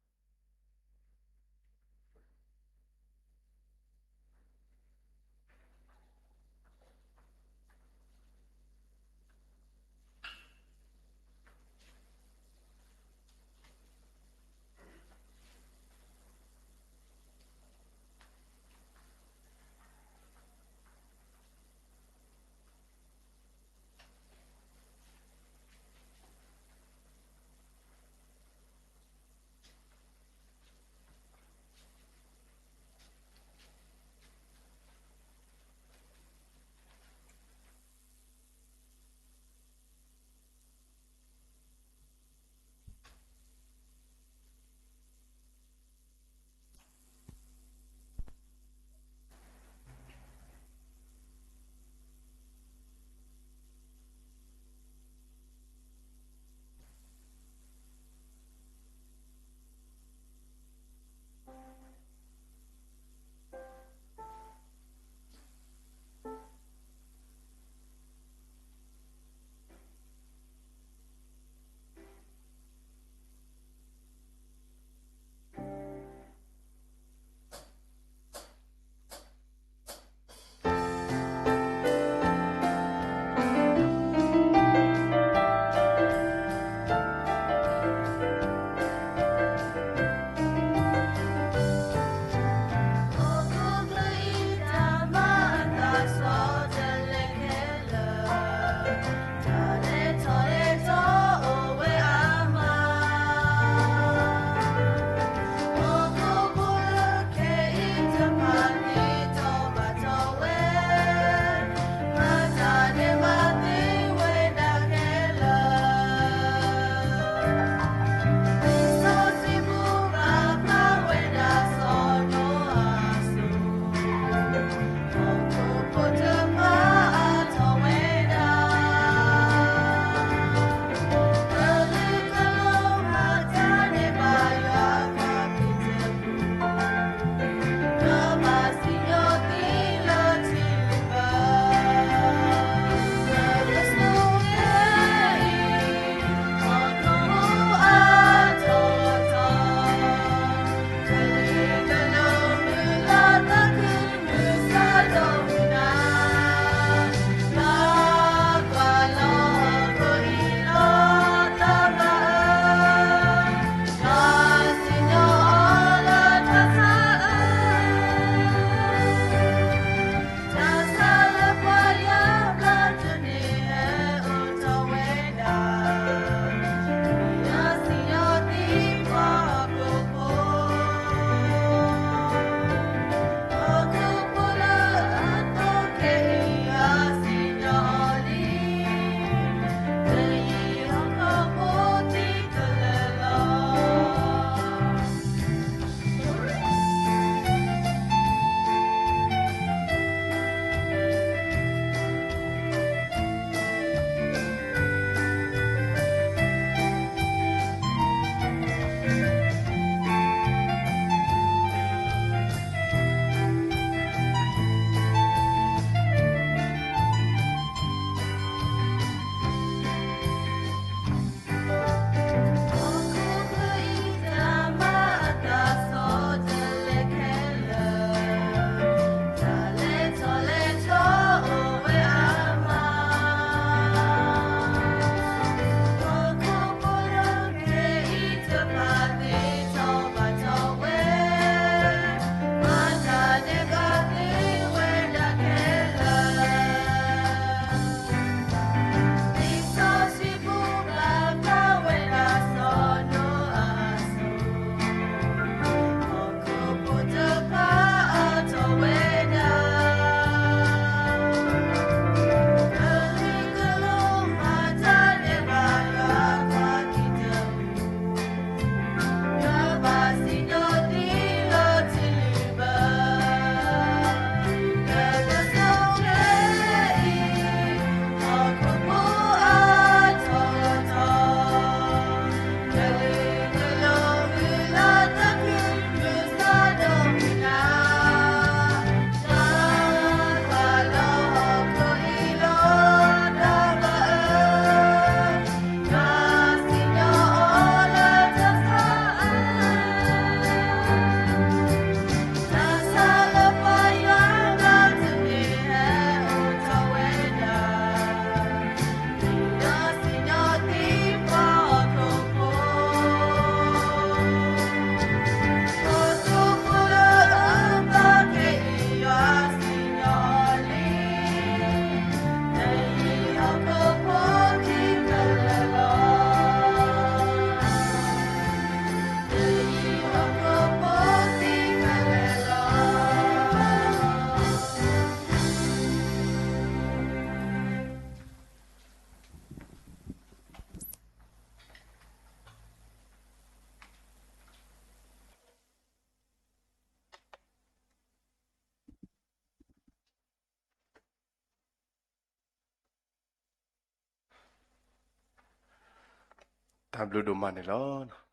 တၢ်ဘျုးဒိၣ်မးန့ၣ်လီၤ.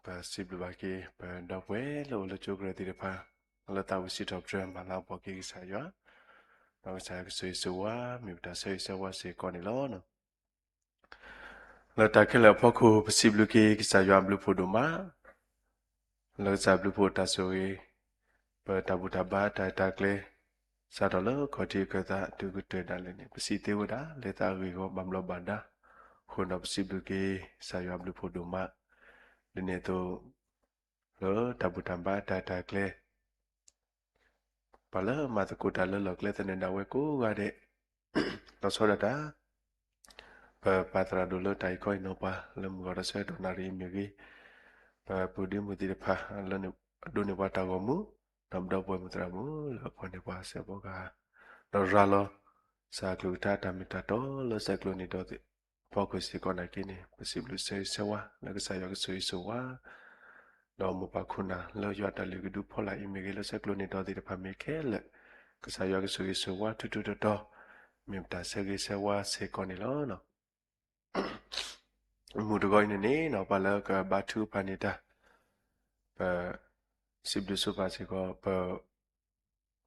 ပစံးဘျုးဘၣ်က့ၤ ပဒီပုၢ်ဝဲၢ်လၢအိၣ်လၢကၠိကရၢသ့ၣ်တဖၣ် လၢသးဝံၣ်စံးထီၣ်ပတြၢၤမၤလၤကပီၤက့ၤကစၢ်ယွၤ, ဒီးကစၢ်ယွၤကဆိၣ်ဂ့ၤဆိၣ်ဝါ မ့ၢ်ပတၢ်ဆၢဂ့ၤဆၢဝါစ့ၢ်ကီးန့ၣ်လီၤ. လၢတၢ်ခဲလၢာ်အဖီခိၣ် ပစံးဘျုးက့ၤကစၢ်ယွၤအဘျုးဖှိၣ်ဒိၣ်မး လၢကစၢ်ဘျုးဖှိၣ်တၢ်ဆိၣ်ဂ့ၤ, ပတၢ်ဘူၣ်တၢ်ဘါတၢ်အဲၣ်တၢ်ကျဲ စးထီၣ်လၢခီၣ်ထံးခၢၣ်သးတုၤကတၢၢ်ဒၣ်လဲာ်န့ၣ် ပစံးသ့ဝဲဒၣ် လၢသးအဂ့ၢ်အဂီၢ်ဘၣ်ဘျီးဘၣ်ဒါ, အဃိဒီးပစံးဘျုးက့ၤ ကစၢ်ယွၤအဘျုးဖှိၣ်ဒိၣ်မး, ဒ်န့ၣ်အသိး လၢတၢ်ဘူၣ်တၢ်ဘါတၢ်အဲၣ်တၢ်ကျဲ ပှၤလၢမၤသကိးတၢ်လၢလီၢ်ကျဲသနၢၣ်ဒၣ်ဝဲကိးဂၤဒဲး လီၤဆီဒၣ်တၢ် ပပၢ်သရၣ်ဒိၣ်လၢတၢ်အံၤခီအံၤနီၤ ပှၤလၢမုၢ်ဂီၤဒီးဆၢကတီၢ်နၣ်ရံၣ်အံၤမ့ၢ်ဂ့ၤ, ပပုၢ်ဒ့မုၣ်သ့ၣ်တဖၣ်လၢဒိးန့ၢ်ပှၤတၢ်ဂီၤမူ, ဒီးပဒီပုၢ်ဝဲၢ်မုၣ်သရၣ်မုၣ်လၢအဖီၣ်န့ၢ်ပှၤစဲးဖီကဟၣ်, ဒီးရၤလီၤ စးကျိၤကထါတၢ်မ့ၢ်တၢ်တီလၢဆဲးကျိးန့ၣ်ဒီး ဖီခိၣ်စ့ၢ်ကီးနာ်က့န့ၣ် ပစံးဘျုးဆၢဂ့ၤဆၢဝါ လၢကစၢ်ယွၤကဆိၣ်ဂ့ၤဆိၣ်ဝါ ဒီးမိၢ်ပၢ်ခိၣ်နၢ်လၢယွၤတၢ်လုၢ်ကဒုဖီလာ်အံၤမ့ၢ်ဂ့ၤ လၢဆဲးကျိးန့ၣ်ဒီးသ့ၣ်တဖၣ်မ့ၢ်ခဲလၢာ်, ကစၢ်ယွၤကဆိၣ်ဂ့ၤဆိၣ်ဝါထူထူတီတီ, မ့ၢ်ပတၢ်ဆၢဂ့ၤဆၢဝါစ့ၢ်ကီးန့ၣ်လီၤ. မုၢ်တဂီၤအံၤန့ၣ်န့ၣ် ပှၤလၢကဘါထုကဖၣ်န့ၢ်တၢ် ပစံးဘျုးဆိပာ်စ့ၢ်ကီး ပ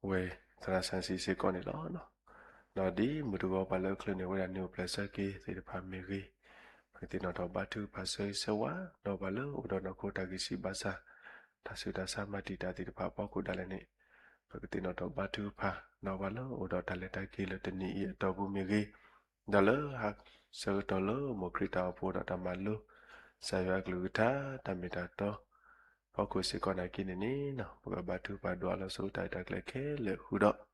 ဝဲသရၣ်စၣ်စံးစ့ၢ်ကီးန့ၣ်လီၤ. ဒီးဒ်မုၢ်တဂီၤပှၤလၢအချုးန့ၢ်ဝဲဒၣ်နံၣ်အိၣ်ဖျဲၣ်ဆၢက့ၤသ့ၣ်တဖၣ်မ့ၢ်ဂ့ၤ, ပကသ့ၣ်နီၣ်ထီၣ်ဘါထုကဖၣ်ဆၢဂ့ၤဆၢဝါ, ဒီးပှၤလၢအိၣ်ဒီးနီၢ်ခိတၢ်ဂံၢ်စၢ်ဘါစၢ်, တၢ်ဆူးတၢ်ဆါမၤတံာ်တာ်သ့ၣ်တဖၣ်အဖီခိၣ်ဒၣ်လဲာ်န့ၣ်, ပကသ့ၣ်နီၣ်ထီၣ်ဘါထုကဖၣ်, ဒီးပှၤလၢအိၣ်ဒီးတၢ်လဲၤတၢ်က့ၤလၢတနံၤအံၤအတီၢ်ပူၤမ့ၢ်ဂ့ၤ, ဒီးလၢဟးဆၢကတီၢ်လၢမိၢ်ခရံာ်တၢ်အိၣ်ဖှိၣ်ဒီးတၢ်မၤလိ ကစၢ်ယွၤအကလုၢ်ကထါတၢ်မ့ၢ်တၢ်တီ ဖီခိၣ်စ့ၢ်ကီးနာ်က့န့ၣ်န့ၣ်, ပကဘါထုကဖၣ်ဒွးလီၤဆူတၢ်ရဲၣ်တၢ်ကျဲၤခဲလၢာ်ဃုာ်ဒီး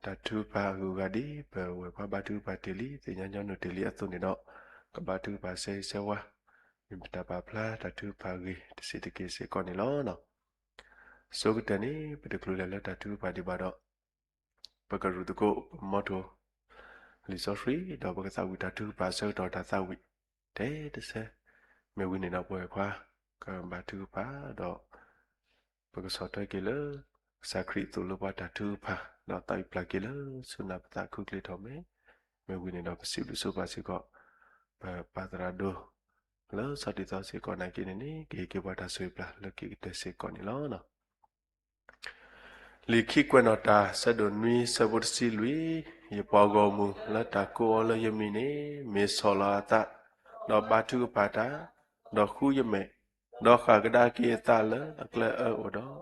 တၢ်ထုကဖၣ်အဂုၤအဂၤဒ် ပဝဲၢ်ပှၤဘါထုကဖၣ်တ့ၢ်လံ သ့ၣ်ညါညီနုၢ်တ့ၢ်လံအသိးန့ၣ်ဒီး, ကဘါထုကဖၣ်ဆၢဂ့ၤဆၢဝါ, မ့ၢ်ပတၢ်ပာ်ဖျါတၢ်ထုကဖၣ်အဂ့ၢ်တဆံးတက့ၢ်စ့ၢ်ကီးန့ၣ်လီၤ. ဆိကတၢၢ်န့ၣ် ပတချုးလဲၤလၢတၢ်ထုကဖၣ်ဒံးဘၣ်ဒီး ပကရူၢ်သကိးပမီထိၣ် လံာ်စီဆှံ ဒီးပကသးဝံၣ်တၢ်ထုကဖၣ်အဆၢကတီၢ်တၢ်သးဝံၣ် တဲတဆၢ, မ့ၢ်ဝံၤန့ၣ်ဒီးပဝဲၢ်ခွါ ကဘါထုကဖၣ်ဒီး ပကဆီၣ်ထွဲက့ၤလၢ ကစၢ်ခရံာ်အသိးလၢပှၤတၢ်ထုကဖၣ် ဒီးသးဝံၣ်ပျၢ်က့ၤလၢဆူနၢ်ပသးခူကျ့ထီၣ်မဲာ်, မ့ၢ်ဝံၤန့ၣ်ဒီးပစံးဘျုးဆိပာ်စ့ၢ်ကီး ပပၢ်သရၣ်ဒိၣ် လၢဆီၣ်တံၢ်သီစ့ၢ်ကီးနာ်က့န့ၣ်န့ၣ် ကဟ့ၣ်က့ၤပှၤတၢ်ဆိၣ်ဂ့ၤပျၢ်လၢခံကတၢၢ်စ့ၢ်ကီးန့ၣ်လီၤ. လံာ်ခံကွဲးနီၣ်တၢ် ဆၢဒိၣ်နွံ ဆၢဖိတဆံလွံၢ်, ယပှၤဂီၢ်မုၢ်လၢတၢ်ကိးအီၤလၢယမံၤန့ၣ် မ့ၢ်ဆီၣ်လီၤအသး, ဒီးဘါထုကဖၣ်တၢ်, ဒီးဃုယမဲာ်, ဒီးဃၣ်ကဒါက့ၤအသးလၢအကျဲအၢအိၣ်ဒီး,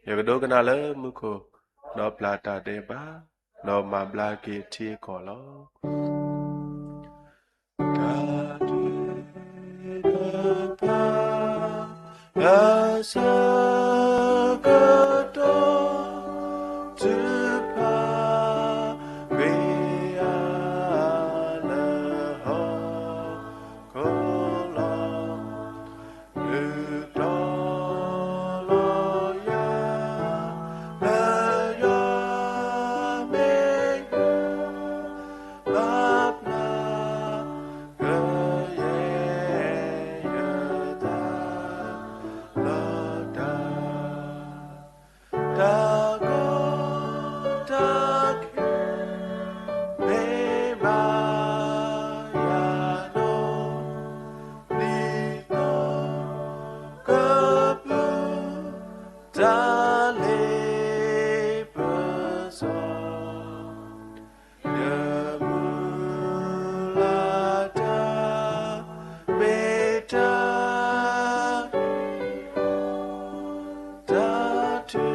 ယကဒိကနၣ်လၢမူခိၣ်, ဒီးပျၢ်တၢ်ဒဲးဘး, ဒီးမၤဘျါက့ၤအထံအကီၢ်လီၤ. တၢ်ထုကဖၣ် လၢဆၢကတီၢ် ထုကဖၣ်ကွံာ်အါလၢဟီၣ်ခိၣ်လီၤ. လုၢ်တီၤလီၤယၤ လၢယွၤမ့ၢ်ယွၤ ဘၣ်ပျၢ် ကယဲၢ်ယသး လီၤတၢ် တၢ်ကီတၢ်ခဲ မ့ၢ်ဘၣ်ယၤနီၤ ဒ်သိးကပျၢ် တၢ်လ့ပစီ ယမုၢ်လၢ်တၢ် မ့ၢ်တၢ် တၢ်ထု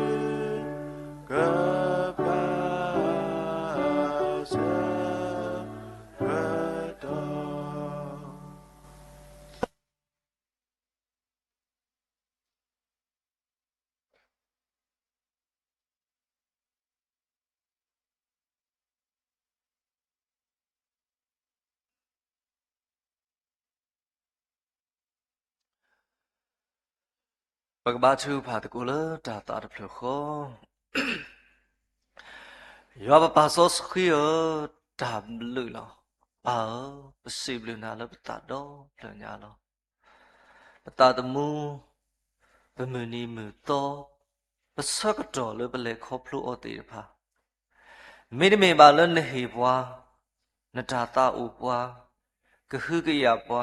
ကဖၣ် ဆၢကတီၢ် ပကဘါထုကဖၣ်သကိးလၢတၢ်သးတဖျၢၣ်ဃီ, ယွၤပပၢ်စီဆှံဧၢ, တၢ်ဘျုးလီၤ. ပၢ်ဧၢ, ပစံးဘျုးနၤလၢပသးဒီဖျၢၣ်ညါလီၤ. ပသးသမူ, ပမုၢ်နံၤမုၢ်သီ, ပဆၢကတီၢ်လၢပလဲၤခီဖျိအီၤသ့ၣ်တဖၣ်, မ့တမ့ၢ်ဘၣ်လၢနဟ့ၣ်ပှၤ နတၢ်သးအိၣ်ပှၤ, ကဟုကယာ်ပှၤ,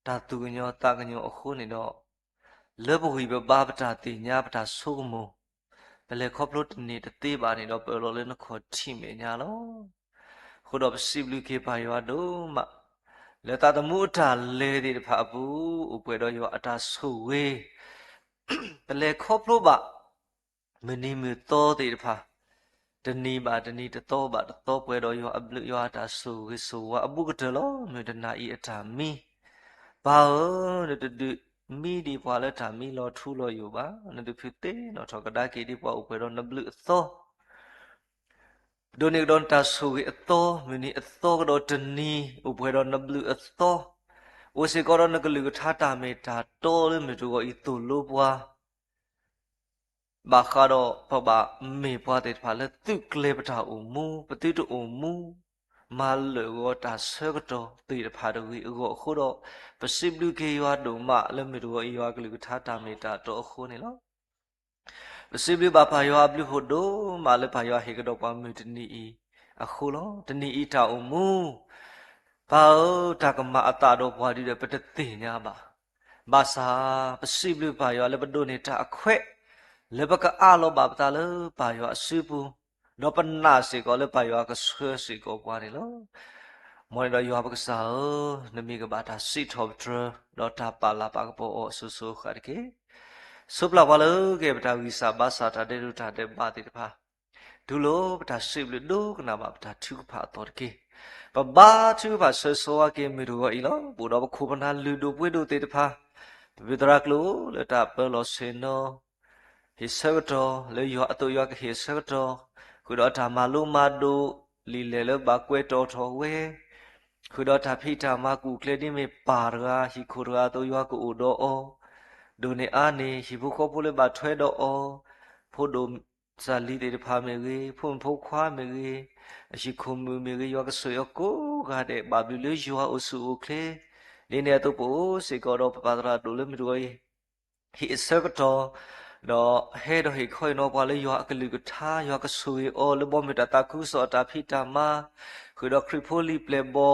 တၢ်သူၣ်ကညီၤသးကညီၤအဃိန့ၣ်ဒီး, လၢပဂံၢ်ပဘါပတၢ်သ့ၣ်ညါပတၢ်ဆိကမိၣ်, ပလဲၤခီဖျိတန့ၢ်တသ့ဘၣ်န့ၣ်ဒီး ပအၢၣ်လီၤလၢနခီၣ်ထံးမဲာ်ညါလီၤ. အဃိဒီးပစံးဘျုးက့ၤပၢ်ယွၤဒိၣ်မး, လၢသးသမူအတၢ်လဲၤသ့ၣ်တဖၣ်အပူၤ, အိၣ်ပှဲၤဒီးယွၤအတၢ်ဆိၣ်ဂ့ၤ, ပလဲၤခီဖျိဘၣ် မုၢ်နံၤမုၢ်သီသ့ၣ်တဖၣ်, တနံၤဘၣ်တနံၤ တသီဘၣ်တသီ ပှဲၤဒီးယွၤအဘျုးယွၤအတၢ်ဆိၣ်ဂ့ၤဆိၣ်ဝါအဘူးကတၢၢ်လီၤ. မုၢ်တနၤအံၤအတၢ်မံ, ပၢ်ဧၢ, နတဒုးမံဒံးပှၤလၢတၢ်မံလီၤထူလီၤယိာ်ဘၣ်. နတဖုးသ့ၣ်နီၣ်ထီၣ်ကဒါက့ၤဒံးပှၤအိၣ်ပှဲၤဒီးနဘျုးအသီ ဒိးန့ၢ်ကဒီးနတၢ်ဆိၣ်ဂ့ၤအသီ, မုၢ်နံၤအသီကဒီးတနံၤ အိၣ်ပှဲၤဒီးနဘျုးအသီ, အိၣ်စ့ၢ်ကီးဒီးနကလုၢ်ကထါတၢ်မ့ၢ်တၢ်တီလၢမုၢ်တဂီၤအံၤသိၣ်လိပှၤ, ဘၣ်ဃးဒီးပဘၣ်မ့ၢ်ပှၤသ့ၣ်တဖၣ်လၢသုးကျဲၤပတၢ်အိၣ်မူ, ပသုတအိၣ်မူ မၤလၢာ်ဂီၤတၢ်ဆၢကတီၢ်သ့ၣ်တဖၣ်တဂ့ၤအဂီၢ်အဃိဒီး, ပစံးဘျုးက့ၤယွၤဒိၣ်မးလၢမုၢ်တဂီၤအံၤယွၤကလုၢ်ကထါတၢ်မ့ၢ်တၢ်တီအဃိန့ၣ်လီၤ. ပစံးဘျုးဘၣ်ပၢ်ယွၤအဘျုးဖးဒိၣ်မးလၢပၢ်ယွၤဟ့ၣ်ကဒီးပှၤမုၢ်တနံၤအံၤအဃိလီၤ. တနံၤအံၤတၢ်အိၣ်မူ ပၢ်ဧၢ, တၢ်ကမၤအသးဒီးပှၤဒ်ဒီး ပတသ့ၣ်ညါဘၣ်. ဘၣ်ဆၣ် ပစံးဘျုးပၢ်ယွၤလၢပဒိးန့ၢ်တၢ်အခွဲး လၢပကအးလီၤဘၣ်ပသးလၢပၢ်ယွၤအစုပူၤ, ဒီးပနာ်စ့ၢ်ကီးလၢပၢ်ယွၤကဆှၢစ့ၢ်ကီးပှၤန့ၣ်လီၤ. မ်န့ၣ်ဒီးယွၤပကစၢ်ဧၢ, နမံၤကဘၣ်တၢ်စံးထီၣ်ပတြၢၤ, ဒီးတၢ်ပာ်လၤပာ်ကပီၤအီၤအစိၤစိၤအဃၣ်တက့ၢ်. ဆိပျၢ်ပှၤလၢကဲပတၢ်ဂံၢ်စၢ်ဘါစၢ်တၢ်ဒဲးဒိၣ်တၢ်ဒဲးဘးသ့ၣ်တဖၣ်, တူၢ်လိာ်ပတၢ်စံးဘျုးဒိကနၣ်ဘၣ်ပတၢ်ထုကဖၣ်အသီတက့ၢ်. ပဘါထုကဖၣ်ဆၢဂ့ၤဆၢဝါက့ၤမုၢ်တဂီၤအံၤလီၤ. ပအိၣ်ဒီးပခိၣ်ပနၢ်လုၢ်ဒိၣ်ပှ့ၤဒိၣ်သ့ၣ်တဖၣ်, ပပုၢ်သရၣ်ကျိာ်လၢတၢ်ပၢလီၢ်ဆ့ၣ်နီၤ ဟ့ၣ်ဆၢကတီၢ်လၢယွၤအသိးယွၤကဟ့ၣ်ဆၢကတီၢ်, ဃုာ်ဒီးတၢ်မၤလိမၤဒိး လံာ်လဲၢ်လၢဘၣ်ကွဲးတီၤထီၣ်ဝဲ, ဃုာ်ဒီးတၢ်ဖံးတၢ်မၤကူၣ်ကျဲဒ်မ့ၢ်ပၢ်တဂၤ ဟံၣ်ခိၣ်တဂၤအသိးယွၤကအိၣ်ဒီးအီၤ, ဒိၣ်န့ၢ်အါန့ၢ် ဟံၣ်ဖိဃီဖိလၢဘၣ်ထွဲဒီးအီၤ, ဖိဒိၣ်စၢ်လံၤသ့ၣ်တဖၣ်မ့ၢ်ဂ့ၤ, ဖိမုၣ်ဖိခွါမ့ၢ်ဂ့ၤ, အဟံၣ်ခိၣ်မုၣ်မ့ၢ်ဂ့ၤ, ယွၤကဆိၣ်ဂ့ၤအီၤကိးဂၤဒဲး ဘၣ်ဘျုးလၢယွၤအိၣ်ဆူၣ်အိၣ်ချ့, ဒ်န့ၣ်အသိးပအိၣ်စ့ၢ်ကီးဒီးပပၢ်သရၣ်ဒိၣ်လၢမုၢ်တဂီၤအံၤ ဟ့ၣ်အဆၢကတီၢ်, ဒီးဟဲဒီးဟ့ၣ်ခီဟ့ၣ်နီၤပှၤလၢယွၤအကလုၢ်ကထါ, ယွၤကဆိၣ်ဂ့ၤအီၤလၢဘီမုၢ်တၢ်သးခုကစီၣ်အတၢ်ဖံးတၢ်မၤ, ဃုာ်ဒီးခရံာ်ဖိလံာ်ပျဲၢ်ဘီၣ်,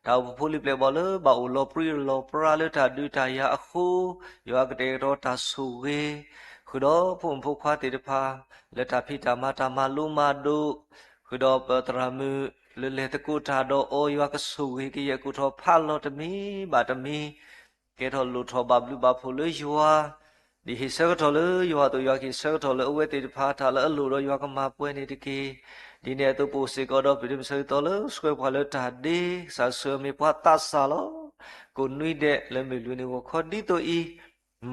တၢ်အိၣ်ဖှိၣ်ဖိလံာ်ပျဲၢ်ဘီၣ်လၢဘၣ်အိၣ်လီၤပြံလီၤပြါလၢတၢ်ဒုးတၢ်ယၤအဃိ, ယွၤကတဲာ်ကတီၤတၢ်ဆိၣ်ဂ့ၤ, ဃုာ်ဒီးဖိမုၣ်ဖိခွါသ့ၣ်တဖၣ် လၢတၢ်ဖံးတၢ်မၤတၢ်မၤလိမၤဒိး, ဃုာ်ဒီးပသရၣ်မုၣ်လၢလဲၤသကိးတၢ်ဒီးအီၤ, ယွၤကဆိၣ်ဂ့ၤကယဲၢ်ကိၢ်ထီၣ်ဖးလီၤတမံၤဘၣ်တမံၤ, ကဲထီၣ်လိၣ်ထီၣ်ဘၣ်ဘျုးဘၣ်ဖှိၣ်လၢယွၤ, ဒ်ဟ့ၣ်ဆၢကတီၢ်လၢယွၤအသိးယွၤကဟ့ၣ်ဆၢကတီၢ်လၢအဝဲသ့ၣ်တဖၣ် တၢ်လၢအလိၣ်ဒီးယွၤကမၤပှဲၤန့ၣ်တက့ၢ်. ဒ်န့ၣ်အသိးပအိၣ်စ့ၢ်ကီးဒီး ပဒိးမုၢ်ဆၢကတီၢ်လၢဆှၢပှၤလၢတၢ်ဒ့, ကစၢ်ဆိၣ်ဂ့ၤမ့ၢ်ပှၤသးစၢ်လီၤ. ကိးနွံဒဲးလၢမုၢ်လွံၢ်နံၤဂီၤခီဒ်သိးအံၤ,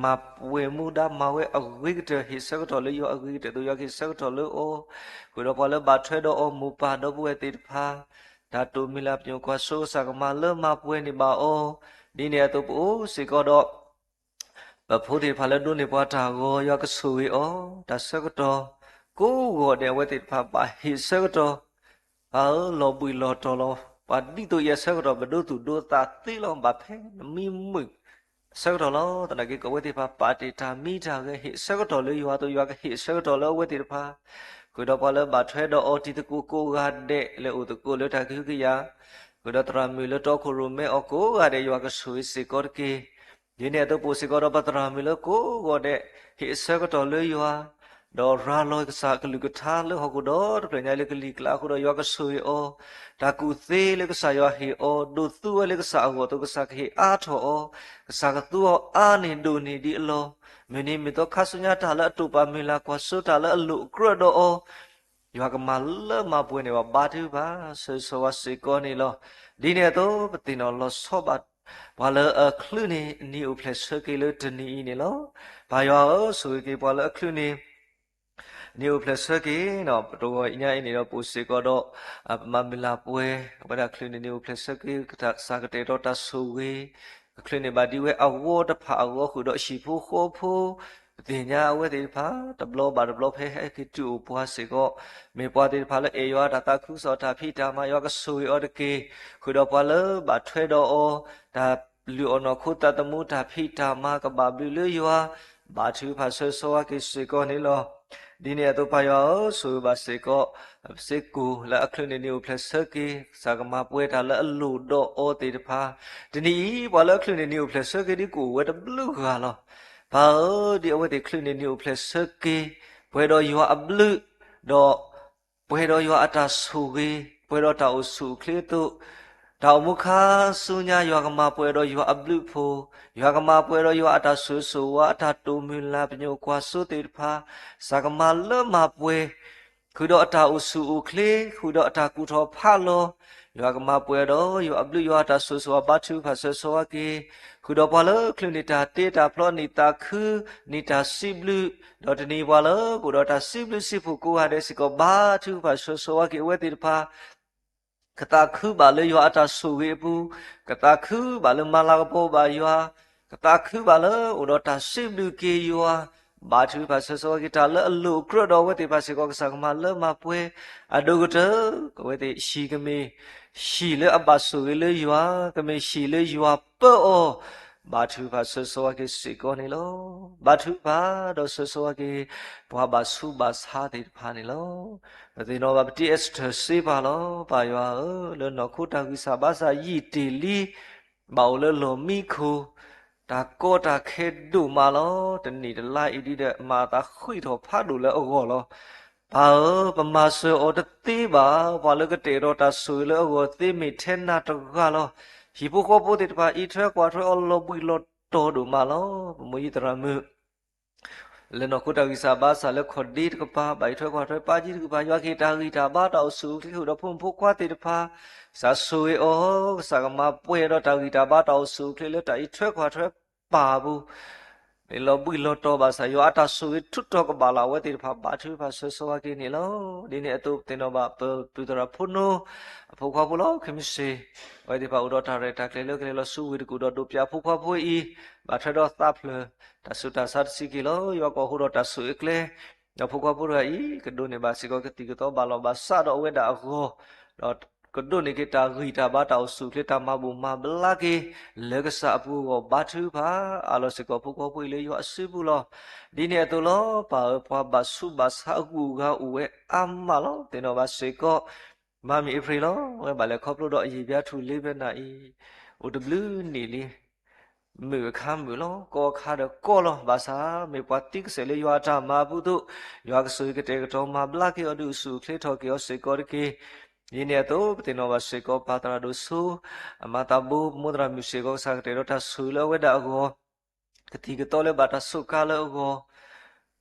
မၤပှဲၤမူဒါမၤဝဲအဂ့ၤကတၢၢ်, ဟ့ၣ်ဆၢကတီၢ်လၢယွၤအဂ့ၤကတၢၢ်အသိးယွၤကဟ့ၣ်ဆၢကတီၢ်လၢအီၤ, ဃုာ်ဒီးပှၤလၢဘၣ်ထွဲဒီးအီၤ မိၢ်ပၢ်ဒီပုၢ်ဝဲၢ်သ့ၣ်တဖၣ် တၢ်တိာ်မုၢ်လၢ်ပညိၣ်ကွၢ်စိကစၢ်ကမၤလၢမၤပှဲၤန့ၢ်ဘၣ်အီၤ, ဒ်န့ၣ်အသိးပအိၣ်စ့ၢ်ကီးဒီး ပဖိသ့ၣ်တဖၣ်လၢဒိးန့ၢ်ပှၤတၢ်ဂီၤ ယွၤကဆိၣ်ဂ့ၤအီၤ, တၢ်ဆၢကတီၢ် ကိးဂီၤဒဲးအဝဲသ့ၣ်တဖၣ်ဘၣ်ဟ့ၣ်ဆၢကတီၢ်, ပၢ်ဧၢ လီၤဘှံးလီၤတီၤလီၤ, ပှၤဒ်သိးယဲဆၢကတီၢ် ပဒိသူၣ်ဒိသးသ့လီၤ, ဘၣ်ဖဲနမံမုာ် ဆၢကတီၢ်လီၤ. သနာ်က့ ကအဝဲသ့ၣ်တဖၣ်ပာ်တ့ၢ်တၢ်မံတၢ်ဂဲၤ ဟ့ၣ်ဆၢကတီၢ်လၢယွၤအသိး ယွၤကဟ့ၣ်ဆၢကတီၢ်လၢအဝဲသ့ၣ်တဖၣ်, ဃုာ်ဒီးပှၤလၢဘၣ်ထွဲဒီးအီၤတံၤသကိးကိးဂၤဒဲး လၢအိၣ်သကိးလၢတၢ်ကဟုကယာ်, ဃုာ်ဒီးသရၣ်မုၣ်လၢတီခိၣ်ရိၣ်မဲအီၤကိးဂၤဒဲး ယွၤကဆိၣ်ဂ့ၤစ့ၢ်ကီးတက့ၢ်. ဒ်န့ၣ်အသိးပအိၣ်စ့ၢ်ကီးဒီးပသရၣ်မုၣ်လၢကိးဂီၤဒဲး ဟ့ၣ်အဆၢကတီၢ်လၢယွၤ ဒီးရၤလီၤကစၢ်ကလုၢ်ကထါလၢဟီၣ်ခိၣ်ဒီတဖျၢၣ်ညါလၢကလံၤကျါအဃိဒီး ယွၤကဆိၣ်ဂ့ၤအီၤ, တၢ်ကူၣ်သ့လၢကစၢ်ယွၤဟ့ၣ်အီၤ ဒိးသူဝဲလၢကစၢ်အဂီၢ်အသိး ကစၢ်ကဟ့ၣ်အါထီၣ်အီၤ, ကစၢ်ကသူအီၤအါန့ၢ်ဒိၣ်န့ၢ်ဒ်အလီၢ်, မုၢ်နံၤမုၢ်သီခါဆူညါတၢ်လၢအတိာ်ပာ်မုၢ်လၢ်ကွၢ်စိတၢ်လၢအလိၣ်အကြၢးဒီးအီၤ ယွၤကမၤလၢမၤပှဲၤန့ၢ်ဘၣ် ဘါထုကဖၣ် ဆၢဂ့ၤဆၢဝါစ့ၢ်ကီးန့ၣ်လီၤ. ဒ်န့ၣ်အသိး ပသ့ၣ်နီၣ်လီၤဆီဘၣ် ပှၤလၢအချုးန့ၣ် နံၤအိၣ်ဖျဲၣ်ဆၢက့ၤလၢတနံၤအံၤန့ၣ်လီၤ. ပၢ်ယွၤဧၢ, ဆိၣ်ဂ့ၤက့ၤပှၤလၢအချုးန့ၣ် နံၤအိၣ်ဖျဲၣ်ဆၢက့ၤ, ပတဂီၤညါအံၤန့ၣ်ဒီး ပအိၣ်စ့ၢ်ကီးဒီး ပမၤမုၢ်လၢ်ပှဲၤ အဝဲဒၣ်ချုးန့ၣ် နံၤအိၣ်ဖျဲၣ်ဆၢက့ၤ ကစၢ်ကတဲာ်ကတီၤတၢ်ဆိၣ်ဂ့ၤ, ကချုးန့ၢ်ဘၣ်ဒ်ဝဲအဂီၢ်တဖၣ်အဂီၢ် ဃုာ်ဒီးအဟံၣ်ဖိဃီဖိ ပသ့ၣ်ညါအဝဲသ့ၣ်တဖၣ် တဘျီဘၣ်တဘျီဖဲဟဲက့ၤတုၤအိၣ်ပှၤစ့ၢ်ကီး မ့ၢ်ပှၤသ့ၣ်တဖၣ်လၢအဲၣ်ယွၤတၢ်သးခုကစီၣ်တၢ်ဖံးတၢ်မၤ ယွၤကဆိၣ်ဂ့ၤအီၤတက့ၢ်. ဃုာ်ဒီးပှၤလၢဘၣ်ထွဲဒီးအီၤ တၢ်လုၢ်အီၣ်နီၢ်ခိသးသမူတၢ်ဖံးတၢ်မၤ ကဘၣ်ဘျုးလၢယွၤ ဘါထုကဖၣ်ဆၢဂ့ၤဆၢဝါက့ၤစ့ၢ်ကီးန့ၣ်လီၤ. ဒ်န့ၣ်အသိးပၢ်ယွၤဧၢ, ဆိၣ်ဂ့ၤဘၣ်စ့ၢ်ကီး ပစ့ကိၣ်လၢအချုးန့ၢ်နံၤအိၣ်ဖျဲၣ်ဆၢက့ၤ ကစၢ်ကမၤပှဲၤတၢ်လၢအလိၣ်ဒီးအီၤသ့ၣ်တဖၣ်, တနံၤအံၤ ပှၤလၢအချုးန့ၢ်နံၤအိၣ်ဖျဲၣ်ဆၢက့ၤဒ်ကအိၣ်ဝဲတဘျုးဂၤလီၤ. ပၢ်ဧၢ, ဒ်အဝဲသ့ၣ်ချုးန့ၢ်နံၤအိၣ်ဖျဲၣ်ဆၢက့ၤ ပှဲၤဒီးယွၤအဘျုး, ဒီး ပှဲၤဒီးယွၤအတၢ်ဆိၣ်ဂ့ၤ, ပှဲၤဒီးတၢ်အိၣ်ဆူၣ်အိၣ်ချ့အသိး, တၢ်အိၣ်မူခါဆူညါ ယွၤကမၤပှဲၤဒီးယွၤအဘျုးအဖှိၣ်, ယွၤကမၤပှဲၤဒီးယွၤအတၢ်ဆိၣ်ဂ့ၤဆိၣ်ဝါ အတၢ်တိၢ်မုၢ်လၢ်ပညိၣ်ကွၢ်စိသ့ၣ်တဖၣ်, ကစၢ်ကမၤလၢမၤပှဲၤ ဃုာ်ဒီးအတၢ်အိၣ်ဆူၣ်အိၣ်ချ့, ဃုာ်ဒီးအတၢ်ကူၣ်ထီၣ်ဖးလီၤ, ယွၤကမၤပှဲၤဒီးယွၤအဘျုးယွၤအတၢ်ဆိၣ်ဂ့ၤဆိၣ်ဝါ ဘါထုကဖၣ်ဆၢဂ့ၤဆၢဝါက့ၤ, ဃုာ်ဒီးပှၤလၢချုးန့ၢ်တၢ်တ့တၢ်ဖျီ န့ၢ်တၢ်သးခု, န့ၢ်တၢ်စံးဘျုး, ဒီးတနံၤပှၤလၢကအိၣ်ဒီးတၢ်စံးဘျုးစံးဖှိၣ်ကိးဂၤဒဲးစ့ၢ်ကီး ဘါထုကဖၣ်ဆၢဂ့ၤဆၢဝါက့ၤအဝဲသ့ၣ်တဖၣ် ကသးခုဘၣ်လၢယွၤအတၢ်ဆိၣ်ဂ့ၤအပူၤ, ကသးခုဘၣ်လၢမၤလၤကပီၤဘၣ်ယွၤ, ကသးခုဘၣ်လၢအိၣ်ဒီးတၢ်စံးဘျုးက့ၤယွၤ, ဘါထုကဖၣ်ဆၢဂ့ၤဆၢဝါက့ၤ တၢ်လၢအလိၣ်အကြၢးဒီးအဝဲသ့ၣ်တဖၣ်စ့ၢ်ကီး ကစၢ်ကမၤလၢမၤပှဲၤ, အဒိၣ်ကတၢၢ် အဝဲသ့ၣ်ဟံၣ်ကမ့ၢ် ဟံၣ်လၢအဘၣ်ဆိၣ်ဂ့ၤလၢယွၤ, ကမ့ၢ်ဟံၣ်လၢယွၤပၢအီၤ, ဘါထုကဖၣ်ဆၢဂ့ၤဆၢဝါက့ၤစ့ၢ်ကီးန့ၣ်လီၤ. ဘါထုကဖၣ်ဒီးဆၢဂ့ၤဆၢဝါက့ၤ ပှၤဘၣ်ဆူးဘၣ်ဆါသ့ၣ်တဖၣ်န့ၣ်လီၤ. ပသ့ၣ်နီၣ်ဘၣ်ပတံၤအဲစတၢၤစ့ပၢ်လီၤ. ပၢ်ယွၤဧၢ, လၢနီၢ်ခိတၢ်ဂံၢ်စၢ်ဘါစၢ်ယံာ်တ့ၢ်လံ, ဘၣ်အိၣ်လၢလီၢ်မံခိၣ်, တၢ်ကီတၢ်ခဲဒိၣ်မးလီၤ. တနံၣ်တလါအံၤဒ်ဒီး မၤအသးဃံးထီၣ်ဖးဒိၣ်လၢအဂီၢ်လီၤ. ပၢ်ဧၢ, ပမၤစၢၤအီၤတသ့ဘၣ်. ပှၤလၢကတဲာ်ကတီၤတၢ်ဆိၣ်ဂ့ၤလၢအဂီၢ်သ့မ့ၢ်ထဲနၤတဂၤလီၤ. ဟံၣ်ဖိဃီဖိသ့ၣ်တဖၣ် အံးထွဲကွၢ်ထွဲအီၤလီၤဘှံးလီၤတီၤဒိၣ်မးလီၤ. ပမိၢ်ယံသရၣ်မုၣ် လၢနီၢ်ခိတၢ်ဂံၢ်စၢ်ဘါစၢ်လၢခီၣ်ဒ့တကပၤ ဘၣ်အံးထွဲကွၢ်ထွဲပၢ်ကံတကပၤ ယွၤကဟ့ၣ်တၢ်ဂံၢ်တၢ်ဘါတၢ်အိၣ်ဆူၣ်အိၣ်ချ့ ဃုာ်ဒီးဖိမုၣ်ဖိခွါသ့ၣ်တဖၣ်, ကစၢ်ဆိၣ်ဂ့ၤအီၤ, ကစၢ်ကမၤပှဲၤဒီးတၢ်ဂံၢ်တၢ်ဘါတၢ်အိၣ်ဆူၣ်အိၣ်ချ့လၢတၢ်အံးထွဲကွၢ်ထွဲပၢ်အပူၤ န့ၣ်လီၤဘှံးလီၤတီၤဘၣ်ဆၣ် ယွၤအတၢ်ဆိၣ်ဂ့ၤထူးတီၤကဘၣ်လၢအဝဲသ့ၣ်တဖၣ် ဘါထုကဖၣ်ဆၢဂ့ၤဆၢဝါက့ၤန့ၣ်လီၤ. ဒ်န့ၣ်အသိးပသ့ၣ်နီၣ်ဘၣ်ပပုၢ်သရၣ်ဖိနီၢ် အဖိခွါဖိလီၤ ခံမုၢ်ဆ့ၣ်, အဝဲသ့ၣ်တဖၣ်အိၣ်ဒီးတၢ်ရဲၣ်တၢ်ကျဲၤလၢကလဲၤလီၤဆူဝ့ၢ်တကူၣ်ဒီး ဒိးပၠးဖိခွါဖိအံၤ ဘၣ်ထွဲဒီးသးဖျၢၣ် တၢ်ဆူးတၢ်ဆါတဆံးက့ၤလီၤ. ယွၤကအိးထီၣ်တၢ်ဆိၣ်ဂ့ၤအကျဲ ဒီးဖိခွါဖိတဂၤအံၤ ကဒိးန့ၢ်ဘၣ်စ့ၢ်ကီးကသံၣ်ကသီဘၣ်လီၤဘၣ်စးဒီးအဝဲဒၣ်အဂီၢ်, ဒီးကဒိးန့ၢ်က့ၤတၢ်ဂံၢ်တၢ်ဘါတၢ်အိၣ်ဆူၣ်အိၣ်ချ့ တၢ်မၤဘူၣ်မၤဘျါက့ၤ လၢကစၢ်အပူၤအဂီၢ် ဘါထုကဖၣ်အးလီၤစ့ၢ်ကီးဖိခွါဖိအံၤလၢယွၤအစုပူၤလီၤ. ဒ်န့ၣ်အသိးလီၤ ပၢ်ဧၢ, ပှၤဘၣ်ဆူးဘၣ်ဆါအဂုၤအဂၤအိၣ်ဝဲအါမးလီၤ. သ့ၣ်နီၣ်ဘၣ်စ့ၢ်ကီး မၤမံၤအ့ဖြ့ၣ်လီၤ, အဝဲဘၣ်လဲၤခီဖျိဒီးအယံာ်ဘျါထူၣ်လ့ဘဲနၤအံၤ အိၣ်တဘျုးနံၣ်လံ မုၣ်အခါမုၣ်လီၤ, ကီအခါဒီးကီလီၤ. ဘၣ်ဆၣ် မ့ၢ်ပှၤသံကစဲာ်လၢယွၤအတၢ်မၤအပူၤသိး ယွၤကဆိၣ်ဂ့ၤကတဲာ်ကတီၤမၤဘျါက့ၤအီၤ ဒုးအိၣ်ဆူၣ်အိၣ်ချ့ထီၣ်က့ၤအီၤစ့ၢ်ကီးတက့ၢ်. ဒ်န့ၣ်အသိး ပသ့ၣ်နီၣ်ဘၣ်စ့ၢ်ကီး ပၢ်သရၣ်ဒိၣ်စိ အမၤသးဘိ ပမိၢ်သရၣ်မုၣ်စ့ၢ်ကီး ကစၢ်ကတဲာ်ဒီးတၢ်ဆိၣ်ဂ့ၤလၢအဝဲဒၣ်အဂီၢ် ကသံၣ်ကသီလၢဘၣ်တၢ်စူးကါလၢအဂီၢ်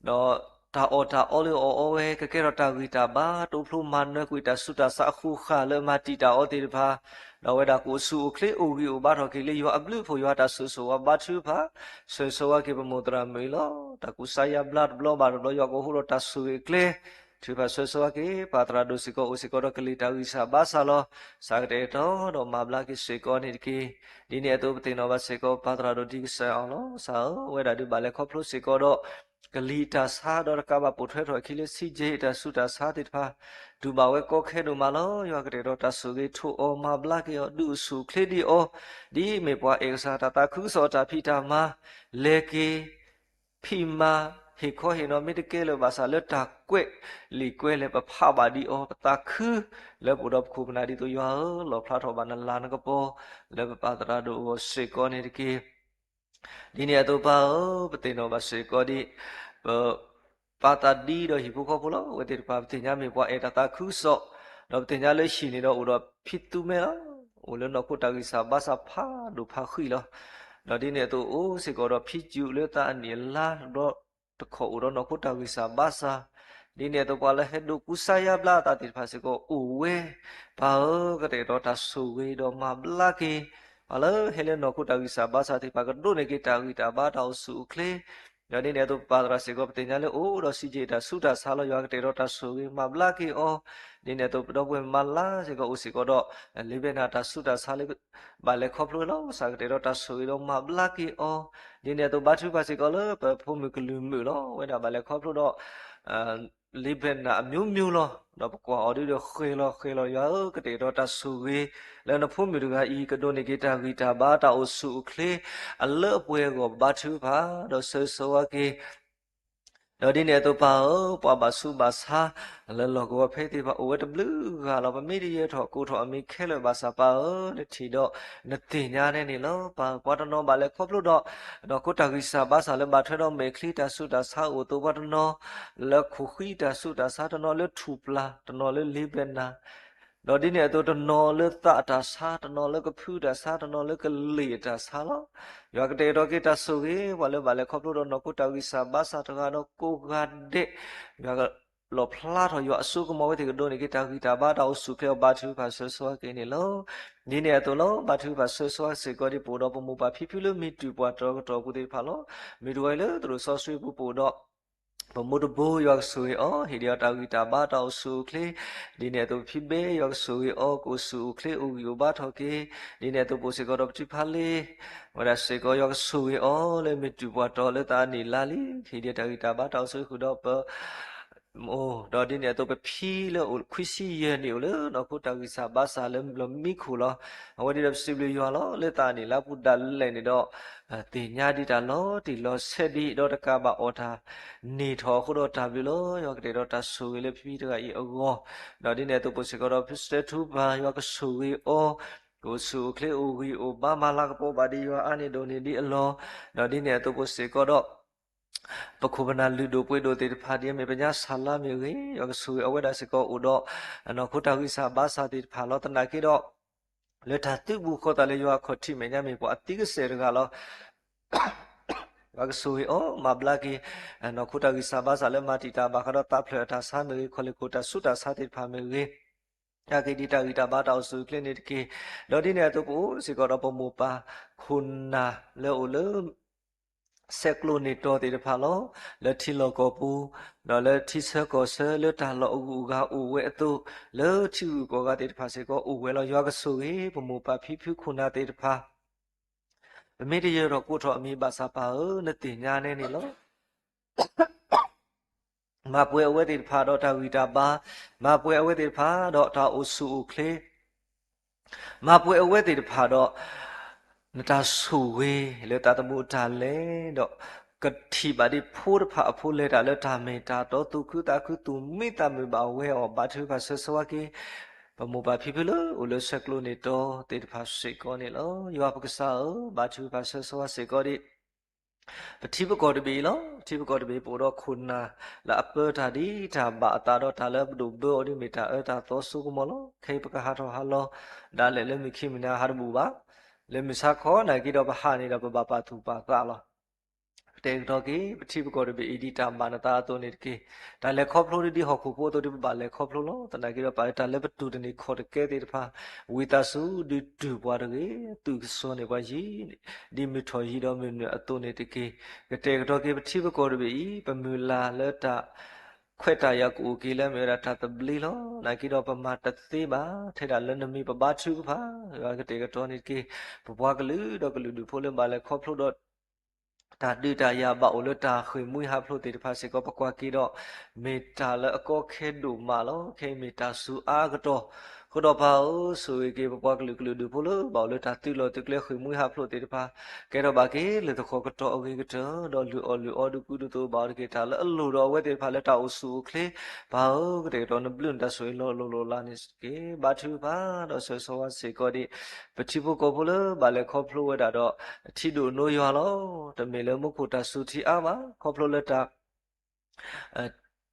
ဒီးတၢ်အီၣ်တၢ်အီလၢအီၣ်အီဝဲ ကကဲထီၣ်တၢ်ဂံၢ်တၢ်ဘါ တအိၣ်ဖျိမၤနၢၤကွံာ်တၢ်ဆူးတၢ်ဆါအဃိဃာ်လၢအမၤတံာ်တာ်အီၤသ့ၣ်တဖၣ်, ဒီးအဝဲဒၣ်ကအိၣ်ဆူၣ်အိၣ်ချ့အိၣ်ဂံၢ်အိၣ်ဘါထီၣ်က့ၤလၢယွၤအဘျုးအဖှိၣ် ယွၤတၢ်ဆိၣ်ဂ့ၤဆိၣ်ဝါဘါထုကဖၣ် ဆၢဂ့ၤဆၢဝါက့ၤပမိၢ်သရၣ်မုၣ်အံၤလီၤ. တၢ်ကူစါယါဘျါတဘျီဘၣ်တဘျီ ယွၤကအိးထီၣ်တၢ်ဆိၣ်ဂ့ၤအကျဲ ထုကဖၣ်ဆၢဂ့ၤဆၢဝါက့ၤ ပၢ်သရၣ်ဒိၣ်စ့ၢ်ကီး အိၣ်စ့ၢ်ကီးဒီးကလံၤတၢ်ဂံၢ်စၢ်ဘါစၢ်လီၤ. ကစၢ်ကတဲာ်ကတီၤဒီးမၤဘျါက့ၤစ့ၢ်ကီးန့ၣ်တက့ၢ်. ဒ်န့ၣ်အသိးပသ့ၣ်နီၣ်ဘၣ်စ့ၢ်ကီး ပၢ်သရၣ်ဒိၣ်ဒံကစၢ်အီၤလီၤ. ကစၢ်ဧၢ, အဝဲဒၣ်ဒုးဘၣ်လဲၤခီဖျိစ့ၢ်ကီးဒီး ကလံၤတၢ်ဆါ ဒီးတကးဘၣ်ပိာ်ထွဲထီၣ်အခံလၢ စံးက့ တၢ်ဆူးတၢ်ဆါသ့ၣ်တဖၣ် တူၢ်ဘၣ်ဝဲကီခဲဒိၣ်မးလီၤ. ယွၤကတဲာ်ကတီၤတၢ်ဆိၣ်ဂ့ၤထိၣ်အီၤ မၤဘျါက့ၤအီၤ ဒုးအိၣ်ဆူၣ်အိၣ်ချ့ဒံးအီၤ ဒ်အမ့ၢ်ပှၤအဲၣ်ကစၢ်တၢ်သးခုကစီၣ်တၢ်ဖံးတၢ်မၤ လဲၤက့ၤ ဖံးမၤ ဟ့ၣ်ခီဟ့ၣ်နီၤ မ့ၢ်တကဲလၢၤဘၣ်ဆၣ်လၢတၢ်ကွဲးလံာ်ကွဲးလဲၢ် ပဖးဘၣ်ဒံးအီၤ ပသးခု လၢပအိၣ်ဒီးပခိၣ်ပနၢ်ဒ်သိးယွၤဧၢ, လီၣ်ဖျါထီၣ်ဘၣ်နလၤနကပီၤ လၢပပၢ်သရၣ်ဒိၣ်အဂီၢ်စ့ၢ်ကီးန့ၣ်တက့ၢ်. ဒ်န့ၣ်အသိးပၢ်ဧၢ, ပသ့ၣ်နီၣ်ဘၣ်စ့ၢ်ကီးဒ် ပ ပၢ်သးဒံဒီးဟံၣ်ဖိဃီဖိလီၤ. အဝဲသ့ၣ်တဖၣ် ပသ့ၣ်ညါမ့ၢ်ပှၤအဲၣ်တၢ်သးခုကစီၣ်, ဒီးပသ့ၣ်ညါလၢဟံၣ်န့ၣ်ဒီးအိၣ်ဒီးဖံသူမဲလီၤ. အိၣ်လၢနီၢ်ခိတၢ်ဂံၢ်စၢ်ဘါစၢ်ဖးဒိၣ်ဖးဃံလီၤ. ဒီးဒ်န့ၣ်အသိးအိၣ်စ့ၢ်ကီးဒီးဖံစူၣ်လၢသးအနံၣ်အလါတဘျီတခီၣ် အိၣ်ဒီးနီၢ်ခိတၢ်ဂံၢ်စၢ်ဘါစၢ်, ဒ်န့ၣ်အသိးပှၤလၢဟဲဒိးကူစါယါဘျါအသးသ့ၣ်တဖၣ်စ့ၢ်ကီးအိၣ်ဝဲ. ပၢ်ဧၢ, ကတဲာ်ကတီၤတၢ်ဆိၣ်ဂ့ၤဒီးမၤဘျါက့ၤ ပှၤလၢဟဲလၢနီၢ်ခိတၢ်ဂံၢ်စၢ်ဘါစၢ်သ့ၣ်တဖၣ် ကဒိးန့ၢ်က့ၤတၢ်ဂံၢ်တၢ်ဘါတၢ်အိၣ်ဆူၣ်အိၣ်ချ့ ဒီးဒ်န့ၣ်အသိးပၢ်သရၣ်စ့ၢ်ကီး ပသ့ၣ်ညါလၢအိၣ်ဒီး စံးက့ တၢ်ဆူးတၢ်ဆါလီၤ. ယွၤကတဲာ်ကတီၤတၢ်ဆိၣ်ဂ့ၤမၤဘျါက့ၤအီၤ, ဒ်န့ၣ်အသိးပဒီပုၢ်ဝဲၢ်မါလါစ့ၢ်ကီးအိၣ်စ့ၢ်ကီးဒီး လ့ဘဲနၤတၢ်ဆူးတၢ်ဆါလၢ ဘၣ်လဲၤခီဖျိလီၤ. ကစၢ်ကတဲာ်ကတီၤတၢ်ဆိၣ်ဂ့ၤဒီးမၤဘျါက့ၤအီၤ, ဒ်န့ၣ်အသိးဘါထုကဖၣ်စ့ၢ်ကီးလၢပဖိမုၣ်ကလုာ်မုာ်လီၤ. အဝဲဒၣ်ဘၣ်လဲၤခီဖျိဒီး လ့ဘဲနၤအမျိုးမျိုးလီၤ. ဒီးပကွၢ်အီၤဒ်ဒီးဃဲၤလီၤဃဲၤလီၤ ယွၤဧၢ, ကတဲာ်ကတီၤတၢ်ဆိၣ်ဂ့ၤ လၢနဖိမုၣ်တဂၤအံၤ ကဒိးန့ၢ်က့ၤတၢ်ဂံၢ်တၢ်ဘါတၢ်အိၣ်ဆူၣ်အိၣ်ချ့ အလၢအပှဲၤအဂီၢ် ဘါထုကဖၣ် ဒီးဆၢဂ့ၤဆၢဝါက့ၤ ဒီးဒ်န့ၣ်အသိးပၢ်ဧၢ, ပှၤဘၣ်ဆူးဘၣ်ဆါ လၢလီၢ်ကဝီၤဖဲသ့ၣ်တဖၣ် အိၣ်ဝဲတဘျုးဂၤလီၤ. ပမ့ၢ်တယၢၤထီၣ်ကိးထီၣ်အမံၤခဲလၢာ်ဘၣ်ဆၣ်ပၢ်ဧၢ, နထံၣ်ဒီး နသ့ၣ်ညါန့ၣ်န့ၣ်လီၤ. ပၢ်ပှၤတနီၤဘၣ်လဲၤခီဖျိဒီး နီၢ်ခိတၢ်ဂံၢ်စၢ်ဘါစၢ်လၢဘၣ်ထွဲဒီးမဲာ်ချံတၢ်ဆူးတၢ်ဆါအိၣ်အသိး, ပှၤတနီၤ လၢခိၣ်ဃံတၢ်ဆူးတၢ်ဆါ, တနီၤလၢထူၣ်ပျၢ်, တနီၤလၢလ့ဘဲနၤ ဒီးဒ်န့ၣ်အသိး တနီၤလၢသးအတၢ်ဆါ, တနီၤလၢကဖုတၢ်ဆါ, တနီၤလၢကလ့ၣ်အတၢ်ဆါလီၤ. ယွၤကတဲာ်ကတီၤက့ၤတၢ်ဆိၣ်ဂ့ၤ ပှၤလၢဘၣ်လဲၤခီဖျိဒီးနီၢ်ခိတၢ်ဂံၢ်စၢ်ဘါစၢ်တဂၤဒီးကိးဂၤဒဲး, ယွၤကလီၣ်ဖျါထီၣ်ယွၤအစိကမီၤဝဲသ့ၣ်ကဒိးန့ၢ်က့ၤတၢ်ဂံၢ်တၢ်ဘါတၢ်အိၣ်ဆူၣ်အိၣ်ချ့အီၤ ဘါထုကဖၣ်ဆၢဂ့ၤဆၢဝါက့ၤန့ၣ်လီၤ. ဒ်န့ၣ်အသိးလီၤ. ဘါထုကဖၣ်ဆၢဂ့ၤဆၢဝါစ့ၢ်ကီး ဒ်ပအိၣ်ဒီးပမိၢ်ပၢ်ဖံဖုလၢမ့ၢ်တုၤပှၤတၢကတီၢ်ပူၤသ့ၣ်တဖၣ်လီၤ. မ့ၢ်တဝီလၢသရိာ်စီဆှံပူၤ ပအိၣ်ဒီး ပမိၢ်တဘိ ယွၤကဆိၣ်ဂ့ၤအီၤ, ဟ့ၣ်ဒံးအီၤတၢ်ဂံၢ်တၢ်ဘါတၢ်အိၣ်ဆူၣ်အိၣ်ချ့, ဒ်န့ၣ်အသိးပဖံဘဲ ယွၤကဆိၣ်ဂ့ၤအီၤ ကအိၣ်ဆူၣ်အိၣ်ချ့အိၣ်ဂံၢ်အိၣ်ဘါထီၣ်က့ၤ, ဒ်န့ၣ်အသိးပအိၣ်စ့ၢ်ကီးဒီးပထံဖါလ့ ဝဲဒၣ်စ့ၢ်ကီး ယွၤကဆိၣ်ဂ့ၤအီၤလၢမ့ၢ်တုၤပှၤတီၤလၢသးအနံၣ်လါလံ, ဟ့ၣ်ဒံးအီၤတၢ်ဂံၢ်တၢ်ဘါတၢ်အိၣ်ဆူၣ်အိၣ်ချ့ဃုာ်ဒီးပ အိၣ်, ဒီးဒ်န့ၣ်အသိးပဖံလၢအိၣ်ခွံဆံယဲၢ်နံၣ်အိၣ်လၢနီၢ်ခိတၢ်ဂံၢ်စၢ်ဘါစၢ်လၢလီၢ်မံခိၣ်လီၤ. အဝဲဒၣ်ဒီးပစံးဘျုးယွၤလီၤ လၢသးအနံၣ်လါပူၤဒၣ်လဲာ်န့ၣ်ဒီး သ့ၣ်ညါဒံးတၢ်လီၤတံၢ်လီၤဆဲးဒံး ဒီးတကးဘၣ်အီၣ်တၢ်န့ၢ်ထီၣ်အဃိဒီးတၢ်ဘျုးလီၤ. ယွၤကတဲာ်ကတီၤတၢ်ဆိၣ်ဂ့ၤလၢဖံဖံတဂၤအံၤအဂီၢ်, ဒီးဒ်န့ၣ်အသိးပအိၣ်စ့ၢ်ကီးဒီး ဖုစတဲထူပၢ် ယွၤကဆိၣ်ဂ့ၤအီၤ, ကအိၣ်ဆူၣ်အိၣ်ချ့အိၣ်ဂံၢ်အိၣ်ဘါမၤလၤကပီၤဘၣ်ဒံးယွၤအါန့ၢ်ဒိၣ်န့ၢ်ဒံးအလီၢ်, ဒီးဒ်န့ၣ်အသိးပအိၣ်စ့ၢ်ကီးဒီး ပခိၣ်ပနၢ်လုၢ်ဒိၣ်ပှ့ၤဒိၣ်သ့ၣ်တဖၣ် ဒ်အမ့ၢ်ပညါစၤလါမ့ၢ်ဂ့ၤ, ယွၤကဆိၣ်ဂ့ၤအဝဲဒၣ်စ့ၢ်ကီးအိၣ်ဒီး နီၢ်ခိတၢ်ဂံၢ်စၢ်ဘါစၢ်သ့ၣ်တဖၣ်လီၤ. သနာ်က့ဒီး လၢတၢ်သုးဘူးဃီသးလၢယွၤအခီၣ်ထံးမဲာ်ညါမ့ၢ်ပှၤအသံကစဲာ်တဂၤလီၤ. ယွၤကဆိၣ်ဂ့ၤအီၤ မၤဘျါက့ၤ နီၢ်ခိတၢ်ဂံၢ်စၢ်ဘါစၢ်လၢမၤတံာ်တာ်ဘၣ်ဃးဒီးသးဖျၢၣ်အတၢ်ဆါမ့ၢ်ဂ့ၤ, ခီၣ်လ့ၢ်ခိၣ်တၢ်ဆူးတၢ်ဆါသ့ၣ်တဖၣ်မ့ၢ်ဂ့ၤ, တၢ်က့ၤဒံးတၢ်ဂံၢ်တၢ်ဘါတၢ်အိၣ်ဆူၣ်အိၣ်ချ့န့ၣ်တက့ၢ်. ဒီးဒ်န့ၣ်အသိးပအိၣ်စ့ၢ်ကီးဒီးပမိၢ်ပၢ်ခိၣ်နၢ်လၢအိၣ်လၢ ဆဲးကျိးန့ၢ်တီၤသ့ၣ်တဖၣ်လီၤ. လၢထံလီၢ်ကီၢ်ပူၤ, ဒီးလၢထံဆၢကီၢ်ဆၢလၢတၢ်လီၢ်အဂုၤအဂၤအိၣ်ဝဲအသိး, လၢထံဂုၤကီၢ်ဂၤသ့ၣ်တဖၣ်စ့ၢ်ကီးအိၣ်ဝဲလီၤ. ယွၤကဆိၣ်ဂ့ၤ ပမိၢ်ပၢ်ဖံဖုခိၣ်နၢ်သ့ၣ်တဖၣ် ပမ့ၢ်တယၢၤထီၣ်ကိးထီၣ်အမံၤဘၣ်ဆၣ်ပၢ်ဧၢ, နသ့ၣ်ညါနဲန့ၣ်လီၤ. မၤပှဲၤအဝဲသ့ၣ်တဖၣ်ဒီးတၢ်ဂံၢ်တၢ်ဘါ, မၤပှဲၤအဝဲသ့ၣ်တဖၣ်ဒီးတၢ်အိၣ်ဆူၣ်အိၣ်ချ့, မၤပှဲၤအဝဲသ့ၣ်တဖၣ်ဒီး နတၢ်ဆိၣ်ဂ့ၤလၢသးသမူအတၢ်လဲၤ, ဒီးကထံၣ်ဘၣ်ဒံးဖိတဖၣ်အဖိလဲၤတၢ်လၢတၢ်မ့ၢ်တၢ်တီ သူၣ်ခုသးခု သူၣ်မံသးမုာ်ဘၣ်ဝဲအီၤ, ဘါထုကဖၣ်ဆၢဂ့ၤဆၢဝါက့ၤ ပမိၢ်ပၢ်ဖံဖုလၢအိၣ်လၢဆဲးကျိးန့ၢ်တီၤသ့ၣ်တဖၣ်စ့ၢ်ကီးန့ၣ်လီၤ. ယွၤပကစၢ်ဧၢ, ဘါထုကဖၣ်ဆၢဂ့ၤဆၢဝါစ့ၢ်ကီးဒံး ပထံပကီၢ်တဘ့ၣ်အံၤလီၤ. ပထံပကီၢ်တဘ့ၣ်ပအိၣ်ဒီးခိၣ်နၢ်လၢအပၢတၢ်ဒ်တၢ်ဘၣ်အသးဒီး တၢ်လၢပဒိၣ်ဘၢအီၤဒ်မ့ၢ်တၢ်အၢတၢ်သီစိကမီၤလီၤ. ခဲအံၤပကဟးထီၣ်ဟးလီၤ ဒၣ်လဲာ်လၢမုၢ်ခံမုၢ်နၤဟးတဘူၣ်ဘၣ်. လၢမုၢ်ဆါခီနာ်က့ဒီးပဟးန့ၣ်ဒီးပဘၣ်ပာ်သူၣ်ပာ်သးလီၤ. ကတဲာ်ကတီၤက့ၤ ပထံပကီၢ်တဘ့ၣ်အံၤဒ်တၢ်ဘၣ်နသးအသိးန့ၣ်တက့ၢ်. တၢ်လဲၤခီဖျိဒ်ဟီၣ်ခိၣ်ဖိအသိးဒ်ပဘၣ်လဲၤခီဖျိလီၤ. သနာ်က့ဒီးပတၢ်လၢပတူၢ်တန့ၢ်ခီၣ်တကဲသ့ၣ်တဖၣ်, ဝံသးစူၤဒုးတူၢ်ပှၤတဂ့ၤ, သူၣ်ကစီၣ်န့ၢ်ပှၤယံၤ ဒ်မုၢ်ထီၣ်ယံၤဒီးမုၢ်နုာ်အသိးန့ၣ်တက့ၢ်. ကတဲာ်ကတီၤက့ၤပထံပကီၢ်တဘ့ၣ်အံၤ ပမုၢ်လၢ်လၢတၢ် ခွဲးတၢ်ယာ်ကအိၣ်က့ၤလၢအမ့ၢ်ဝဲဒၣ်တၢ်သဘျ့လီၤ. နာ်က့ဒီးပမၤတသ့ဘၣ် ထဲဒၣ်လၢနမံၤပဘါထုကဖၣ်, ယွၤကတဲာ်ကတီၤန့ၣ်တက့ၢ်. ပပှၤကလုာ်ဒီးကလုာ်ဒူၣ်ဖိလၢဘၣ်လဲၤခီဖျိဒီး တၢ်ဒုးတၢ်ယၤဘၣ်အိၣ်လၢတၢ်ဃ့ၢ်မှံဟးဖျိးသ့ၣ်တဖၣ်စ့ၢ်ကီး ပကွၢ်က့ၤဒီး မ့ၢ်တၢ်လၢအကီခဲဒိၣ်မးလီၤ. ခဲအံၤမ့ၢ်တၢ်ဆူးအါအကတီၢ်, အဃိဒီးပၢ်ဧၢ, ဆိၣ်ဂ့ၤက့ၤပပှၤကလုာ်ကလုာ်ဒူၣ်ဖိလၢ ဘၣ်အိၣ်လၢတၢ်သုးလီၢ်သုးကျဲဃ့ၢ်မှံဟးဖျိးသ့ၣ်တဖၣ်, ကဲထီၣ်ဘၣ်က့ၤလၢသဃီၤကတီၢ်အဂ့ၤကတၢၢ်, ဒီးလုၢ်အီၣ်လုၢ်အီဒုးကူဒုးသိးဘၣ်အီၤတက့ၢ်. တၢ်လၢအလိၣ်ဒီးအဝဲသ့ၣ်တဖၣ်လၢတၢ်အိၣ်ဆူၣ်အိၣ်ချ့, ပၢ်ဧၢ, ကတဲာ်ကတီၤနဘျုးနတၢ်ဆိၣ်ဂ့ၤလီၤလိၤလိၤလၢ်န့ၣ်တက့ၢ်. ဘါထုကဖၣ်ဒီးဆၢဂ့ၤဆၢဝါစ့ၢ်ကီးဒံး ပထံဖိကီၢ်ဖိလၢဘၣ်လဲၤခီဖျိဝဲဒၣ်ဒီး ထံဒိၣ်နိယွၤလီၤ. တမ့ၢ်လၢမူခိၣ်တၢ်စူၤထံအါဘၣ်, ခီဖျိလၢတၢ်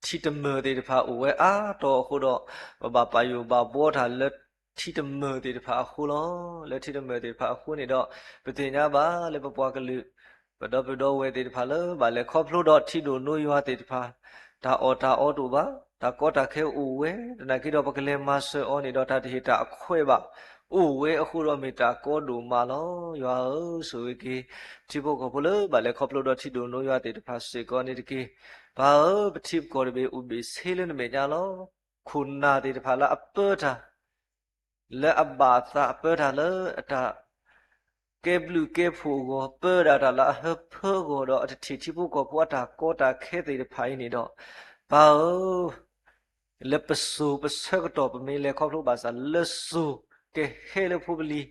ထံတမၢၢ်သ့ၣ်တဖၣ်အိၣ်ဝဲအါတီၤအဃိဒီး ပဘၣ်ပာ်ယိၣ်ဘၣ်ဘှီတၢ်လၢထံတမၢၢ်သ့ၣ်တဖၣ်အဃိလီၤ. လၢထံတမၢၢ်သ့ၣ်တဖၣ်အဃိန့ၣ်ဒီး ပသ့ၣ်ညါဘၣ်လၢပပှၤကလုာ် ပဒီပုၢ်ဒီဝဲၢ်သ့ၣ်တဖၣ်လၢဘၣ်လဲၤခီဖျိဒီးထံဒိၣ်နိယွၤသ့ၣ်တဖၣ်, တၢ်အီၣ်တၢ်အီတအိၣ်ဘၣ်, တၢ်ကီတၢ်ခဲအိၣ်ဝဲ, သနာ်က့ဒီးပကလဲၤမၤစၢၤအီၤန့ၣ်ဒီးတၢ်တဟ့ၣ်တၢ်အခွဲးဘၣ်, အိၣ်ဝဲအဃိဒီးမ့ၢ်တၢ်ကီဒိၣ်မးလီၤ. ယွၤဧၢ, ဆိၣ်ဂ့ၤက့ၤ ထံဖိကီၢ်ဖိလၢဘၣ်လဲၤခီဖျိဒီးထံဒိၣ်နိယွၤသ့ၣ်တဖၣ်စ့ၢ်ကီးန့ၣ်တက့ၢ်. ပၢ်ဧၢ, ပထံပကီၢ်တဘ့ၣ်အိၣ်ဘ့ၣ်ဆ့လၢနမဲာ်ညါလီၤ. ခိၣ်နၢ်သ့ၣ်တဖၣ်လၢအပၢတၢ် လၢအဘၣ်အသးအပၢတၢ်လၢအတၢ် ကဲဘျုးကဲဖှိၣ်အဂီၢ်, ပၢဒၣ်တၢ်လၢအဟၢဖၢအဂီၢ်ဒီး အတထံၣ်ထံဖိကီၢ်ဖိအတၢ်ကီတၢ်ခဲသ့ၣ်တဖၣ်အံၤန့ၣ်ဒီး, ပၢ်ဧၢ, လၢပစိၤပဆၢကတီၢ် ပမ့ၢ်လဲၤခီဖျိဘၣ်ဆၣ် လၢစိၤကဟဲလၢဖိပလံၤ,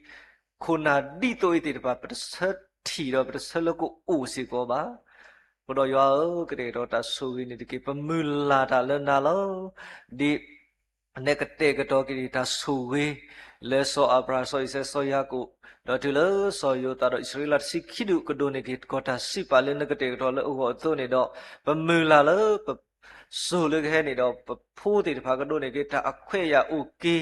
ခိၣ်နၢ်ဒ်သိးအံၤသ့ၣ်တဖၣ် ပတဆၢထံၣ်ဒီးပတဆၢလၢကအိၣ်စ့ၢ်ကီးဘၣ်. အဃိဒီးယွၤဧၢ, ကတဲာ်ကတီၤတၢ်ဆိၣ်ဂ့ၤန့ၣ်တက့ၢ်. ပမုၢ်လၢ်တၢ်လၢနၤလီၤ. ဒ် နကတဲာ်ကတီၤက့ၤတၢ်ဆိၣ်ဂ့ၤ လၢစီၤအၤဘြၤဟၣ်, စီၤအံၤစဲး, စီၤယၤကိာ်, ဒီးတုၤလၢစီၤယိၤသးဒီးအံၣ်စရ့လးတဆံခံဒူၣ် ကဒိးန့ၢ်က့ၤကီၢ်တၢ်စံးပာ်လၢနကတဲာ်ကတီၤလၢအဂီၢ်အသိးန့ၣ်ဒီး, ပမုၢ်လၢ်လၢပ စိၤလၢကဟဲန့ၣ်ဒီး ပဖိသ့ၣ်တဖၣ်ကဒိးန့ၢ်က့ၤတၢ်အခွဲးအယာ်အိၣ်က့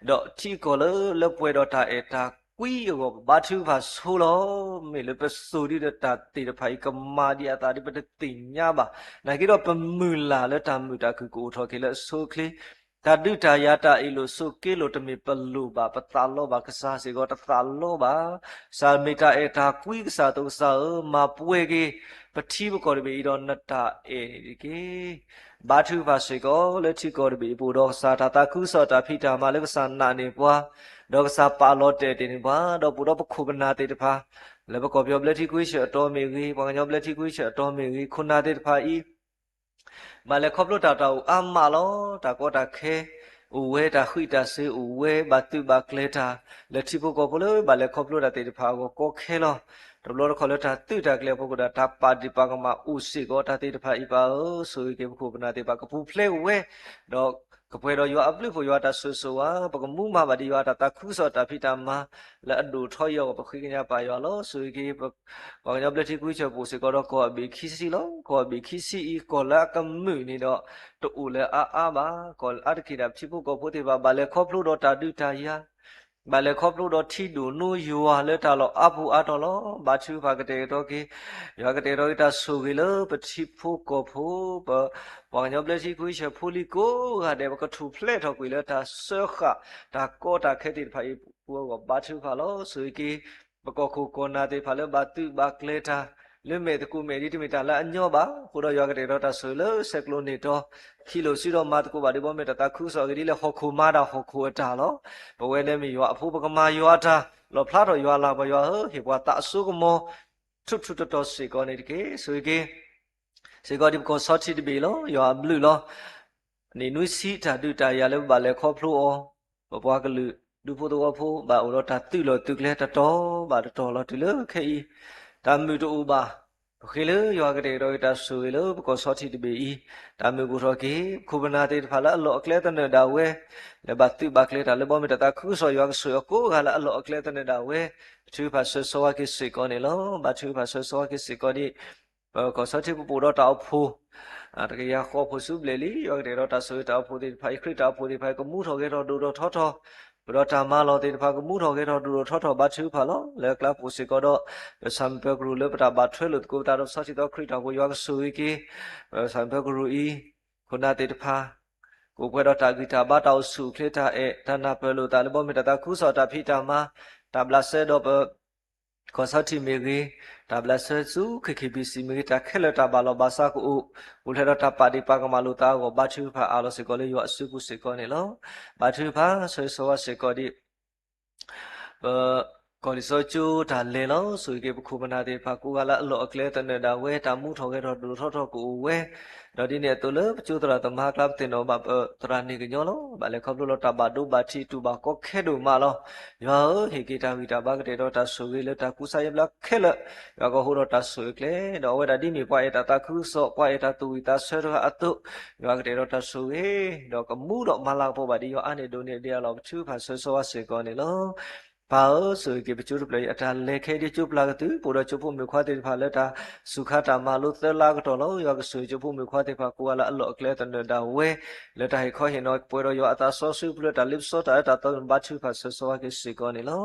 ၤ, ဒီးထံကီၢ်လၢလၢပှဲၤဒီးတၢ်အဲၣ်တၢ်ကွံအဂီၢ် ပဘါထုကဖၣ်ဆိလီၤ. မ့ၢ်လၢပစိၤဒ်ဒီးတၢ်သ့ၣ်တဖၣ်အံၤ ကမၤဒံးအသးဒ်ပတသ့ၣ်ညါဘၣ်. နာ်က့ဒီးပမုၢ်လၢ်လၢတၢ်မုာ်တၢ်ခုၣ်ကအိၣ်ထီၣ်က့ၤလၢအဆိအချ့, တၢ်ဒုးတၢ်ယၤ တၢ်အ့ၣ်လိာ်ဆိးက့လိာ် တမ့ၢ်ပလိၣ်ဘၣ်, ပသးလီဘၣ်ကစၢ်စ့ၢ်ကီးတသးလီဘၣ်. ကစၢ်မ့ၢ်တၢ်အဲၣ်တၢ်ကွံ, ကစၢ်သိးကစၢ်ဧၢ, မၤပှဲၤက့ၤ ပထံပကီၢ်တဘ့ၣ်အံၤဒီးနတၢ်အဲၣ်န့ၣ်တက့ၢ်. ဘါထုကဖၣ်စ့ၢ်ကီးလၢထံကီၢ်တဘ့ၣ်အံၤ ပအိၣ်ဒီးကစၢ်တၢ်သးခုကစီၣ်တၢ်ဖံးတၢ်မၤလၢကစၢ်နာ်န့ၢ်ပှၤ, ဒီးကစၢ်ပာ်လီၤတဲာ်တ့ၢ်န့ၢ်ပှၤ, ဒီးပအိၣ်ဒီးပခိၣ်ပနၢ်သ့ၣ်တဖၣ် လၢပကီၢ်ပယီၤဘျၢထံခဝ့ၡၢၣ်အတီၤမ့ၢ်ဂ့ၤ, ပှၤကညီဘျၢထံခဝ့ၡၢၣ်အတီၤမ့ၢ်ဂ့ၤ, ခိၣ်နၢ်သ့ၣ်တဖၣ်အံၤ ဘၣ်လဲၤခီဖျိတၢ်တၢ်အိၣ်အါမးလီၤ. တၢ်ကီတၢ်ခဲအိၣ်ဝဲ, တၢ်ဃံးတၢ်စ့ၤအိၣ်ဝဲ, ဘၣ်သုးဘၣ်ကျဲၤတၢ် လၢထံဖိကီၢ်ဖိလၢဘၣ်လဲၤခီဖျိတၢ်သ့ၣ်တဖၣ်အဂီၢ်ကီခဲလီၤ. တဘျီတခီၣ်လၢတၢ်သုးတၢ်ကျဲၤအဖီခိၣ်ဒီး တၢ်ပာ်ဒံးပာ်ကမၣ်အိၣ်စ့ၢ်ကီးတၢ်သ့ၣ်တဖၣ်အံၤ ပၢ်ဧၢ, ဆိၣ်ဂ့ၤက့ၤပခိၣ်ပနၢ်သ့ၣ်တဖၣ် ကပူၤဖျဲးဝဲ, ဒီးကပှဲၤဒီးယွၤအဘျုးအဖှိၣ် ယွၤတၢ်ဆိၣ်ဂ့ၤဆိၣ်ဝါ, ပကမူမၤဘၣ်ဒံးယွၤတၢ်သးခုကစီၣ်တၢ်ဖံးတၢ်မၤ လၢအဒိၣ်ထီအဂီၢ် ပဃ့ကညးပာ်ယွၤလီၤ. ဆိၣ်ဂ့ၤက့ၤ ပှၤကညီဘျၢထံခဝ့ၡၢၣ် ပအိၣ်စ့ၢ်ကီးဒီးကီၢ်အဘ့ၣ်ခံဆံလီၤ. ကီၢ်အဘ့ၣ်ခံဆံအံၤ ကီၢ်လၢအကမုာ်န့ၣ်ဒီး တအိၣ်လၢအအါအါဘၣ်. ကီၢ်လၢအါတက့ၢ်ဒၣ် ပထံဖိကီၢ်ဖိသ့ၣ်တဖၣ် ဘၣ်လဲၤခီဖျိဒီးတၢ်ဒုးတၢ်ယၤ, ဘၣ်လဲၤခီဖျိဒီးထံဒိၣ်နိယွၤလၢတၢ်လီၢ်အါပူၤအါတီၤလီၤ. ဘါထုကဖၣ်ကတဲာ်ကတီၤက့ၤ, ယွၤကတဲာ်ကတီၤက့ၤတၢ်ဆိၣ်ဂ့ၤလၢပထံဖိကီၢ်ဖိ, ပ ပှၤကညီဘျၢထံခဝ့ၡၢၣ်ဖိလံၤကိးဂၤဒဲး ပကထူၣ်ဖျဲးထီၣ်ကွံာ်လၢတၢ်စၢဃာ် တၢ်ကီတၢ်ခဲသ့ၣ်တဖၣ်အံၤပူၤအဂီၢ် ဘါထုကဖၣ်လီၤ. ဆိၣ်ဂ့ၤက့ၤ ပကီၢ်ခိၣ်ကီၢ်နၢ်သ့ၣ်တဖၣ်လၢဘၣ်သုးဘၣ်ကျဲၤတၢ် လၢမဲာ်သကိးမဲာ် ဒ်တမ့ၢ်တၢ်လၢအညီဘၣ်. အဃိဒီးယွၤကတဲာ်ကတီၤတၢ်ဆိၣ်ဂ့ၤလၢဆဲးကျိးန့ၢ်တီ ခံလိာ်စုဒီးမၤသကိးဘၣ်ဒံး ဘီမ့ၢ်တၢ်သးခုကစီၣ်အဂ့ၢ်ဒ်လဲၣ် ဟီၣ်ခိၣ်မၤတၢ်ဟီၣ်ခိၣ်အတၢ်လီၤ. ပဝဲလၢမ့ၢ်ယွၤအဖိ ပကမၤယွၤအတၢ် လီၣ်ဖျါထီၣ်ယွၤလၤ ပှၤယွၤဧၢ, ဟ့ၣ်ပှၤသးအစိကမီၤ ထူးထူးတီၤတီၤစ့ၢ်ကီးန့ၣ်တက့ၢ်. ဆိၣ်ဂ့ၤက့ၤ စ့ၢ်ကီးဒ်ပကီၢ်ဆီထံးတဘ့ၣ်လီၤ. ယွၤအဘျုးလီၤ. နံၣ်နွံဆံတၢ်ဒုးတၢ်ယၤလၢပဘၣ်လဲၤခီဖျိအီၤ, ပပှၤကလုာ်ဒူဖိသဝီဖိ ဘၣ်အိၣ်ဒီးတၢ်သုးလီၢ်သုးကျဲတတီၤဘၣ်တတီၤလီၤ. တုၤလၢခဲအံၤ တၢ်မုာ်တအိၣ်ဘၣ်. ပဃ့လၢယွၤကတဲာ်ကတီၤက့ၤတၢ်ဆိၣ်ဂ့ၤလၢပကီၢ်ဆီထံးတဘ့ၣ်အံၤ, တၢ်မုာ်ကအိၣ်ထီၣ်က့ၤ ပခိၣ်ပနၢ်သ့ၣ်တဖၣ်လၢအလီၢ်အကျဲသနၢၣ်ဒၣ်ဝဲ, လၢဘၣ်သုးဘၣ်ကျဲၤတၢ်လၢ ဘီမ့ၢ်တၢ်သးခုကစီၣ် ယွၤကဆိၣ်ဂ့ၤအကိးဂၤလၢအလီၢ်အကျဲသနၢၣ်ဒၣ်ဝဲ, ထုကဖၣ်ဆၢဂ့ၤဆိၣ်ဝါက့ၤစ့ၢ်ကီးန့ၣ်လီၤ. ဘါထုကဖၣ်ဆၢဂ့ၤဆိၣ်ဝါက့ၤစ့ၢ်ကီးဒ် ပကီၢ်ဆီထံး ပအိၣ်ဒီးတၢ်အိၣ်ဖှိၣ် တကယၤဃိးဖှိၣ်ဆူဘျဲၣ်လံ. ယွၤကတဲာ်ကတီၤတၢ်ဆိၣ်ဂ့ၤတၢ်အိၣ်ဖှိၣ်သ့ၣ်တဖၣ်အံၤ ခရံာ်တၢ်အိၣ်ဖှိၣ်သ့ၣ်တဖၣ်အံၤ ကမူထီၣ်ဂဲၤထီၣ်ဒိၣ်ထီၣ်ထီထီၣ်, ပဒီးတၢ်မၤလီၢ်သ့ၣ်တဖၣ် ကမူထီၣ်ဂဲၤထီၣ်ဒိၣ်ထီၣ်ထီထီၣ် ဘါထုကဖၣ်လီၤ. လၢအကျါပအိၣ်စ့ၢ်ကီးဒီး ပဆၣ်မုၢ်ပၢၤကရူၢ်လၢပတၢ်ဘၣ်ထွဲလိာ်သကိးပသးဒီး ပဆီထံသီခရံာ်တၢ်အိၣ်ဖှိၣ် ယွၤကဆိၣ်ဂ့ၤက့ၤ ပဆၣ်မုၢ်ပၢၤကရူၢ်အံၤ ခိၣ်နၢ်သ့ၣ်တဖၣ် ကအိၣ်ပှဲၤဒီးတၢ်ဂံၢ်တၢ်ဘါ တၢ်အိၣ်ဆူၣ်အိၣ်ချ့ တၢ်အဲၣ်တၢ်နၢ်ပၢၢ်လိာ်သးလၢ ဘီမ့ၢ်တၢ်သးခုကစီၣ်တၢ်ဖံးတၢ်မၤ တၢ်ဘျးစဲဒီးပ ကီၢ်ဆီထံးမ့ၢ်ဂ့ၤ, တၢ်ဘျးစဲဆူ ခ့ၣ်ခ့ၣ်ဘံၣ်စံၣ်မ့ၢ်ဂ့ၤ, တၢ်ခဲလၢာ်တၢ်ဘၣ်လီၢ်ဘၣ်စးကအိၣ်, အိၣ်ဖျဲၣ်ဒီးတၢ်ပာ်ဒ့ၣ်ပာ်ကမၣ်လိာ်သးအဂီၢ် ဘါထုကဖၣ်အးလီၤစ့ၢ်ကီးလၢယွၤအစုပူၤစ့ၢ်ကီးန့ၣ်လီၤ. ဘါထုကဖၣ်ဆၢဂ့ၤဆိၣ်ဝါစ့ၢ်ကီးဒ် ပ ကီၢ်လံၤစီဆှံကၠိတၢ်လဲၤလီၤ. ဆိၣ်ဂ့ၤက့ၤပခိၣ်ပနၢ်သ့ၣ်တဖၣ် ကိးဂၤလၢအလီၢ်အကျဲသနၢၣ်ဒၣ်ဝဲ တၢ်မူထီၣ်ဂဲၤထီၣ်ဒိၣ်ထီၣ်ထီထီၣ်ကအိၣ်ဝဲ, ဒီးဒ်န့ၣ်အသိးလၢပကၠိသရၣ်သမါအကျါ ပသ့ၣ်နီၣ်ဘၣ်ပသရၣ်န့ၣ်ကညီလီၤ. ဘၣ်လဲၤခီဖျိလီၤတၢ်ဘၣ်ဒိဘၣ်ထံး တူၢ်ဘၣ်ကီခဲဒိၣ်မးလီၤ. ယွၤဧၢ, ဟ့ၣ်က့ၤတၢ်ဂံၢ်တၢ်ဘါ ကတဲာ်ကတီၤတၢ်ဆိၣ်ဂ့ၤလၢတၢ်ကူစါယါဘျါခဲလၢာ်, ယွၤကဟူဒီးတၢ်ဆိၣ်ဂ့ၤကျဲ, ဒီးအဝဲဒၣ်ဒ်မ့ၢ်ပှၤအဲၣ်တၢ်သးခုကစီၣ် ပှၤအဲၣ်တၢ်သူၣ်ဝံၣ်သးဆၢတဂၤအသိး, ယွၤကတဲာ်ကတီၤတၢ်ဆိၣ်ဂ့ၤ, ဒီးကမူဒီးမၤလၤကပီၤဘၣ်ဒ်ယွၤအါန့ၢ်ဒိၣ်န့ၢ်ဒံးအလီၢ် ပထုကဖၣ်ဆၢဂ့ၤဆိၣ်ဝါစ့ၢ်ကီးန့ၣ်လီၤ. ပၢ်ဧၢ, ဆိၣ်ဂ့ၤက့ၤပကၠိတဖျၢၣ်အံၤ အတၢ်လဲၤခဲအံၤဒ်ကၠိပျၢ်ကတုၢ် ပအိၣ်ဒီးကၠိဖိမုၣ်ခွါသ့ၣ်တဖၣ်လၢ တၢ်စူၢ်ခါတၢ်မၤလိသၢလါကတီၢ်လီၤ. ယွၤကဆိၣ်ဂ့ၤကၠိဖိမုၣ်ခွါသ့ၣ်တဖၣ် ကိးဂၤလၢအလီၢ်အကျဲသနၢၣ်ဒၣ်ဝဲ, လၢတၢ်ဟ့ၣ်ခီဟ့ၣ်နီၤ ပှဲၤဒီးယွၤအသးစီဆှံပူၤလၢ တၢ်လ့ပစီတၢ်အၢတၢ်သီ ဘါထုကဖၣ်ဆၢဂ့ၤဆိၣ်ဝါက့ၤစ့ၢ်ကီးန့ၣ်လီၤ.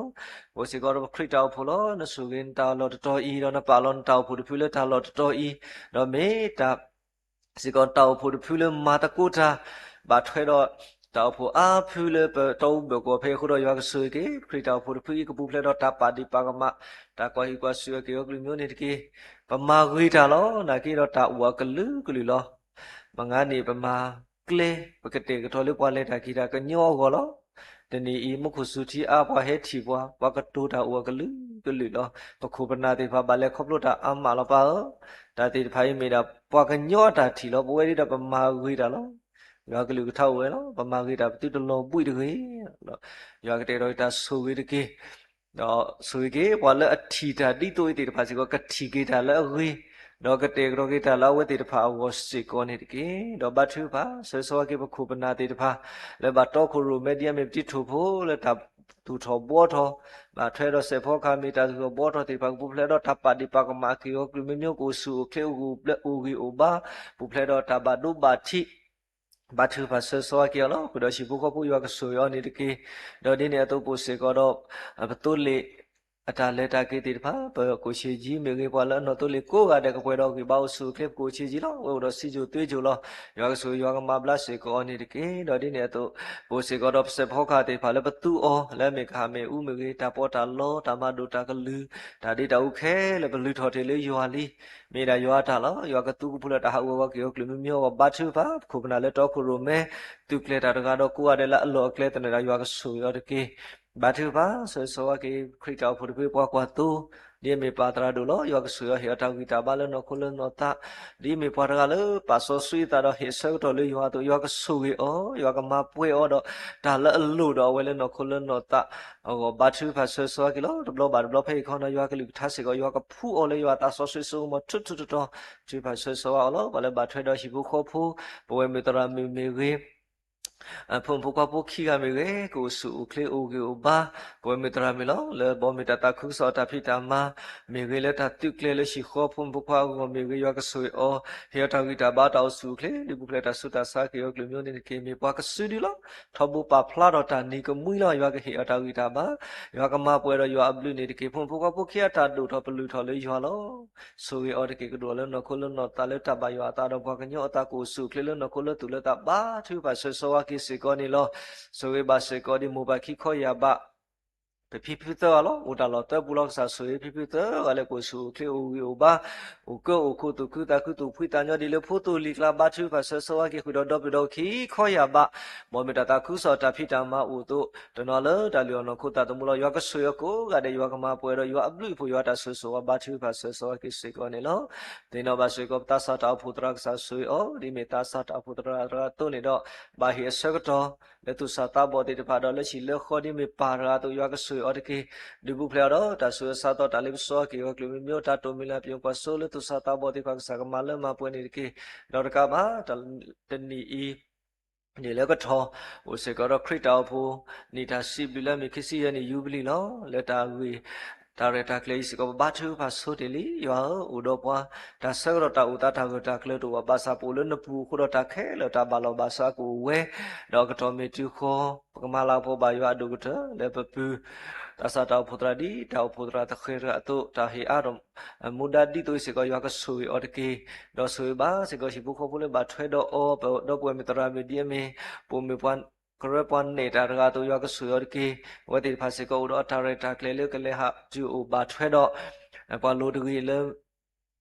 ပအိၣ်စ့ၢ်ကီးဒီးပခရံာ်တၢ်အိၣ်ဖှိၣ်လီၤ. နဆိၣ်ဂ့ၤနတၢ်လီၢ်တတီၤအံၤ ဒီးနပာ်လီၤနတၢ်အိၣ်ဖှိၣ်တဖုလၢတၢ်လီၢ်တတီၤအံၤ, ဒီးမ့ၢ်တၢ် စ့ၢ်ကီးတၢ်အိၣ်ဖှိၣ်တဖုလၢမၤသကိးတၢ် ဘၣ်ထွဲဒီးတၢ်အိၣ်ဖှိၣ်အါဖုလၢပတီအူဘၢၣ်ကီၢ်ဖဲအံၤအဃိဒီး ယွၤကဆိၣ်ဂ့ၤက့ၤ ပခရံာ်တၢ်အိၣ်ဖှိၣ်တဖုအံၤ ကပူၤဖျဲးဒီးတၢ်ပာ်ဒ့ၣ်ပာ်ကမၣ် တၢ်ကွၢ်ဟံၣ်ကွၢ်စူၣ်အက့ၢ်အဂီၤကလုာ်မံၤန့ၣ်တက့ၢ်. ပမၤဂ့ၤတၢ်လီၤ. နာ်က့ဒီးတၢ်အိၣ်အကလုာ်ကလုာ်လီၤ. မုၢ်ဂၤန့ၣ် ပမၤကျဲ ပကတဲာ်ကတီၤလၢပှၤလဲၤတၢ်က့ၤတၢ်ကညီအဂီၢ်လီၤ. တနံၤအံၤ မူခိၣ်စူၤထံအါ ပှၤဟဲထံၣ်ပှၤ ပှၤကတိၤတၢ်အိၣ်အကလုာ်ကလုာ်လီၤ. ပခိၣ်ပနၢ်သ့ၣ်တဖၣ် ဘၣ်လဲၤခီဖျိတၢ်အါမးလီၤ ပၢ်ဧၢ. တၢ်သ့ၣ်တဖၣ်အံၤမ့ၢ်ဒၣ် ပှၤကညီအတၢ်ထံၣ်လီၤ. ပဝဲဒၣ်ဒီးပမၤဂ့ၤတၢ်လီၤ. ယွၤကလုၢ်ကထါအိၣ်ဝဲလီၤ. ပမၤဂ့ၤတၢ် ပသုတလီၤဘှံးတဂ့ၤ. ယွၤကတဲာ်ကတီၤတၢ်ဆိၣ်ဂ့ၤတက့ၢ်. ဒီးဆိၣ်ဂ့ၤက့ၤ ပှၤလၢအထံၣ်တၢ်ဒ်သိးအံၤသ့ၣ်တဖၣ်စ့ၢ်ကီး ကထံၣ်က့ၤတၢ်လၢအဂ့ၤ ဒီးကတဲာ်ကတီၤက့ၤတၢ်လၢအဝဲသ့ၣ်တဖၣ်အဂီၢ်စ့ၢ်ကီးန့ၣ်တက့ၢ်. ဒီးဘါထုကဖၣ်ဆၢဂ့ၤဆၢဝါက့ၤပခိၣ်ပနၢ်သ့ၣ်တဖၣ် လၢဘၣ်တီခိၣ်ရိၣ်မဲဒ်အမ့ၢ်ပတံၤထိၣ်ဖိ လၢတၢ်သူၣ်ထီၣ်ဘှီထီၣ် ဘၣ်ထွဲဒီးစဲးဖီကဟၣ်မ့ၢ်တၢ်သူၣ်ထီၣ်ဘှီထီၣ်သ့ၣ်တဖၣ် ကပူၤဖျဲးဒီးတၢ်ပာ်ဒ့ၣ်ပာ်ကမၣ်အက့ၢ်အဂီၤ ကလုာ်မ့ၢ်မ့ၢ်ကအိၣ်ဆူၣ်အိၣ်ချ့အိၣ်ဂံၢ်အိၣ်ဘါ ပူၤဖျဲးဒီးတၢ်ဘၣ်ဒိဘၣ်ထံး ဘါထုကဖၣ်ဆၢဂ့ၤဆၢဝါက့ၤအီၤလီၤ. ဃုာ်ဒီးဟံၣ်ဖိဃီဖိယွၤကဆိၣ်ဂ့ၤအီၤန့ၣ်တက့ၢ်. ဒီးဒ်န့ၣ်အသိးပအိၣ်စ့ၢ်ကီးဒီး ပသိလ့ၣ်အတၢ်လဲၤတၢ်က့ၤသ့ၣ်တဖၣ် ပကိၣ်ဆ့ကၠံမ့ၢ်ဂ့ၤ ပှၤလၢအနီၣ်သိလ့ၣ်ကိးဂၤဒဲးကပှဲၤဒီးဂံၢ်ဘါအိၣ်ဆူၣ်အိၣ်ချ့ ပကိၣ်ဆ့ကၠံလီၤ. အဝဲအိၣ်ဒီးစံယိၣ်သွ့ယိၣ်လီၤ. ယွၤကဆိၣ်ဂ့ၤယွၤကမၤဘျါစ့ၢ်ကီးအီၤန့ၣ်တက့ၢ်. ဒီးဒ်န့ၣ်အသိး ပအိၣ်စ့ၢ်ကီးဒီးပစဲးဖီကဟၣ်သ့ၣ်တဖၣ်လၢပသူအီၤ လၢအမ့ၢ်ကဟၣ်မ့ၣ်အူမ့ၢ်ဂ့ၤ တၢ်ပီးတၢ်လီ တၢ်မၤဒိၣ်တၢ်ကလုၢ် တၢ်ဒ့တၢ်အူခဲလၢာ် ပလုၢ်ထီၣ်တ့ၢ်လၢယွၤလံ မ့ၢ်ဒၣ်ယွၤအတၢ်လီၤ. ယွၤကသူကဖှိလၢတၢ်ဟးဂူာ်ဟးဂီၤက့ၤအီၤ ကလုာ်မ့ၢ်မ့ၢ်အဂီၢ် ဘါထုကဖၣ် ပခိၣ်ပနၢ်လၢတီခိၣ်ရိၣ်မဲ သုးကျဲၤတၢ်တဂၤဒီးကိးဂၤဒဲးလၢအလီၢ်အကျဲသနၢၣ်ဒၣ် ယွၤကဆိၣ်ဂ့ၤအီၤတက့ၢ်. ဘါထုကဖၣ်ဆၢဂ့ၤဆၢဝါက့ၤ ခရံာ်တၢ်အိၣ်ဖှိၣ်တဖုပှၤကွၢ်သိ ဒ်အမ့ၢ်ပၢ်သရၣ်ဒိၣ်လီၤ. ယွၤကဆိၣ်ဂ့ၤအီၤဟ့ၣ်အီၤတၢ်ဂံၢ်တၢ်ဘါလၢနီၢ်ခိလၢနီၢ်သး ဒ်အမ့ၢ်ပှၤတဂၤလၢပာ်စီဆှံအသးဒီးဟ့ၣ်အဆၢကတီၢ်လၢယွၤအသိး ယွၤကဆိၣ်ဂ့ၤအီၤ ယွၤကမၤပှဲၤအီၤဒီး တၢ်လၢအလိၣ်ဒီးအဝဲလၢနီၢ်ခိလၢနီၢ်သးအဂီၢ် ဘါထုကဖၣ်ဆၢဂ့ၤဆၢဝါက့ၤလီၤ. တဘျီဘၣ်တဘျီဖဲအံၤခီနီၤ ယွၤကလုၢ်ကထါစ့ၢ်ကီး ယွၤကဖှူအီၤလၢယွၤအသးစီဆှံစိကမီၤ ထူထူတီတီ ထုကဖၣ်ဆၢဂ့ၤဆၢဝါအီၤလီၤ. ပှၤလၢဘၣ်ထွဲဒီးဟံၣ်ဖိဃီဖိ ပဝဲမုၣ်သရၣ်မုၣ်မ့ၢ်ဂ့ၤ ဖိမုၣ်ဖိခွါဖိခံဂၤမ့ၢ်ဂ့ၤ ကအိၣ်ဆူၣ်အိၣ်ချ့အိၣ်ဂံၢ်အိၣ်ဘါ ပဝဲမုၣ်သရၣ်မုၣ်လီၤ. လၢဘီမုၢ်တၢ်သးခုကစီၣ်အတၢ်ဖံးတၢ်မၤ မ့ၢ်ဂ့ၤ လၢတၢ်သုးကျဲၤလၢဟံၣ်ဃီ ဖိမုၣ်ဖိခွါအဂီၢ်မ့ၢ်ဂ့ၤ ယွၤကဆိၣ်ဂ့ၤအီၤ ဟ့ၣ်အီၤတၢ်ဂံၢ်တၢ်ဘါ တၢ်အိၣ်ဆူၣ်အိၣ်ချ့ ဒုးပူၤဖျဲးတၢ်ဆူးတၢ်ဆါက့ၤအီၤ ကလုာ်မ့ၢ်န့ၣ်တက့ၢ်. မ့ၢ်ပှၤကစုဒုလီၤ. ထီဘိပာ်ဖျါထီၣ်တၢ်နံၤကမှံလီၤ. ယွၤကဟ့ၣ်အီၤတၢ်ဂံၢ်တၢ်ဘါ ယွၤကမၤပှဲၤဒီးယွၤအဘျုးန့ၣ်တက့ၢ်. ဖိမုၣ်ဖိခွါဖိခံဂၤတၢ်ဒိၣ်ထီၣ်ပလုၢ်ထီၣ်လၢယွၤလီၤ. ဆိၣ်ဂ့ၤအီၤတက့ၢ် ကဒိၣ်လၢနီၢ်ခိလၢနီၢ်သးလၢတၢ်ဘၣ်ယွၤအသးဒီးပှၤကညီအသး ကအိၣ်ဆူၣ်အိၣ်ချ့လၢနီၢ်ခိလၢသူၣ်လၢသး ဘါထုကဖၣ်ဆၢဂ့ၤဆၢဝါက့ၤစ့ၢ်ကီးန့ၣ်လီၤ. ဆိၣ်ဂ့ၤဘၣ်စ့ၢ်ကီးဒ်မိၢ်ပၢ်ခံခီယၢ်ဘး ပဖံဖုသၢဂၤလီၤ. အိၣ်တၢ်လီၢ်သၢပူၤလီၤ. ကစၢ်ဆိၣ်ဂ့ၤဖံဖုသၢဂၤလၢကအိၣ်ဆူၣ်အိၣ်ချ့အိၣ်ဂံၢ်အိၣ်ဘါ အိၣ်ကၢအိၣ်ခိးသူၣ်ခုသးခု သူၣ်ဖှံသးညီဒ်လၢဖိသူၣ်လံၤကျါ ဘါထုကဖၣ်ဆၢဂ့ၤဆၢဝါက့ၤ ဃုာ်ဒီးဒီပုၢ်ဝဲၢ်ခံခီယၢ်ဘး ဘီမုၢ်တၢ်သးခုကစီၣ်တၢ်ဖံးတၢ်မၤအိၣ်အသိး တနီၤလၢတၢ်လုၢ်အီၣ်နီၢ်ခိသးသမူလီၤ. ယွၤကဆိၣ်ဂ့ၤအီၤကိးဂၤဒဲး ယွၤကမၤပှဲၤဒီးယွၤအဘျုးအဖှိၣ် ယွၤတၢ်ဆိၣ်ဂ့ၤဆိၣ်ဝါဘါထုကဖၣ်ဆၢဂ့ၤဆၢဝါက့ၤစ့ၢ်ကီးန့ၣ်လီၤ. သ့ၣ်နီၣ်ဘၣ်စ့ၢ်ကီးပသးစၢ်တၢ်အိၣ်ဖှိၣ်သရၣ် ကစၢ်ဆိၣ်ဂ့ၤအီၤ ဒ်မ့ၢ်သးစၢ်တၢ်အိၣ်ဖှိၣ်သရၣ်တဂၤအသိးန့ၣ်ဒီး ဘၣ်ဟ့ၣ်အဆၢကတီၢ် လၢသူၣ်စၢ်သးဘီၣ်သ့ၣ်တဖၣ်ဒီး လၢဟံၣ်လၢဃီဒ်မ့ၢ်ပၢ်တဂၤအသိး ယွၤကဆိၣ်ဂ့ၤအီၤတက့ၢ်. ဒုးပူၤဖျဲးအီၤဒီးတၢ်ဆူးတၢ်ဆါ တၢ်လ့ပစီက့ၤအဂီၢ် ကလုာ်မ့ၢ်မ့ၢ် တၢ်တိၢ်မံၤလၢ်ပၠိၣ်ကွၢ်စိ လၢသူၣ်စၢ်သးဘီၣ်သ့ၣ်တဖၣ် ကစၢ်ကမၤလၢမၤပှဲၤန့ၣ်တက့ၢ်. ဒီးတကးဘၣ် တနံၣ်အံၤ န့ၣ်လၢကထီၣ် အိၣ်စ့ၢ်ကီးဒီးခရံာ်တၢ်အိၣ်ဖှိၣ် နံၣ်တၢ်စံးဘျုးလၢအမ့ၢ်ခံဆံယဲၢ်နံၣ် ယူဘလံၣ်လီၤ. လၢတၢ်ဂ့ၢ် တၢ်ရဲၣ်တၢ်ကျဲၤအံၤစ့ၢ်ကီး ပဘါထုကဖၣ်ဆိတ့ၢ်လံ. ယွၤဧၢ, အိၣ်ဒီးပှၤ တၢ်ဆၢကတီၢ်တၢ်အိၣ်သး တၢ်ဂၢၢ်တၢ်ကျၢၤတအိၣ်ဘၣ် ဘၣ်ဆၣ်ပအိၣ်လၢနပူၤအဃိဒီး တၢ်ခဲလၢာ်တၢ်ဘၣ်လီၢ်ဘၣ်စးကအိၣ်ဝဲ, ဒီးအကတီၢ်မ့ၢ်တုၤဃီၤ ပကမၤလၤကပီၤဘၣ်ယွၤအဒိၣ်ကတၢၢ် လၢပပုၢ် သးစၢ်တၢ်အိၣ်ဖှိၣ်သရၣ်ဒ် တၢ်အိၣ်ဖှိၣ်သရၣ်သဃဲၤတဂၤအသိး တၢ်ဟ့ၣ်အါထီၣ် မူဒါဒ်သိးအံၤစ့ၢ်ကီး ယွၤကဆိၣ်ဂ့ၤအီၤတက့ၢ်. ဒီးဆိၣ်ဂ့ၤဘၣ်စ့ၢ်ကီး ဟံၣ်ဖိဃီဖိလၢဘၣ်ထွဲဒီးအီၤ ပဒီပုၢ်ဝဲၢ်မုၣ်သရၣ်မုၣ်ဒ်အမ့ၢ် ပိာ်မုၣ်ပှၤကရၢပှၤနဲၣ်တၢ်တဂၤအသိး ယွၤကဆိၣ်ဂ့ၤအီၤတက့ၢ်. အဝဲသ့ၣ်တဖၣ်စ့ၢ်ကီးအိၣ်ဒီးအတၢ်ရဲၣ်တၢ်ကျဲၤလၢကလဲၤဟးတုၤအိၣ်ဘၣ်ထွဲဒီး ပှၤလိၤတဂ့ၤလၢ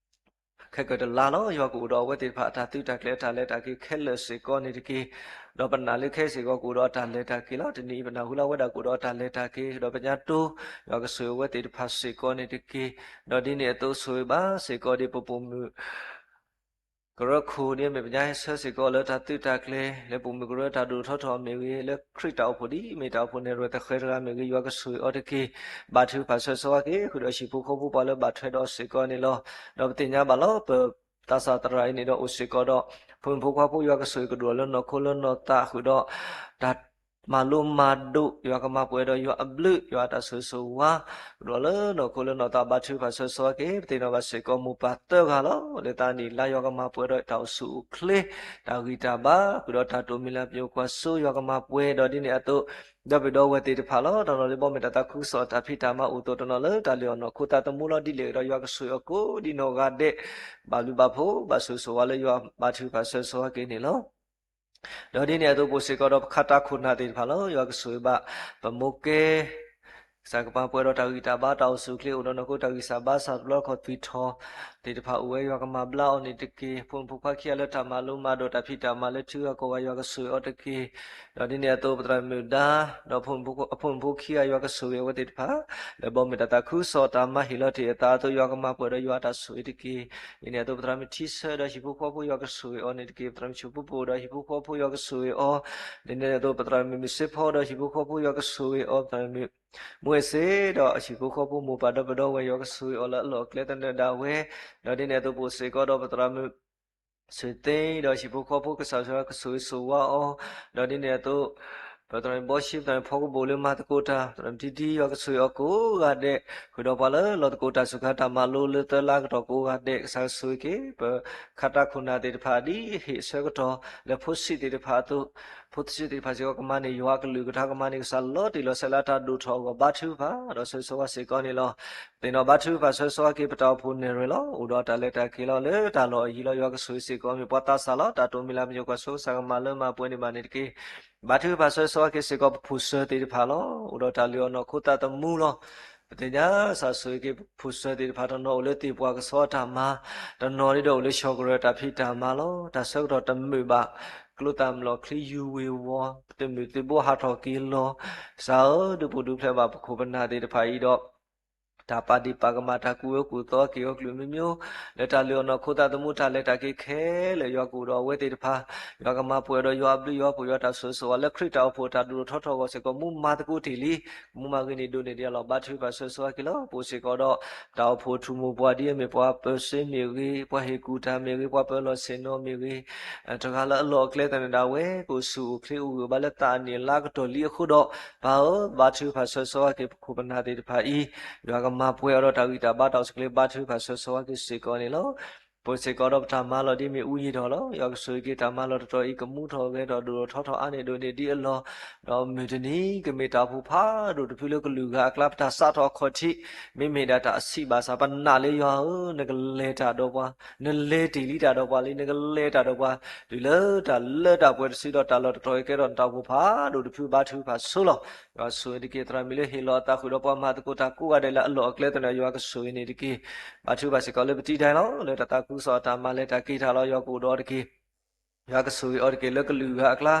ခဲကိာ်တလါလီၤ. ယွၤကအိၣ်ဒီးအဝဲသ့ၣ်တဖၣ်အတၢ်သုးတၢ်ကျဲၤအတၢ်လဲၤတၢ်က့ၤခဲလၢာ်စ့ၢ်ကီးန့ၣ်တက့ၢ်. ဒီးပနာ်လၢခဲစ့ၢ်ကီးကအိၣ်ဒီးအတၢ်လဲၤတၢ်က့ၤလီၤ. တနံၤအံၤပနၢ်ဟူလၢအဝဲဒၣ်ကအိၣ်ဒီးအတၢ်လဲၤတၢ်က့ၤ ဒီးပညါတိ ယွၤကဆိၣ်ဂ့ၤအဝဲသ့ၣ်တဖၣ်စ့ၢ်ကီးန့ၣ်တက့ၢ်. ဒီးဒ်န့ၣ်အသိးဆိၣ်ဂ့ၤဘၣ်စ့ၢ်ကီးဒ် ပပိာ်မုၣ် ကရၢခိၣ်ဒ်အမ့ၢ် ပညါဟဲဆၢစ့ၢ်ကီးလၢတၢ်သုးတၢ်ကျဲၤ လၢပိာ်မုၣ်ကရၢတၢ်ဒိၣ်ထီၣ်ထီထီၣ်မ့ၢ်ဂ့ၤ လၢခရံာ်တၢ်အိၣ်ဖှိၣ်ဒ်အမ့ၢ်တၢ်အိၣ်ဖှိၣ်နဲၣ်ရွဲၣ်သဃဲၤတဂၤမ့ၢ်ဂ့ၤ ယွၤကဆိၣ်ဂ့ၤအီၤတက့ၢ်. ဘါထုကဖၣ်ဆၢဂ့ၤဆၢဝါက့ၤ ဃုာ်ဒီးဟံၣ်ဖိဃီဖိပှၤလၢဘၣ်ထွဲဒီးအီၤစ့ၢ်ကီးန့ၣ်လီၤ. ဒီးပသ့ၣ်ညါဘၣ်လီၤ ပသးစၢ်သရၣ်အံၤန့ၣ်ဒီးအိၣ်စ့ၢ်ကီးဒီး ဖိမုၣ်ဖိခွါဖိယွၤကဆိၣ်ဂ့ၤကဒိၣ်လၢနီၢ်ခိလၢနီၢ်သးဃုာ်ဒီး တၢ် မၤလိမၤဒိး ယွၤကမၤပှဲၤဒီးယွၤအဘျုး ယွၤအတၢ်ဆိၣ်ဂ့ၤဆိၣ်ဝါ ကဒိၣ်လၢနီၢ်ခိလၢနီၢ်သး ဘါထုကဖၣ်ဆၢဂ့ၤဆၢဝါက့ၤ ပသ့ၣ်နီၣ်ဘၣ်စ့ၢ်ကီးမိၢ်ပၢ်သၢဂၤလီၤ. လၢသးနံၣ်လါယွၤကမၤပှဲၤဒီးတၢ်အိၣ်ဆူၣ်အိၣ်ချ့ တၢ်ဂံၢ်တၢ်ဘါ ဃုာ်ဒီးတၢ်တိၢ်မံၤလၢပညိၣ်ကွၢ်စိ ယွၤကမၤပှဲၤဒီးဒ်န့ၣ်အသိး ဒီပုၢ်ဒီဝဲၢ်သ့ၣ်တဖၣ်လီၤ. တနီၤလၢဘီမုၢ်တၢ်သးခုကစီၣ်တၢ်ဖံးတၢ်မၤအိၣ်အသိး တနီၤလၢတၢ်လုၢ်အီၣ်နီၢ်ခိသးသမူလီၤ. ဒ်လဲၣ်ဒီးယွၤကဆိၣ်ဂ့ၤအီၤကိးဒ်နီၢ်ဂၤဒဲး ဘၣ်ဘျုးဘၣ်ဖှိၣ် ဘၣ်ဆိၣ်ဂ့ၤဆိၣ်ဝါလၢယွၤ ဘါထုကဖၣ်ဆၢဂ့ၤဆၢဝါက့ၤန့ၣ်လီၤ. ဒီးဒ်န့ၣ်အသိးပအိၣ်စ့ၢ်ကီးဒီးပခါတၢ်ခိၣ်နၢ်သ့ၣ်တဖၣ်လီၤ. ယွၤကဆိၣ်ဂ့ၤဘၣ် ပမိၢ်ကဲ ကစၢ်ကပာ်ပှဲၤဒီးတၢ်ဂံၢ်တၢ်ဘါ တၢ်အိၣ်ဆူၣ်အိၣ်ချ့အိၣ်ဒီးနီၢ်ခိ တၢ်ဂံၢ်စၢ်ဘါစၢ်တဘျီတခီၣ်သွံၣ်ထီၣ် သ့ၣ်တဖၣ်အိၣ်ဝဲ ယွၤကမၤဘျါအီၤန့ၣ်တက့ၢ်. ဖိမုၣ်ဖိခွါခံဂၤလၢတၢ်မၤလိမၤဒိးတၢ်ဖံးတၢ်မၤလၢထံဂၤကီၢ်ဂၤ ယွၤကဆိၣ်ဂ့ၤအီၤတက့ၢ်. ဒီးဒ်န့ၣ်အသိးပသရၣ်မုၣ်ဒါ ဒီးဖိမုၣ်ဖိခံဂၤ ယွၤကဆိၣ်ဂ့ၤအဝဲသ့ၣ်တဖၣ် လၢဘီမုၢ်တၢ်သးခုကစီၣ်တၢ်မၤဟ့ၣ်လီၤတ့ၢ်အသးအသိး ယွၤကမၤပှဲၤဒီးယွၤအတၢ်ဆိၣ်ဂ့ၤတက့ၢ်. ဒ်န့ၣ်အသိးပသရၣ်မုၣ်ထံဆၢဒီးဟံၣ်ဖိဃီဖိ ယွၤကဆိၣ်ဂ့ၤအီၤန့ၣ်တက့ၢ်. ပသရၣ်မုၣ်ဆူၣ်ဖိပအိၣ်ဒီးဟံၣ်ဖိဃီဖိ ယွၤကဆိၣ်ဂ့ၤအီၤ, ဒ်န့ၣ်အသိးပသရၣ်မုၣ်မုၢ်စ့ဖီဒီးဟံၣ်ဖိဃီဖိ ယွၤကဆိၣ်ဂ့ၤအီၤ, ပသရၣ်မုၣ် မူအဲၣ်စ့ဒီးဟံၣ်ဖိဃီဖိ မိၢ်ပၢ်ဒီပုၢ်ဒီဝဲၢ် ယွၤကဆိၣ်ဂ့ၤအီၤလၢအလီၢ်အကျဲသနၢၣ်ဒၣ်ဝဲ ဒီးဒ်န့ၣ်အသိးပအိၣ်စ့ၢ်ကီးဒီးပသရၣ်မုၣ် ဆွေသိမ်း ဒီးဟံၣ်ဖိဃီဖိကစၢ်ယွၤကဆိၣ်ဂ့ၤဆိၣ်ဝါအီၤ, ဒီးဒ်န့ၣ်အသိး ပသရၣ်မုၣ်ဘီၡ့ ပသရၣ်မုၣ်ဖီကဘိၣ်လၢမၤသကိးတၢ် သရၣ်မုၣ်တံတံ ယွၤကဆိၣ်ဂ့ၤအီၤကိးဂၤဒဲး, ဃုာ်ဒီးပှၤလၢလီၢ်သကိးတၢ်စူၤခါတၢ်မၤလိလၢသၢလါကတီၢ်ကိးဂၤဒဲး ကစၢ်ကဆိၣ်ဂ့ၤက့ၤ ပခါတၢ်ခိၣ်နၢ်သ့ၣ်တဖၣ်ဒ်ဟ့ၣ်အဆၢကတီၢ် လၢဖိဆံးသ့ၣ်တဖၣ်အသိး, ဖိဆံးသ့ၣ်တဖၣ်စ့ၢ်ကီးကမၤန့ၢ်ယွၤအကလုၢ်ကထါ ကမၤန့ၢ်ကစၢ်လီၤတံၢ်လီၤဆဲးလၢအတၢ်ဒိၣ်ထီၣ်အဂီၢ် ဘါထုကဖၣ်ဒီးဆၢဂ့ၤဆၢဝါစ့ၢ်ကီးန့ၣ်လီၤ. သ့ၣ်နီၣ်ဘါထုကဖၣ်ဆၢဂ့ၤဆၢဝါက့ၤ ပတၢ်အိၣ်ဖှိၣ်နဲၣ်ရွဲၣ်လီၤ. အိၣ်ဒီးတၢ်လဲၤတၢ်က့ၤလီၤ လၢတၢ်လီၢ်အယံၤလီၤ. ယွၤကဆိၣ်ဂ့ၤစ့ၢ်ကီး မ့ၢ်ပှၤသးစၢ်လီၤ. တၢ်တိၢ်မံၤလၢ်မံၤ ကွၢ်စိကစၢ်ကမၤလၢမၤပှဲၤန့ၢ်ဘၣ်န့ၣ်တက့ၢ်. ဘါထုကဖၣ်ဆၢဂ့ၤဆၢဝါက့ၤစ့ၢ်ကီး ပဖိၣ်စၢၤသ့ၣ်တဖၣ်လီၤ. အိၣ်ဒီးတၢ်လုၢ်အီၣ်နီၢ်ခိသးသမူလီၤ. ပသ့ၣ်ညါ ကစၢ်ဆိၣ်ဂ့ၤက့ၤ ပဖိၣ်စၢၤသ့ၣ်တဖၣ် တနီၤအိၣ်လၢသ့ၣ်ပှၢ်ကဆီတၢ်မၤ, တနီၤဒ်ဒီးအိၣ်လၢ ဆှီၣ်ကရၢၢ် တၢ်ဖံးတၢ်မၤလီၤ. တၢ်ဆၢကတီၢ်တမုာ်ဘၣ်, ကျိသၣ်မုၢ်လီၢ်ချံယူၤဝ့ၤဝီၤ, တမုာ်သံၣ်ဘိဟးထီၣ်က့ၤလီၤ. ကစၢ်ဧၢ, ဒုးပူၤဒုးဖျဲးဘၣ်ပခိၣ်ပနၢ်သ့ၣ်တဖၣ်အံၤဒီး တၢ်ပာ်ဒ့ၣ်ပာ်ကမၣ် တၢ်ကူၣ်အၢကူၣ်သီ က့ၤအီၤကလုာ်မ့ၢ်မ့ၢ်, လၢတၢ်လုၢ်အီၣ်နီၢ်ခိသးသမူ တၢ်လဲၤတၢ်က့ၤခဲလၢာ် ယွၤကအိၣ်ဒီးအဝဲသ့ၣ်တဖၣ်, ယွၤကမၤပှဲၤဒီးယွၤအဘျုးယွၤဖှိၣ် ယွၤတၢ်ဆိၣ်ဂ့ၤဆိၣ်ဝါ လၢခရံာ်တၢ်အိၣ်ဖှိၣ် တၢ်ဒိၣ်ထီၣ်ထီထီၣ်အဂီၢ်စ့ၢ်ကီး မူမၤသကိးတ့ၢ်လံ. မူမၤဂ့ၤန့ၢ်ဒိးန့ၢ်ဒံးအလီၢ် ဘါထုကဖၣ်ဆၢဂ့ၤဆၢဝါက့ၤလီၤ. ပအိၣ်စ့ၢ်ကီးဒီး တၢ်အိၣ်ဖှိၣ်ထူၣ်မိၢ်ပှၢ် ဒ်အမ့ၢ်ပှၤပၢၤစ့မ့ၢ်ဂ့ၤ, ပှၤဟ့ၣ်ကူၣ်တၢ်မ့ၢ်ဂ့ၤ, ပှၤပၢၤလီၢ်ဆ့ၣ်နီၤမ့ၢ်ဂ့ၤ, တဂၤလၢအလီၢ်အကျဲသနၢၣ်ဒၣ်ဝဲ ကအိၣ်ဆူၣ်အိၣ်ချ့အိၣ်ဂၢၢ်အိၣ်ဘါလၢသးအနံၣ်အလါကတီၢ်လံအဃိဒီး, ပၢ်ဧၢ, ဘါထုကဖၣ်ဆၢဂ့ၤဆၢဝါက့ၤ ပခိၣ်ပနၢ်သ့ၣ်တဖၣ်အံၤ, ယွၤကမၤပှဲၤအီၤဒီးတၢ်ဂံၢ်တၢ်ဘါ တၢ်အိၣ်ဆူၣ်အိၣ်ချ့ ဘါထုကဖၣ်ဆၢဂ့ၤဆၢဝါက့ၤစ့ၢ်ကီးန့ၣ်လီၤ. ပအိၣ်စ့ၢ်ကီးဒီးပတၢ်မၤလီၢ်ဒ်မ့ၣ်အူယံာ်ထီၣ်လီၤ. ယွၤကဆိၣ်ဂ့ၤက့ၤတၢ်မၤလီၢ်တတီၤအံၤ ကမူထီၣ်ဂဲၤထီၣ် ဒိၣ်ထီၣ်ထီထီၣ်အါန့ၢ်ဒိးန့ၢ်ဒံးအလီၢ်, ဒီးမုၢ်တနံၤ ကမ့ၢ်တၢ်အိၣ်ဖှိၣ်ဖးဒိၣ်တဖုလၢကလုာ်ဂၤအကျါ ပတၢ်စးထီၣ်အခီၣ်ထံး မ့မ့ၢ်ဒၣ်တၢ်အဆံးဘၣ်ဆၣ် ပနာ်လၢယွၤဧၢ, နကလဲၤတၢ်ဒီးပှၤ, နလဲၤတ့ၢ်လံတၢ်ဒီးပှၤလံ, နကလဲၤတၢ်ဒီးပှၤ တုၤလၢတၢ်လၢတၢ်ပှဲၤတစုဒီး တၢ်လီၢ်တတီၤအံၤကဲထီၣ်နတၢ်အိၣ်ဖှိၣ်ဖးဒိၣ်တဖု ဘါထုကဖၣ်ဆိလီၤ. ယွၤဆိၣ်ဂ့ၤတက့ၢ် သရၣ်မုၣ်လၢဟ့ၣ်လီၤအသးဃုာ်ဒီးပှၤမၤသကိးတၢ်ကိးဂၤဒဲးလၢအလီၢ်အကျဲသနၢၣ် ယွၤကဆိၣ်ဂ့ၤန့ၣ်တက့ၢ်. ဘါထုကဖၣ်စ့ၢ်ကီးလၢပတံၤဒဲးလီၤ. လၢတၢ်သးခုကစီၣ်အတၢ်မၤလဲၤတၢ်က့ၤတၢ်လီၤ ယွၤကအိၣ်ဒီးအီၤတက့ၢ်. ယွၤကဆိၣ်ဂ့ၤအီၤတက့ၢ် လၢကလုာ်ဂၤအကျါ,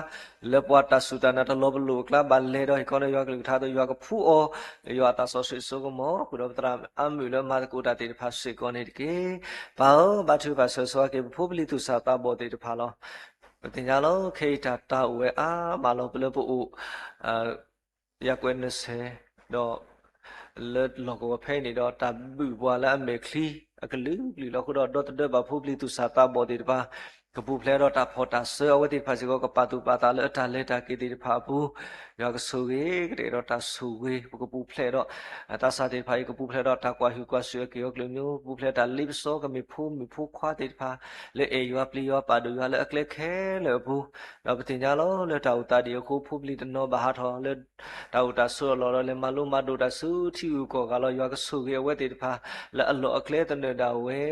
လၢပှၤတၢ်စူၢ်တၢ်နာ်တလီၤပလိာ်အကျါ ဘၣ်လဲၤဒီးဟ့ၣ်ခီဒီးယွၤကလုၢ်ကထါအသိး ယွၤကဖှူအီၤ လၢယွၤအသးစီဆှံအစိကမီၤ ဃုာ်ဒီးပသရၣ်အါမုၣ်လၢမၤသကိးတၢ်သ့ၣ်တဖၣ်စ့ၢ်ကီးန့ၣ်တက့ၢ်. ပၢ်ဧၢ, ဘါထုကဖၣ်ဆၢဂ့ၤဆၢဝါက့ၤ ပဖိပလံၤသူၣ်စၢ်သးဘီၣ်သ့ၣ်တဖၣ်လီၤ. ပသ့ၣ်ညါလီၤ ခဲအံၤတၢ်တၤအိၣ်ဝဲအါမးလီၤ ပလၢပအိၣ် ယၤကွဲးနဆဲး ဒီး လၢလီၢ်ကဝီၤဖဲအံၤန့ၣ်ဒီး တၢ်ဘုၣ်ပှၤလၢအမဲာ်ချံ အကလုာ်ကလုာ်လီၤ. အဃိဒီး ဒီသဒၢဘၣ်ဖိပလံၤသူၣ်စၢ်သးဘီၣ်သ့ၣ်တဖၣ်, ကပူၤဖျဲးဒီးတၢ်ဖီၣ်တၢ်စၢ အဝဲသ့ၣ်တဖၣ်စ့ၢ်ကီး ကပာ်သူၣ်ပာ်သးလၢအတၢ်လဲၤတၢ်က့ၤသ့ၣ်တဖၣ်အပူၤ, ယွၤကဆိၣ်ဂ့ၤ ကတဲာ်ဒီးတၢ်ဆိၣ်ဂ့ၤ, ပကပူၤဖျဲးဒီး သးစၢ်သ့ၣ်တဖၣ်အံၤ ကပူၤဖျဲးဒီးတၢ်ကွၢ်ဟုၣ်ကွၢ်စူၣ်အက့ၢ်အဂီၤကလုာ်မ့ၢ်, ပူၤဖျဲးတၢ်လ့ပစီ ကမ့ၢ်ဖိမုၣ်ဖိခွါသ့ၣ်တဖၣ် လၢအဲၣ်ယွၤပျံၤယွၤပာ်ဒိၣ်ယွၤ လၢအကျဲခဲလၢာ်အပူၤ, ဒီးပသ့ၣ်ညါလီၤ လၢတၢ်အိၣ်သးဒ်အံၤအဃိ ဖိပလံၤတနီၤဘၣ်ဟးထီၣ်လၢ တၢ်အိၣ်တၢ်ဆိးအလီၢ်ဒီး လဲၤမၤလိမၤဒိးတၢ်ဆူထံဂုၤကီၢ်ဂၤလီၤ. ယွၤကဆိၣ်ဂ့ၤအဝဲသ့ၣ်တဖၣ် လၢအလီၢ်အကျဲသနၢၣ်ဒၣ်ဝဲ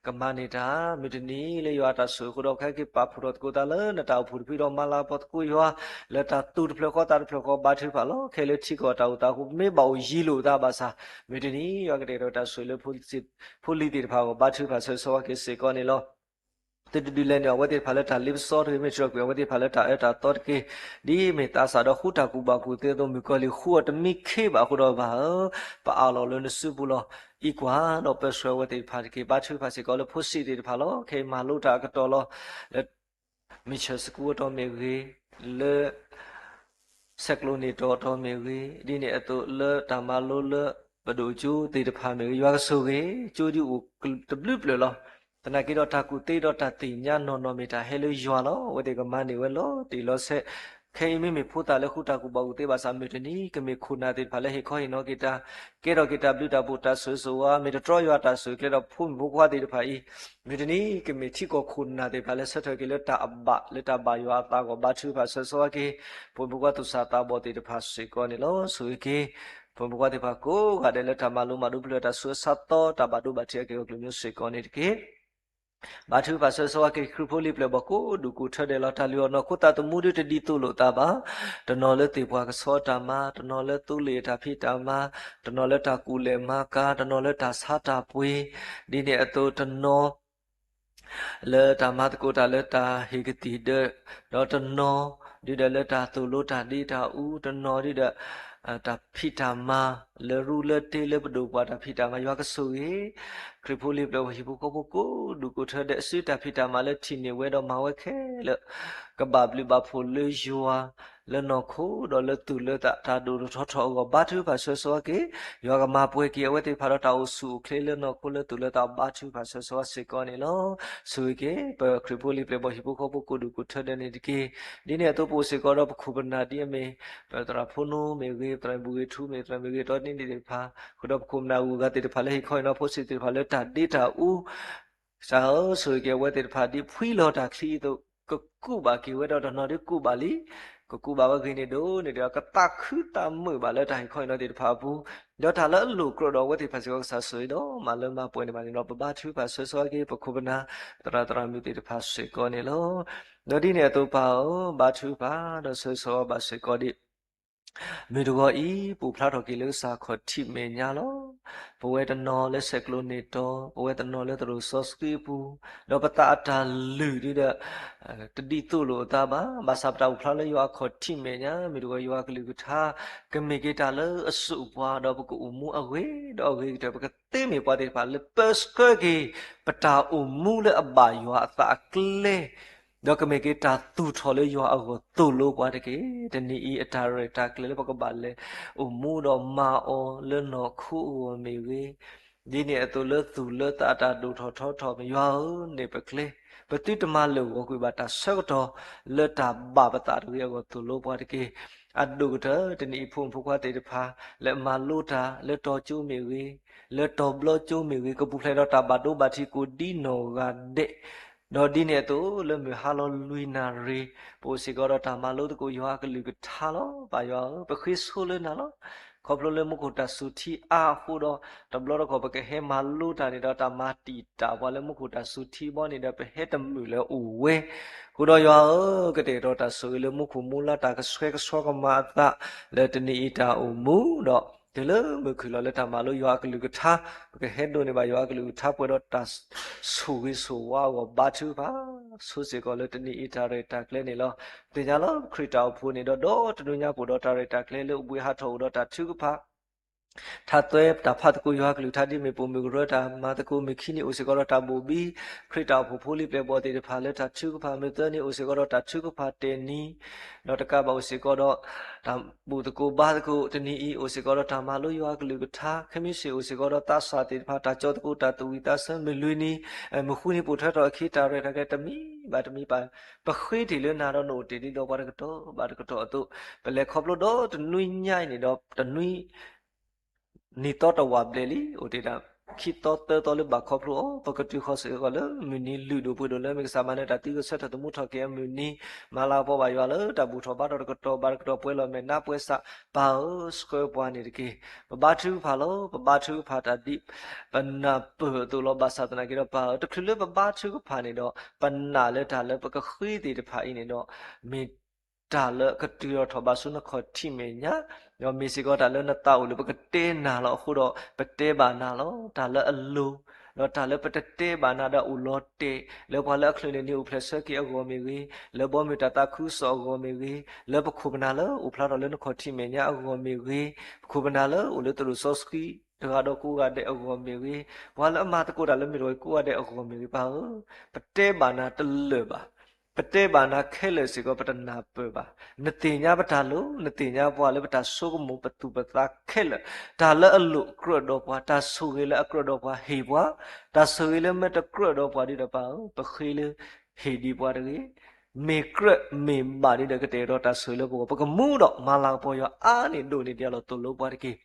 ကမၤန့ၢ်တၢ် မုၢ်တနံၤလၢယွၤအတၢ်ဆိၣ်ဂ့ၤအဃိဒီး ခဲက့ၤပာ်ဖှိၣ်ထီၣ်သကိးသးလၢနတၢ်အိၣ်ဖှိၣ်တဖုဒီး မၤလၤကပီၤသကိးယွၤ လၢတၢ်သူၣ်တဖျၢၣ်ဃီသးတဖျၢၣ်ဃီ ဘါထုကဖၣ်လီၤ. ခဲလၢာ်ထံကီၢ်တၢ်အိၣ်သးအဃိ ပမ့ၢ်ဘၣ်အိၣ်ယံၤလိာ်သးဘၣ်ဆၣ် မုၢ်တနံၤ ယွၤကတဲာ်ဒီးတၢ်ဆိၣ်ဂ့ၤလၢ ဖိလံၤသ့ၣ်တဖၣ်အဂီၢ် ဘါထုကဖၣ်ဆၢဂ့ၤဆၢဝါက့ၤစ့ၢ်ကီးန့ၣ်လီၤ. သုတဒုးလဲၤန့ၢ်အဝဲသ့ၣ်တဖၣ်လၢတၢ်လ့ပစီတဂ့ၤ, မ့ၢ်တြီကွံာ်အဝဲသ့ၣ်တဖၣ်လၢတၢ်အၢတၢ်သီတက့ၢ်. ဒ်အမ့ၢ်သးစၢ်ဒီးဃူတၢ်ကူၣ်ဘၣ်ကူၣ်သ့အသိး မုၣ်ကီၤလံၢ်ဃူအီၤတမံခ့ဘၣ်အဃိဒီး ပၢ်ဧၢ, ပအးလီၤလၢနစုပူၤလီၤ. အံၤကွၢ်ဒီးပၢၤဆှၢဝဲသ့ၣ်တဖၣ်တက့ၢ်. ဘါထုကဖၣ်စ့ၢ်ကီးလၢဖိဆံးသ့ၣ်တဖၣ်လီၤ. ခဲအံၤမၤလိတၢ်အကတီၢ်လီၤ. လၢ မုၢ်ဆၢစကူအတီၢ်မ့ၢ်ဂ့ၤ, လၢ ဆဲးကျိးန့ၢ်တီၤအတီၢ်မ့ၢ်ဂ့ၤ, ဒ်န့ၣ်အသိးလၢတၢ်မၤလိလၢ ပဒိၣ်ကၠိသ့ၣ်တဖၣ်မ့ၢ်ဂ့ၤ, ယွၤကဆိၣ်ဂ့ၤ ကၠိဒ်အိၣ်တဘျုးဖျၢၣ်လီၤ. သနာ်က့ဒီးတၢ်ကူၣ်သ့ဒီးတၢ်သ့ၣ်ညါနီၢ်နီၢ်မ့ၢ်တၢ်ဟဲလၢယွၤလီၤ. အဝဲသ့ၣ်ကမၤန့ၢ်ဝဲလီၤတံၢ်လီၤဆဲး, ခဲအံၤမ့မ့ၢ်ဖိသၣ်လၢဃူတၢ်ကူၣ်ဘၣ်ကူၣ်သ့ဘၣ်ဆၣ် မုၢ်တနံၤကမ့ၢ်ခိၣ်နၢ်သ့ၣ်တဖၣ်လၢဟ့ၣ်ခီဟ့ၣ်နီၤက့ၤတၢ်, ကဲထီၣ်က့ၤတၢ်ဘျုးတၢ်ဖှိၣ်တၢ်ဆိၣ်ဂ့ၤဆိၣ်ဝါ မ့ၢ်တတြီယွၤတၢ်ဆိၣ်ဂ့ၤကျဲဒီးဖိမုၣ်ဖိခွါသ့ၣ်တဖၣ်အံၤ, မုၢ်တနံၤကမ့ၢ်ထံကီၢ်ခိၣ်နၢ်သ့ၣ်တဖၣ်လၢဆၢထၢၣ်က့ၤလၢတၢ်အဘၣ်လၢတၢ်ဘၣ်ယွၤအသးအဂီၢ် ဘါထုကဖၣ်ဆၢဂ့ၤဆၢဝါက့ၤ ဖိမုၣ်ဖိခွါသူၣ်စၢ်သးဘီၣ်သ့ၣ်တဖၣ်စ့ၢ်ကီးန့ၣ်လီၤ. ဆိၣ်ဂ့ၤက့ၤ ဖိမုၣ်ဖိခွါသ့ၣ်တဖၣ်ကိးဂၤဒဲးလၢတၢ်မၤလိမၤဒိးဖျၢၣ်တၢ်ဆူအဆၢသီ တၢ်ဘၣ်ဒိဘၣ်ထံးအက့ၢ်အဂီၢ်ကလုာ်မ့ၢ်စ့ၢ်ကီးန့ၣ်တက့ၢ်. ဘါထုကဖၣ်ဆၢဂ့ၤဆၢဝါက့ၤခရံာ်ဖိလံၤပျဲၢ်ဘီၣ်ကိးဒူၣ်ကိးထၢဒဲးလီၤ. တၢ်လုၢ်အီၣ်နီၢ်ခိသးသမူဒ်တဒ်သိးလိာ်သးဘၣ်, တနီၤလၢသ့ၣ်ပှၢ်ကဆီတၢ်မၤ, တနီၤလၢသိလ့ၣ်အတၢ်ဖံးတၢ်မၤ, တနီၤလၢတၢ်ကူၣ်လဲၤမၤကၤ, တနီၤလၢတၢ်ဆါတၢ်ပှ့ၤ, ဒ်န့ၣ်အသိးတနီၤ လၢတၢ်မၤသကိးတၢ်လၢတၢ်ဟ့ၣ်ကသံၣ်ဒၢး, ဒီးတနီၤ ဒ်ဒီးလၢတၢ်သိၣ်လိတၢ်ဒ့တၢ်အူ, တနီၤဒ်ဒီး တၢ်ဖံးတၢ်မၤ လၢရူလၢတ့လၢပဒိၣ်ပှၤတၢ်ဖံးတၢ်မၤ ယွၤကဆိၣ်ဂ့ၤ ခရံာ်ဖိလံၤပျဲၢ်ဖိဟံၣ်ဖိဃီဖိကိးဒူၣ်ကိးထၢဒီး အစုတၢ်ဖံးတၢ်မၤလၢထံၣ်န့ၢ်ဝဲဒီးမၤဝဲခဲလၢာ် ကဘၣ်ဘျုးဘၣ်ဖှိၣ်လၢယွၤ လၢနီၢ်ခိဒီးလၢသူၣ်လၢသးတၢ်ဒိၣ်ထီၣ်ထီထီၣ်အဂီၢ် ဘါထုကဖၣ်ဆၢဂ့ၤဆၢဝါက့ၤ, ယွၤကမၤပှဲၤက့ၤအဝဲသ့ၣ်တဖၣ်ဒီးတၢ်အိၣ်ဆူၣ်အိၣ်ချ့လၢနီၢ်ခိလၢသူၣ်လၢသး ဘါထုကဖၣ်ဆၢဂ့ၤဆၢဝါစ့ၢ်ကီးန့ၣ်လီၤ. ဆိၣ်ဂ့ၤက့ၤ ပခရံာ်ဖိလံၤပျဲၢ်ဘီၣ်ဟံၣ်ဖိဃီဖိကိးဒူၣ်ကိးထၢဒီးန့ၣ်တက့ၢ်. ဒ်န့ၣ်အသိးပအိၣ်စ့ၢ်ကီးဒီးပခိၣ်ပနၢ်ဒ်အမ့ၢ် ပသရၣ်ဖိနိမ့ၢ်ဂ့ၤ, ပသရၣ်မုၢ်ဂ့ၤထူမ့ၢ်, သရၣ်မုၢ်ဂ့ၤတီနံဒံးသ့ၣ်တဖၣ်, ဃုာ်ဒီးပခိၣ်ပနၢ်ဂုၤအဂၤသ့ၣ်တဖၣ်လၢဟ့ၣ်ခီဟ့ၣ်နီၤဖိစ့ၢ်သ့ၣ်တဖၣ်လၢတၢ်ဒ့တၢ်အူ ကစၢ်ဧၢ, ဆိၣ်ဂ့ၤက့ၤအဝဲသ့ၣ်တဖၣ်ဒ်ဖှံလီၤတၢ်ချံအသိး ကကူးဘၣ်က့ၤဝဲဒီးတနီၤဒ်ကူးဘၣ်လံ, ကကူးဘၣ်ဝဲဂ့ၤန့ၣ်ဒိၣ်န့ၢ်ဒီး ကသးခုသးမုာ်ဘၣ်လၢတၢ်ဟ့ၣ်ခီဟ့ၣ်နီၤသ့ၣ်တဖၣ်အပူၤ, ဒီးတၢ်လၢအလိၣ်ကြၢးဒီးအဝဲသ့ၣ်တဖၣ်စ့ၢ်ကီး ကစၢ်ဆိၣ်ဂ့ၤဒီးမၤလၢမၤပှဲၤန့ၢ်ဘၣ်န့ၣ်လီၤ. ပဘါထုကဖၣ်ဆၢဂ့ၤဆၢဝါက့ၤ ပခိၣ်ပနၢ် သရၣ်သရၣ်မုၣ်သ့ၣ်တဖၣ်စ့ၢ်ကီးန့ၣ်လီၤ. ဒီးဒ်န့ၣ်အသိးပၢ်ဧၢ, ဘါထုကဖၣ်ဒီးဆၢဂ့ၤဆၢဝါဘၣ်စ့ၢ်ကီးဒ် မုၢ်တဂီၤအံၤ ပအိၣ်ဖျါထီၣ်က့ၤလၢကစၢ်ခီၣ်ထံးမဲာ်ညါလီၤ. ပဝဲတနီၤလၢဆဲးကျိးန့ၢ်တီၤ, ပဝဲတနီၤလၢသရိာ်စီဆှံအပူၤ, ဒီးပသးအတၢ်လုၢ်ဒ်ဒီး တဒ်သိးလိာ်အသးဘၣ်. ဘၣ်ဆၣ်ပတၢ်အိၣ်ဖျါလၢယွၤအခီၣ်ထံးမဲာ်ညါ မုၢ်တဂီၤယွၤအကလုၢ်ကထါ ကမ့ၢ်က့ၤတၢ်လၢအစိာ်ပှၤ ဒီးပကအိၣ်မူအဂ့ၤဒီးအဂ့ၤကတၢၢ် ပကသ့မ့ၢ်ပှၤသ့ၣ်တဖၣ်လၢပၢဆှၢက့ၤ ပတၢ်အိၣ်မူလၢအဘၣ်ယွၤအသးအကျဲ ဒီးကမ့ၢ်က့ၤတၢ်သူၣ်ထီၣ်လၢယွၤအဂီၢ်သိၣ်လိပှၤတက့ၢ်. တနံၤအံၤအတၢ်ရဲၣ်တၢ်ကျဲၤလၢပကဘၣ်လဲၤ အိၣ်မူဒီးမၤအီၤလၢနီၢ်ခိအဂီၢ်မ့ၢ်ဂ့ၤ, ဒ်န့ၣ်အသိးလၢသူၣ်လၢသးအတၢ်ဒိၣ်ထီၣ်ထီထီၣ် ယွၤဧၢန့ၣ်ပကျဲ, ပသုတမၤလၢာ်ဂီၤကွံာ်ဘၣ်တၢ်ဆၢကတီၢ် လၢတၢ်ဘၣ်ပသးတဂ့ၤအဂီၢ်သိၣ်လိပှၤတက့ၢ်. အဒိၣ်ကတၢၢ် တနံၤအံၤဖိမုၣ်ဖိခွါသ့ၣ်တဖၣ် လၢအမၤလိတၢ် လၢတီၤကၠိမ့ၢ်ဂ့ၤ, လၢတီၤဘျီကၠိမ့ၢ်ဂ့ၤ ကပူၤဖျဲးဒီးတၢ်ဘၣ်ဒိဘၣ်ထံးကိးဒ်နီၢ်ဂၤဒဲး ဒီးဒ်န့ၣ်အသိး လၢမုၢ်ဟါလီၤလွံၢ်နၣ်ရံၣ် ပအိၣ်စ့ၢ်ကီးဒီးတၢ်မၤလိသကိးယွၤအကလုၢ်ကထါလီၤ. ပၢ်ယွၤဧၢ, ပဃ့ဆိလၢနၤလီၤ. ခီဖျိလၢမူခိၣ်တၢ်စူၤထံအါအဃိဒီး တဘျီတခီၣ်ပကဟဲမၤလိတၢ်န့ၣ်ဒီး တၢ်မၤတံာ်တာ်ပှၤလၢမူခိၣ်တၢ်စူၤထံဘီန့ၣ်ဒီး ပဟဲတမုာ်လၢအအိၣ်ဝဲ အဃိဒီးယွၤဧၢ, ကတဲာ်ကတီၤတၢ်ဆိၣ်ဂ့ၤလၢမူခိၣ်မူလါတၢ်ကဆှဲကဆှီကမၤအသး လၢတနံၤအံၤတၢ်အိၣ်မူဒီး တုၤလၢမုၢ်ခုၣ်လီၤလၢတၢ်မၤလိယွၤအကလုၢ်ကထါ, ပကဟဲဒိးန့ၢ်ဘၣ်ယွၤအကလုၢ်ကထါပှဲၤဒီးတၢ်ဆိၣ်ဂ့ၤဆိၣ်ဝါအဂီၢ် ဘါထုကဖၣ်ဆိစ့ၢ်ကီးလၢတနံၤအံၤတၢ်ရဲၣ်တၢ်ကျဲၤန့ၣ်လီၤ. သ့ၣ်ညါလၢခရံာ်တၢ်အိၣ်ဖှိၣ်န့ၣ်ဒီး ဒီတနွံညါပအိၣ်ဒီးတၢ်ရဲၣ်တၢ်ကျဲၤလၢအိၣ်ဘှံးဟးထီၣ်အိၣ်ဒီးတၢ်ထုကဖၣ် ထါသွဲတၢ်ဖးသကိးယွၤအကလုၢ်ကထါ ဒ်မ့ၢ်ပိာ်မုၣ်ကရၢတၢ်မၤသကိး, မုၢ်ခံနံၤအိၣ်စ့ၢ်ကီးဒီးတၢ်ဘိၣ်ဘံ ခရံာ်တၢ်အိၣ်ဖှိၣ်ဖိလံၤပျဲၢ်ဘီၣ်သ့ၣ်တဖၣ်လၢတၢ်ထုကဖၣ်, မုၢ်သၢနံၤအိၣ်စ့ၢ်ကီးဒီးတၢ်ထုကဖၣ်တဲာ်နံၤ, ဒီးတကးဘၣ်အိၣ်စ့ၢ်ကီးဒီး တၢ်ဘူၣ်သကိးဘါသကိး, တနံၤအံၤအိၣ်စ့ၢ်ကီးဒီးတၢ်မၤလိယွၤအကလုၢ်ကထါ, ခဲမုၢ်ဆ့ၣ်အိၣ်စ့ၢ်ကီးဒီးသးစၢ်သ့ၣ်တဖၣ် တၢ်ကၠီသကိးတၢ်သူၣ်ဝံၣ်သးဆၢ, မုၢ်လွံၢ်နံၤ, မုၢ်ဃုနံၤပိာ်ထွဲထီၣ်အခံ တၢ်ရဲၣ်တၢ်ကျဲၤတမံၤဘၣ်တမံၤဘၣ် ပဃ့တ့ၢ်လၢနၤဒီးနအိၣ်တ့ၢ်ဒ်သိးပှၤတကတီၢ်ဘၣ်တကတီၢ်အသိး, ပလဲၤခီဖျိဒီးတနွံညါအံၤန့ၣ်ဒီး တနွံ နံၤသီတဝာ်ဘျဲၣ်လံ, အိၣ်တ့ၢ်ဒၣ်ခံသီသၢသီလၢဘၣ်ခီဖျိအီၤ, ပကတုၤဃီၤစ့ၢ်ကီးလၢမုၢ်နံၤလုၢ်ဒိၣ်ပှ့ၤဒိၣ်လၢမ့ၢ်ကစၢ်မၤနၢၤတၢ်သံဂဲၤဆၢထၢၣ်သမူထီၣ်က့ၤအမုၢ်နံၤ, မၤလၤကပီၤဘၣ်ယွၤလၢတၢ်ဘူၣ်ထီၣ်ဘါထီၣ်တကတီၢ်ဘၣ်တကတီၢ် ပှဲၤလီၤမဲာ်နါပှဲၤစး, ပၢ်ဧၢ, ဆှၢပှၤန့ၣ်တက့ၢ်. ပဘါထုကဖၣ်လီၤ, ပဘါထုကဖၣ်တၢ်ဒ်ပနၢ်ပၢၢ်အသိးလီၤ. ဘၣ်ဆၣ်သနာ်က့ဒီးပၢ်ဧၢ, တချုးလၢပဘါထုကဖၣ်န့ၣ်ဒီး ပနာ်လၢတၢ်လၢပကဃ့သ့ၣ်တဖၣ်အံၤန့ၣ်ဒီး မ့ၢ် တၢ်လၢအကတုၤထီၣ်ထီၣ်ဘၣ်ဆူနခီၣ်ထံးမဲာ်ညါ, ဒီးမ့ၢ်စ့ၢ်ကီးတၢ်လၢနသးအိၣ်လၢ ပကတဲနၤလီၤအဃိဒီး ပတဲဘၣ်နၤလီၤ. တၢ်လၢအလိၤ, ဒီးတၢ်လၢပတတဲဘၣ်နၤဒီးအိၣ်လီၤတဲာ် လၢပှၤလၢအချုးန့ၢ်နံၤအိၣ်ဖျဲၣ်ဆၢက့ၤအဂီၢ်မ့ၢ်ဂ့ၤ, လၢဘီမုၢ်တၢ်သးခုကစီၣ်အဂီၢ်မ့ၢ်ဂ့ၤ, လၢပခိၣ်ပနၢ်လၢအိၣ်ဖျါထီၣ်လၢနခီၣ်ထံးမဲာ်ညါအဂီၢ်မ့ၢ်ဂ့ၤ, ပခိၣ်ပနၢ်လၢအိၣ်လၢသရိာ်စီဆှံ တဂၤဒီးကိးဂၤဒဲးအဂီၢ်မ့ၢ်ဂ့ၤ, ပှၤလၢအမၤသကိးတၢ်လၢမုၢ်တဂီၤကိးဂၤဒဲးအဂီၢ်မ့ၢ်ဂ့ၤ, ပၢ်ဧၢ, ပတဲဘၣ်နၤတလၢာ်ဘၣ်. ပတဲဘၣ်နၤခဲလၢာ်စ့ၢ်ကီး ပတနၢ်ပၢၢ်ဘၣ်. နသ့ၣ်ညါပတၢ်လိၤ, နသ့ၣ်ညါပှၤလၢပတၢ်ဆိကမိၣ်ပသူၣ်ပသးခဲလၢာ်, တၢ်လၢအလိၤကြၢးဒီးပှၤ, တၢ်ဆိၣ်ဂ့ၤလၢအကြၢးဒီးပှၤဟ့ၣ်ပှၤ, တၢ်ဆိၣ်ဂ့ၤလၢမ့ၢ်တကြၢးဒီးပှၤဒီး ပၢ်ဧၢ, ပဃ့လၢဟ့ၣ်ဒံးပှၤတဂ့ၤ. မ့ၢ်ကြၢးမ့ၢ်ဘၣ်ဒီး ကတဲာ်ကတီၤတၢ်ဆိၣ်ဂ့ၤလၢပဂီၢ်, ပကမူဒီးမၤလၤကပီၤယွၤအါန့ၢ်ဒိၣ်န့ၢ်ဒံးအလီၢ်သိၣ်လိပှၤတက့ၢ်.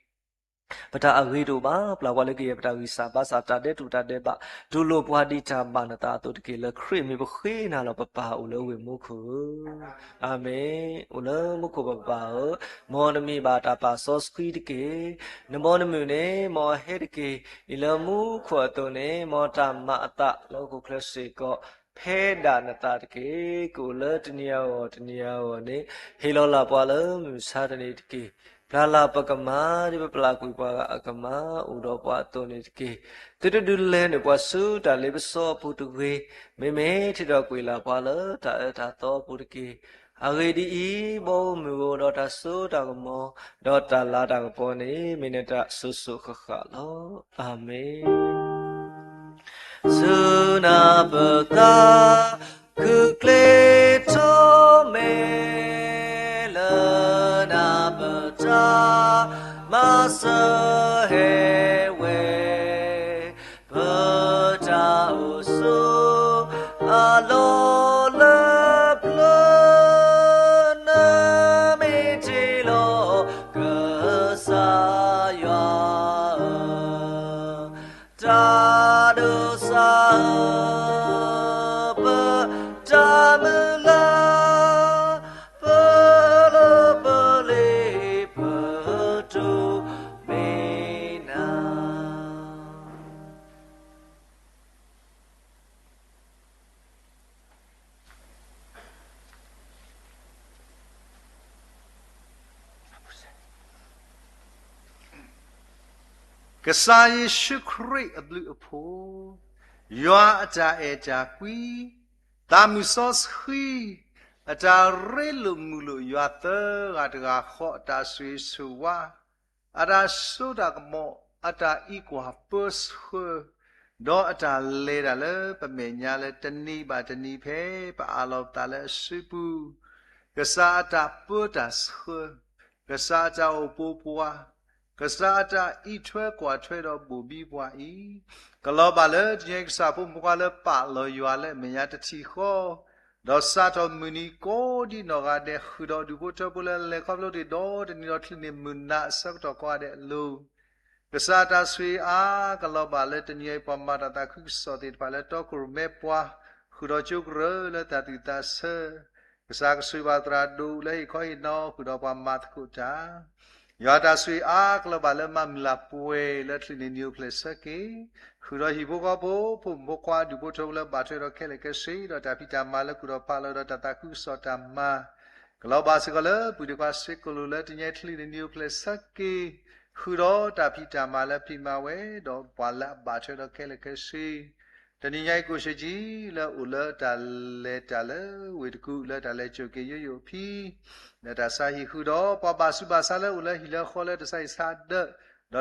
ပတၢ်အဂ့ၤတအိၣ်ဘၣ်, ပျၢ်ပှၤလၢကယဲၢ်ပတၢ်ဂံၢ်စၢ်ဘါစၢ်, တၢ်ဒဲးတူၢ်တၢ်ဒဲးဘး, တူၢ်လိာ်ပှၤဒ်တၢ်ဘၣ်နသးအသိးတက့ၢ်. လၢခရံာ်မံၤပဃ့နၤလီၤ ပပၢ်အိၣ်လၢဝ့ၢ်မူခိၣ်ဧၢ, အၤမ့ၣ်. အိၣ်လၢမူခိၣ်ပပၢ်ဧၢ, မ်နမံၤဘၣ်တၢ်ပာ်စီဆှံတက့ၢ်. နဘီနမုၢ်န့ၣ် မ်အဟဲတက့ၢ်. ဒ်လၢမူခိၣ်အသိးန့ၣ် မ်တၢ်မၤအသးလၢဟီၣ်ခိၣ်ချၢစ့ၢ်ကီး ဖဲဒၣ်နသးတက့ၢ်. ကအိၣ်လၢတနံၤအဂီၢ်တနံၤအဂီၢ်န့ၣ် ဟ့ၣ်လီၤလၢ်ပှၤလၢမုၢ်မဆါတနံၤတက့ၢ်. ပျၢ်လၢ်ပကမၤ ဒ်ပပျၢ်ကွံာ်ပှၤဂၤအကမၤ အိၣ်ဒီးပှၤအသိးန့ၣ်တက့ၢ်. သုတဒုးလဲၤနုာ်ပှၤဆူတၢ်လ့ပစီအပူၤတဂ့ၤ. မ့မ့ၢ်ထံၣ်ဒီးကွံာ်လၢ်ပှၤလၢတၢ်အၢတၢ်သီအပူၤတက့ၢ်. အဂ့ၢ်ဒ်အံၤ, ဘီမုၢ်ဧိၤ, ဒီးတၢ်စိတၢ်ကမီၤ, ဒီးတၢ်လၤတၢ်ကပီၤန့ၣ် မ့ၢ်နတၢ်စိၤစိၤဃၣ်ဃၣ်လီၤ. အၤမ့ၣ်. ဆူနၢ်ပၢၢ်သး ခုၣ်ကျ့ထီၣ်မဲာ် လၢနၢ်ပၢၢ်တၢ်မၤစၢၤဟဲဝဲ, ပတၢ်အိၣ်ဆိးအလီၢ်လၢပျၢၤ နမ့ၢ်တ့လီၤ ကစၢ်ယွၤဧၢ, တၢ်ဒိးစးဧၢ, ပတၢ်မုၢ်လၢ် ပလီၢ်ပလ့ၤ ပတိၢ်မ့ၢ်နၤ. ကစၢ်ယ့ၣ်ၡူးခရံာ်အဘျုးအဖှိၣ်, ယွၤအတၢ်အဲၣ်တၢ်ကွံ, သးမုၢ်စီဆှံ အတၢ်ရ့လိာ်မုာ်လိာ်ယွၤသၢဂၤတဂၤဃီ အတၢ်ဆိၣ်ဂ့ၤဆိၣ်ဝါ, အတၢ်စိတၢ်ကမီၤ, အတၢ်အံးကွၢ်ပၢဆှၢ, ဒီးအတၢ်လဲၤတၢ်လၢပမဲာ်ညါလၢတနံၤဘၣ်တနံၤဖဲ ပအးလီၤပသးလၢအစုပူၤ, ကစၢ်အတၢ်ပၢတၢ်ဆှၢ, ကစၢ်အတၢ်အိၣ်ပိာ်ပှၤ, ကစၢ်အတၢ်အံးထွဲကွၢ်ထွဲဒီးဘိၣ်ဘံပှၤအံၤ, ကလီၤဘၣ်လၢတနံၤအံၤကစၢ်ဖိမုၣ်ဖိခွါလၢပာ်လီၤယွၤလၢအမဲာ်ညါတထံၣ်ဃီ, ဒီးစးထီၣ်မုၢ်နံၤကိးဒံနီၢ်ဂၤဒဲး ဃုာ်ဒီးဒူၣ်ဖိထၢဖိလၢလဲၤခီဖျိတ့ၢ်ဒီးတနံၤဒီး ချုးန့ၢ်မုၢ်နၤအဆၢကတီၢ်ကိးဂၤဒဲးအလိၤ, ကစၢ်တၢ်ဆိၣ်ဂ့ၤအါကလီၤဘၣ်လၢတနံၤအံၤ ပှၤမၤတၢ်သးခုကစီၣ်သ့ၣ်တဖၣ်လၢတီခိၣ်ရိၣ်မဲပှၤ, ဃုာ်ဒီးကၠိကရၢလၢတၢ်သူၣ်သးဆၢ, ကစၢ်ကဆိၣ်ဂ့ၤဘၣ်သရၣ်ဒိၣ်လၢဟ့ၣ်ခီဟ့ၣ်နီၤ ဃုာ်ဒီးပှၤမၤသကိးတၢ် ယွၤတၢ်ဆိၣ်ဂ့ၤအါကလီၤဘၣ်လၢမၤမုၢ်လၢ်ပှဲၤလၢချုးန့ၢ်နံၤအိၣ်ဖျဲၣ်ဆၢက့ၤ, ဃုာ်ဒီးဟံၣ်ဖိဃီဖိ ဖိမုၣ်ဖိခွါ ဒူၣ်ဖိထၢဖိလၢဘၣ်ထွဲဒီးခဲလၢာ်ခဲဆ့ ဒီးတၢ်ဖံးတၢ်မၤလၢကူၣ်ထီၣ်ဖးလီၤဒီးတၢ်သးခုကစီၣ်တၢ်မၤ, ကလီၤဘၣ်စ့ၢ်ကီးလၢပုၢ်ဒ့ခွါစ့ၢ်ကီးလိၤလၢတနံၤအံၤချုးန့ၢ်နံၤအိၣ်ဖျဲၣ်ဆၢက့ၤ, ဃုာ်ဒီးတၢ်ဖံးတၢ်မၤလၢဖံးမၤဝဲ ဒီးပှၤလၢအဘၣ်ထွဲဒီးခဲလၢာ်ခဲဆ့ တနံၤညါအံၤကိၣ်ဆ့ကံ လၢအိၣ်လၢတၢ်လဲၤတၢ်လၢဝ့ၢ်တကူၣ်လၢတၢ်လဲၤစိာ်က့ၤယိယိာ်အဖံ, လၢတၢ်ဆါဟံၣ်ဃုာ်ဒီး ပှၤဘၣ်ဆူးဘၣ်ဆါလၢအိၣ်လၢဟံၣ်လၢဃီလၢတၢ်ဆါဟံၣ်ဆါဒၢး,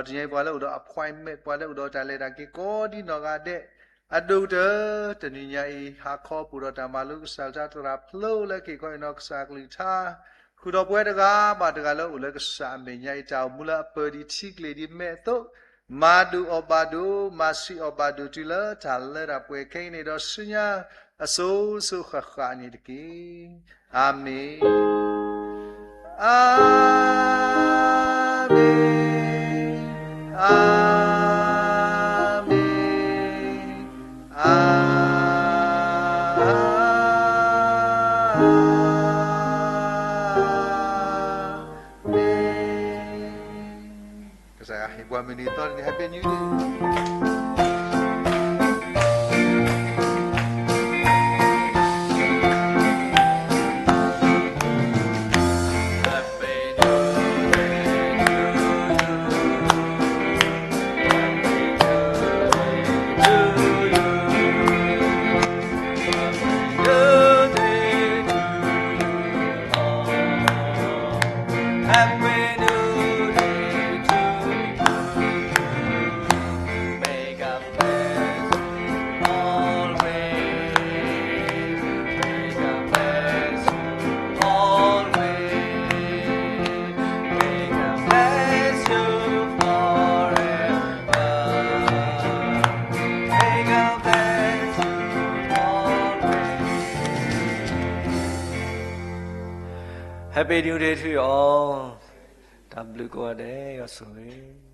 ဒီးတနံၤအံၤပှၤလၢအိၣ်ဒီး appointment ပှၤလၢအိၣ်ဒီးတၢ်လဲၤတၢ်က့ၤကိးဒံနီၢ်ဂၤဒဲး, အဒိၣ်ကတၢၢ် တနံၤညါအံၤ ဟါခီပူၤဒီးတၢ်မၤလိကစၢ်ကလုၢ်ကထါတရၢ်ဖျိလၢက့ၤခီအံၤနီၤကစၢ်ကလုၢ်ကထါ ဃုာ်ဒီးပဝဲတဂၤဘၣ်တဂၤလၢအိၣ်လၢကစၢ်အမဲာ်ညါအံၤ တၢ်အိၣ်မူလၢအပၢၤဒံးထံကျ့ၤဒံးမဲာ်အသိး, မၤဒိၣ်အီၣ်ဘၣ်ဒိၣ် မၤဆံးအီၣ်ဘၣ်ဒိၣ်တုၤလၢတၢ်လၢတၢ်ပှဲၤခဲအံၤန့ၣ်ဒီးဆူညါ အစိၤစိၤဃၣ်ဃၣ်န့ၣ်တက့ၢ်. အၤမ့ၣ်, အၤမ့ၣ်, အၤမ့ၣ်, အၤမ့ၣ်. ကစၢ်ယွၤဟ့ၣ်ပှၤမုၢ်နံၤသီတနံၤ Happy New Year. Happy New Year to you. May God bless you always. May God bless you always. May God bless you forever. May God bless you always. Happy New Year to you all. တၢ်ဘျုးကိးဂၤဒဲး ယွၤဆိၣ်ဂ့ၤ.